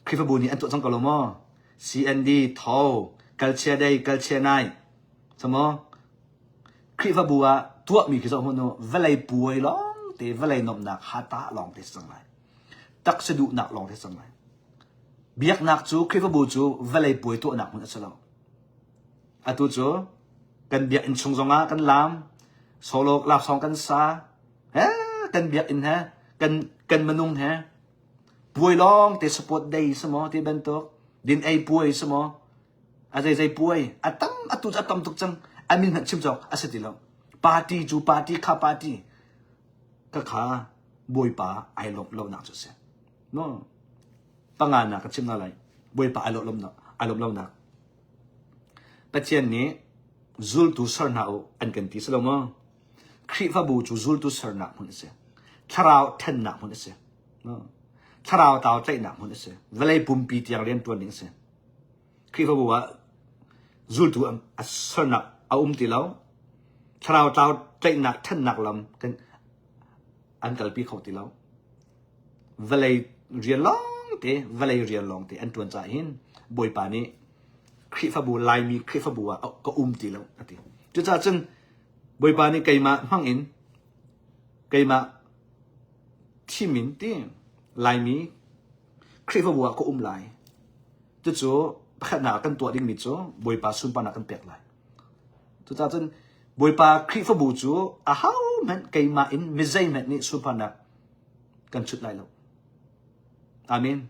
Khrihfabu nih an tuah cang ko lo maw? CND tho kalchia dei kalchia nai. Samaw? Khrihfabu ah tuahmi khi zoh hmanh u, vawlei puai lawngte, vawlei nuamhnak hata lawngte si cang lai. Taksa duhnak lawngte si cang lai. Biaknak cu Khrihfabu cu vawlei puai tuahnak hmun a si lo. Atu cu kan biakinn chung zongah kan laam, solo laksawng kan sa, he kan biakinn he, kan kan minung he, puai lawngte support day si maw ti bantuk, din ei puai si maw, A zeizei puai a tam atu cu a tam tuk cang. A min hmanh chim cawk a si ti lo. Party cu party kha party ka kha Bawipa ai lawmh lonak cu a si. No. Panganak ka chim na lai. Bawipa ai lawmh lonak ai lawmh lonak. Pathian nih zultu ser hna u an kan ti si lo maw? Khrihfabu cu zultu sernak hmun a si. Thlarau thennak hmun a si. No. Thlarau tau tlaihnak hmun a si. Vawlei pumpi tiang rian tuan ding a si. Khrihfabu ah zultu a sernak a um ti lo. Thlarau tlau tlaihnak ṭhannak lam kan an kalpi kho ti lo. Vawlei rian lawngte, vawlei rian lawngte an ṭuan caah hin Bawipa nih Khrihfabu Laimi Khrihfabu ah ka um ti lo a ti. Cucaah cun Bawipa nih keimah hmang in keimah thim in ti Laimi Khrihfabu ah ka um lai. Cucu pakhatnak ah kan tuah dingmi cu Bawipa sunparnak kan pek lai. Cucaah cun Bawipa Khrihfabu cu ahohmanh keimah in mizei hmanh nih sunparnak kan chut lai lo. Amen.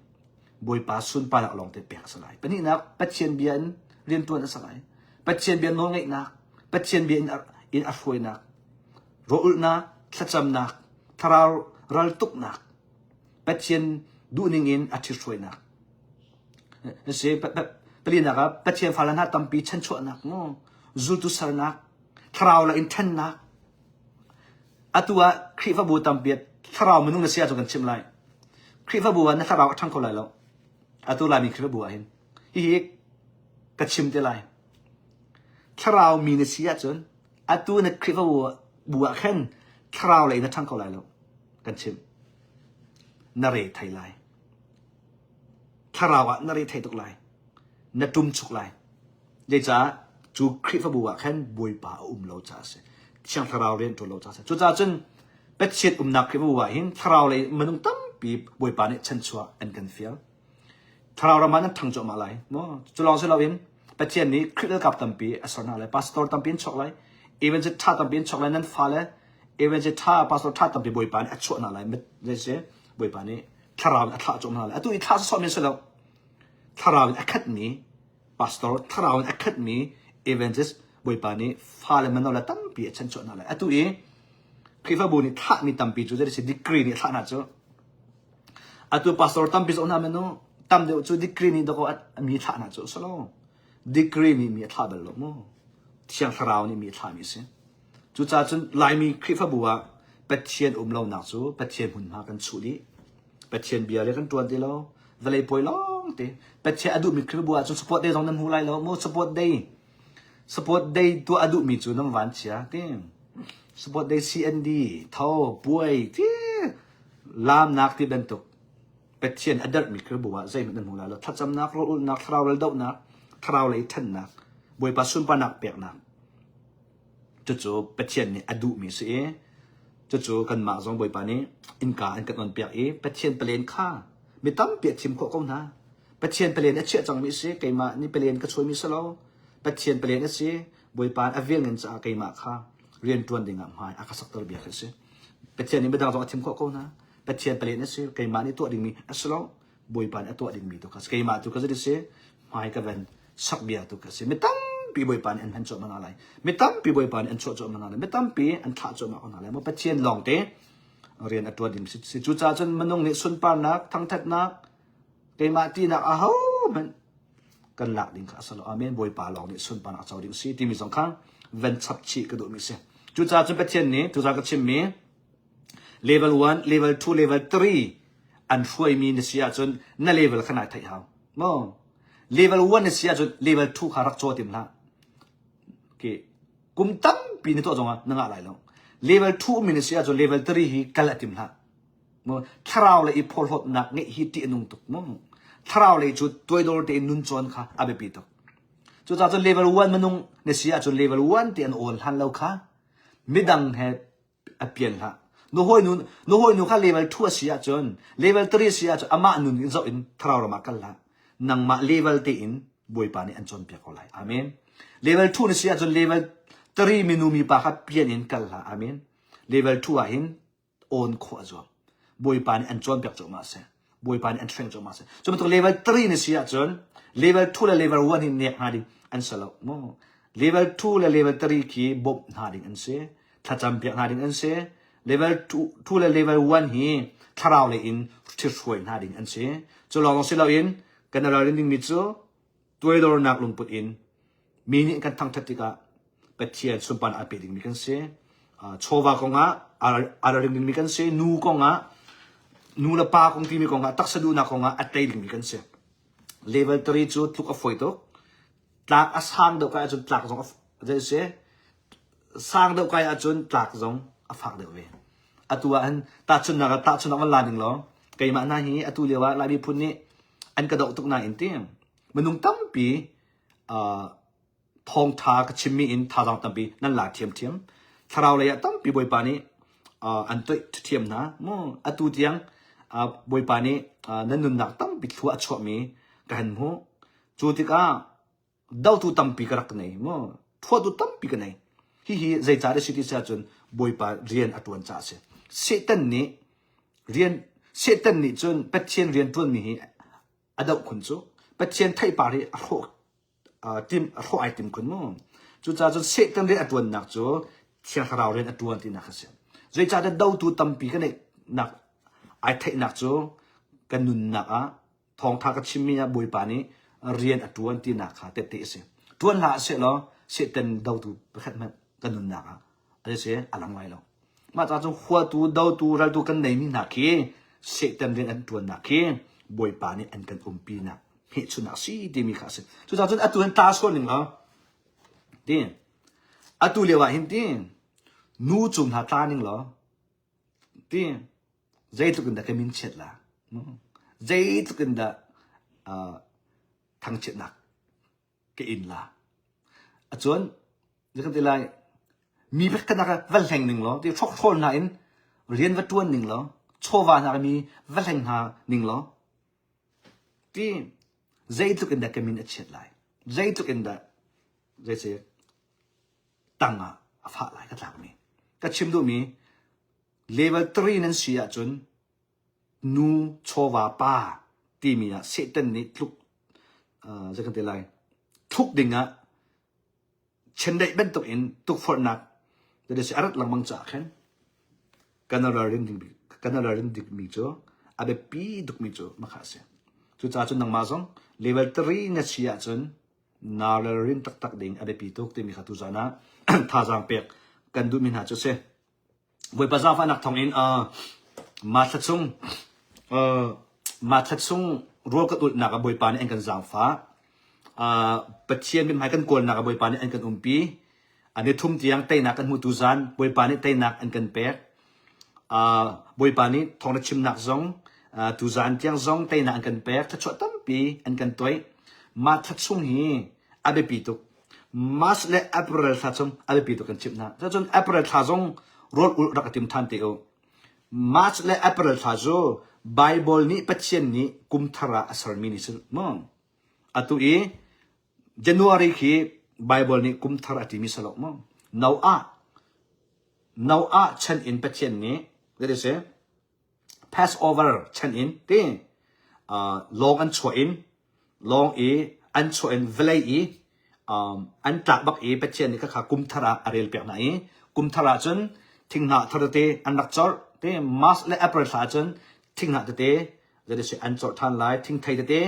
Bawipa sunparnak lawng te pek a si lai. Pahnihnak Pathian bia in riantuan a si lai. Pathian bia nawlngeihnak, Pathian bia in a, in a hruainak, rawlulhnak, thlacamnak, thlarau raltuknak, Pathian duhning in a ṭhithruainak. Si palinak ah Pathian fale hna tampi chanchuahnak mu zultu sernak thlarau la in ṭhennak atu ah Khrihfabu tampi thlarau minung na si ahcun kan chimh lai Khrihfabu ah na thlarau a ṭhang kho lai lo atu Laimi Khrihfabu ah hin hihi ka chim te lai. Thlarau mi na si ahcun atu na Khrihfabu bu ah khan thlarau lei na ṭhang kho lai lo. Kan chimh. Na re thei lai. Thlarau ah na re thei tuk lai. Na ṭum chuk lai. Zeicah cu Khrihfabu ah khan Bawipa a um lo caah a si. Thiang Thlarau rian ṭuan lo caah a si. Cucaah cun Pathian umnak Khrihfabu ah hin thlarau lei minung tampi Bawipa nih chanchuah an kan fial. Thlarau ram ah nan ṭhang cuahmah lai. Maw? Cu lawng si loin Pathian nih Khrih ralkap tampi a ser hna lai. Pastor tampi an chuak lai. Evangelist ṭha tampi an chuak lai. Nan fale evangelist ṭha, pastor ṭha tampi Bawipa nih a chuah hna lai. Zeisi Bawipa nih thlarau in a thlah cuahmah hna lai. Atu i thlah sawsawh men si lo. Thlarau in a khatmi pastor, thlarau in a khatmi evangelist Bawipa nih fale mano le tampi a chanchuah hna lai. Atu i Khrihfabu nih thlahmi tampi cu zeiti si degree nih a thlah hna cu. Atu pastor tampi zoh hna menu tam deuh cu degree nih dakaw mi thlah hna cu salo. Degree nih mi a thlah bal lo mu. Thiang Thlarau nih mi a thlahmi si. Cucaah cun Laimi Khrihfabu ah Pathian um lonak cu Pathian hmunhma kan chuh dih. Pathian bia le kan ṭuan ti lo. Vawlei puai lawng te. Pathian a duhmi Khrihfabu ah cun support day zong nan hmu lai lo. Mu support day. Support day tuah a duhmi cu nan van chia ti. Support day CND, tho, puai, ti laamnak ti bantuk Pathian a derhmi Khrihfabu ah zeihmanh nan hmu lai lo. Thlacamnak, rawlulhnak, thlarau lei dohnak, thlarau lei ṭhannak, Bawipa sunparnak peknak. Cucu Pathian nih a duhmi a si i cucu kanmah zong Bawipa nih innka an kan onpiak i Pathian palen kha mi tampi a thim khawh ko hna. Pathian palen a chiah cangmi a si, keimah nih palen ka chuaimi si lo. Pathian palen a si, Bawipa a veel ngan caah keimah kha rian ṭuan dingah hmai a ka sakter bia khi a si. Pathian nih midang zong a thim khawh ko hna. Pathian palen a si, keimah nih tuah dingmi a si lo. Bawipa nih a tuah dingmi tu kha keimah tu ka zei si hmai ka van sak bia tu ka si mi tampi Bawipa nih an hman cuahmah hna lai mi tampi Bawipa nih an chuah cuahmah hna lai mi tampi an thlah cuahmah ko hna lai maw Pathian lawng te rian a tuan ding si cucaah cun minung nih sunparnak thangthatnak keimah tinak a ho hmanh kan lak ding kha a si lo amen Bawipa lawng nih sunparnak co ding si timi zong kha van chap chih ka duhmi si cucaah cun Pathian nih tuza ka chimmi Level 1, level 2, level 3 an hruaimi na si ahcun na level kha nai theih hau. Maw? Level 1 na si ahcun level 2 kha rak caw tim hlah. Okay. Kum tampi na tuah zongah na ngah lai lo. Level 2 ummi na si ahcun level 3 hi kal a tim hlah. Maw? Thlarau le i phorhlawtnak ngeih hi ṭih a nung tuk. Maw? Thlarau lei cu tuaidor tein nun cawn kha a biapi tuk. Cucaah cun level 1 minung na si ahcun level 1 ti an awl hlan lo kha midang he a pian hlah. Na hawinu na hawinu kha level 2 a si ahcun level 3 a si ahcun amah nun in zoh in thlarau ram ah kal hlah. Nangmah level te in Bawipa nih an cawnpiak ko lai. Amen. Level 2 na si ahcun level 3 minu mipa kha pian in kal hlah. Amen. Level 2 ah hin awn khawh a zuam. Bawipa nih an cawnpiak cuahmah a si. Bawipa nih an train cuahmah a si. Cu bantuk level 3 na si ahcun level 2 le level 1 hi nek hna ding an si lo. Mu. Level 2 le level 3 khi bawmh hna ding an si. Thlacam piak hna ding an si. Level 2 le level 1 hi thlarau lei in ṭhithruai hna ding an si. Cu lawng si loin kan ralrin dingmi cu tuaidornak lungput in mi nih kan thangṭhat tikah Pathian sunparnak a pe dingmi kan si. Chawva kongah aa ring dingmi kan si. Nu kongah nu le pa kong timi kongah taksa duhnak kongah a tei dingmi kan si. Level 3 cu tluk a fawi tuk. Tlak a sang deuh kai ahcun tlak zong a zei si. Sang deuh kai ahcun tlak zong a fak deuh ve. Atu ah hin tahchunhnak ah tahchunhnak van la ning law keimah hna hi atu lio ah Lai miphun nih an ka doh tuk nain ti minung tampi uh, thawngtha ka chimmi in thazaang tampi nan la thiamthiam thlarau lei ah tampi bawipa nih uh, an toih thiam hna mu atu tiang uh, bawipa nih uh, nan nunnak tampi thlua a chuahmi ka han hmu cu tikah dotu tampi ka rak nei mu thuatu tampi ka nei hihi zeicah dah si ti si ahcun bawipa rian a tuan caah a si Satan nih rian Satan nih cun Pathian rian tuanmi hi a doh khun cu Pathian theipar hi a hrawh tim a hrawh ai tim khun mu cucaah cun Satan rian a tuannak cu Thiang Thlarau rian a tuan tinak a si zeicahtiah dotu tampi ka neihnak ai theihnak cu kan nunnak ah thawngtha ka chimmi ah Bawipa nih rian a tuan tinak kha tette a si tuan hlah seh law Satan dotu pakhat hmanh kan nunnak ah a si a lang lai lo mah ca cu huatu dotu raltu kan neimi hna khi Satan rian an tuannak khi Bawipa nih an kan umpinak hmehchunnak si timi kha a si cucaah cun atu hin tla sual ning law. Ti. Atu lio ah hin ti nu cung hna tla ning law ti zeitluk in dah ka min chiat la zeitluk in dah uh, thangchiatnak ka in la acun kan ti lai mi pakhat nak va hleng ning law ti hrokhrawl hna in rian va tuan ning law chawva hna mi va hleng hna ning law ti zeitluk in dah ka min a chiat lai zeitluk in dah zei tang ah a fah lai ka tlak mi ka chim duh mi level 3 nan si ahcun nu chawva pa timi ah Satan nih tluk zei kan ti lai thluk ding ah chendeih bantuk in tukforhnak si a rat lengmang caah khan kan ralrin ding kan ralrin dik mi cu a biapi tuk mi cu makha a si. Cucaah cun nangmah zong level 3 na si ahcun naa ralrin taktak ding a biapi tuk timi kha tuzaan ah thazaang pek kan duhmi hna cu a si. Bawipa zaangfahnak thawngin uh, ma thla chung uh, ma thla chung rawl kan ulhnak ah Bawipa nih an kan zaangfah. Uh, Pathian mithmai kan kawlnak ah Bawipa nih an kan umpi. A ni thum tiang teinak kan hmutu zan Bawipa nih teinak an kan pek. Uh, Bawipa nih thawngtha chimnak zong uh, tuzan tiang zong teinak an kan pek. Thluachuah tampi an kan toih. Ma thla chung hi a biapi tuk. March le April thla chung a biapi tuk kan chimh hna. Cun April thla zong rawl ulh rak i tim than te u. March le April thla cu Bible nih Pathian nih kum thar ah a sermi ni si mu. Atu i January khi Bible nih kum thar a timi si lo mu. Noah Noah chan in Pathian nih that is Passover chan in ti lawng an chuah in lawng i an chuah in vawlei i an tlak bak i Pathian nih khakha kum thar ah a rel piak hna i kum thar ah cun thinghnah thar tete an rak corh ti March le April thla ah cun thinghnah tete zeiti an corh than lai thingthei tete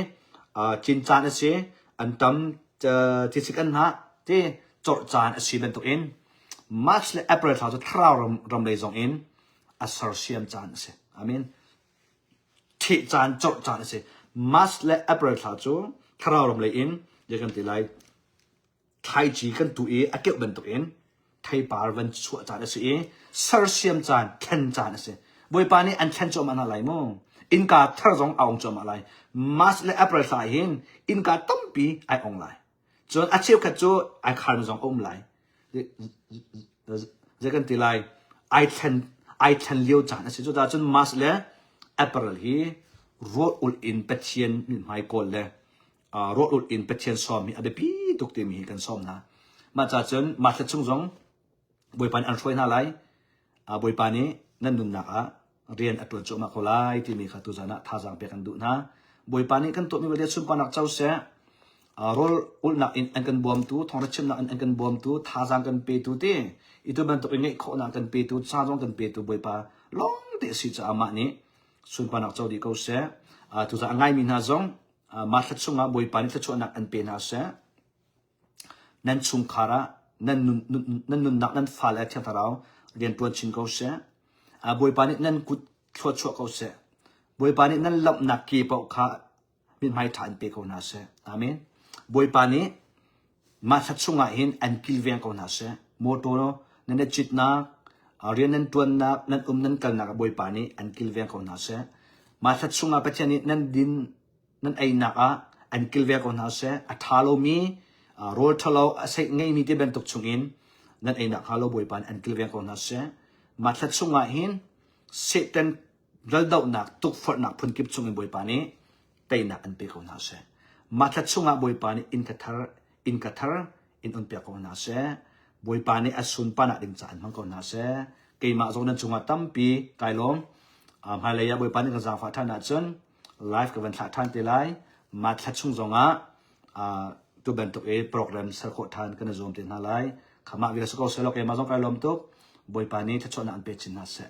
cin caan a si an tam tisik an hnah ti corh caan a si bantukin March le April thla cu thlarau ram, ram lei zong in a sersiam caan a si. Amen. Thih caan, corh caan a si. March le April thla cu thlarau ram lei in zei kan ti lai thlaici kan tu i a keuh bantuk in theipar van chuah caan a si i sersiam caan, thlen caan a si. Bawipa nih an thlen cuahmah hna lai mu. Innka thar zong a ong cuahmah lai. March le April thla hin innka tampi ai ong lai. Cun a cheukhat cu ai kharmi zong a um lai. Zei kan ti lai, ai thlen, ai thlen lio caan a si. Cucaah cun March le April hi rawl ulh in Pathian mithmai kawl le rawl ulh in Pathian sawm hi a biapi tuk timi hi kan sawm hna. Mah ca cun mah thla chung zong Bawipa nih an hruai hna lai. Bawipa nih nan nunnak ah rian a ṭuan cuahmah ko lai timi kha tuzan ah thazaang pek kan duh hna. Bawipa nih kan tuahmi vialte sunparnak co seh. Rawl ulhnak in an kan bawmtu, thawngṭha chimnak in an kan bawmtu, thazaang kan petu ti, itu bantuk in ngeih khawhnak kan petu, ca zong kan petu Bawipa lawng te a si caah mah nih sunparnak co dih ko seh. Tuzan a ngaimi hna zong mah thla chungah Bawipa nih thluachuahnak an pe hna seh. Nan chungkhar ah nan nunnak nan fale Thiang Thlarau rianṭuan chin ko seh. Bawipa nih nan kut thluachuah ko seh. Bawipa nih nan lamhnak ke paoh kha mithmai ṭha in pe ko hna seh. Amen. Bawipa nih mah thla chungah hin an kilveng ko hna seh. Motor nan i citnak, rian nan ṭuannak, nan um nan kalnak ah Bawipa nih an kilveng ko hna seh. Mah thla chungah Pathian nih nan din nan einak ah an kilveng ko hna seh. A ṭha lomi, rawl ṭhalo a seih ngeimi ti bantuk chungin nan einak hnga lo Bawipa nih an kilveng ko hna seh. Mah thla chungah hin Satan raldohnak tukforhnak phunkip chungin Bawipa nih teinak an pe ko hna seh. Mah thla chungah Bawipa nih innka thar, innka thar in on piak ko hna seh. Bawipa nih a sunparnak ding ca an hmang ko hna seh. Keimah zong nan cungah tampi kai lawm. Hmailei ah Bawipa nih kan zaangfah ṭhan ahcun live ka van thlah ṭhan te lai. Mah thla chung zongah tu bantuk i program ser khawh ṭhan kan i zuam te hna lai. Khamah vial si ko seh law keimah zong kai lawm tuk. Bawipa nih thluachuahnak an pe chin hna seh.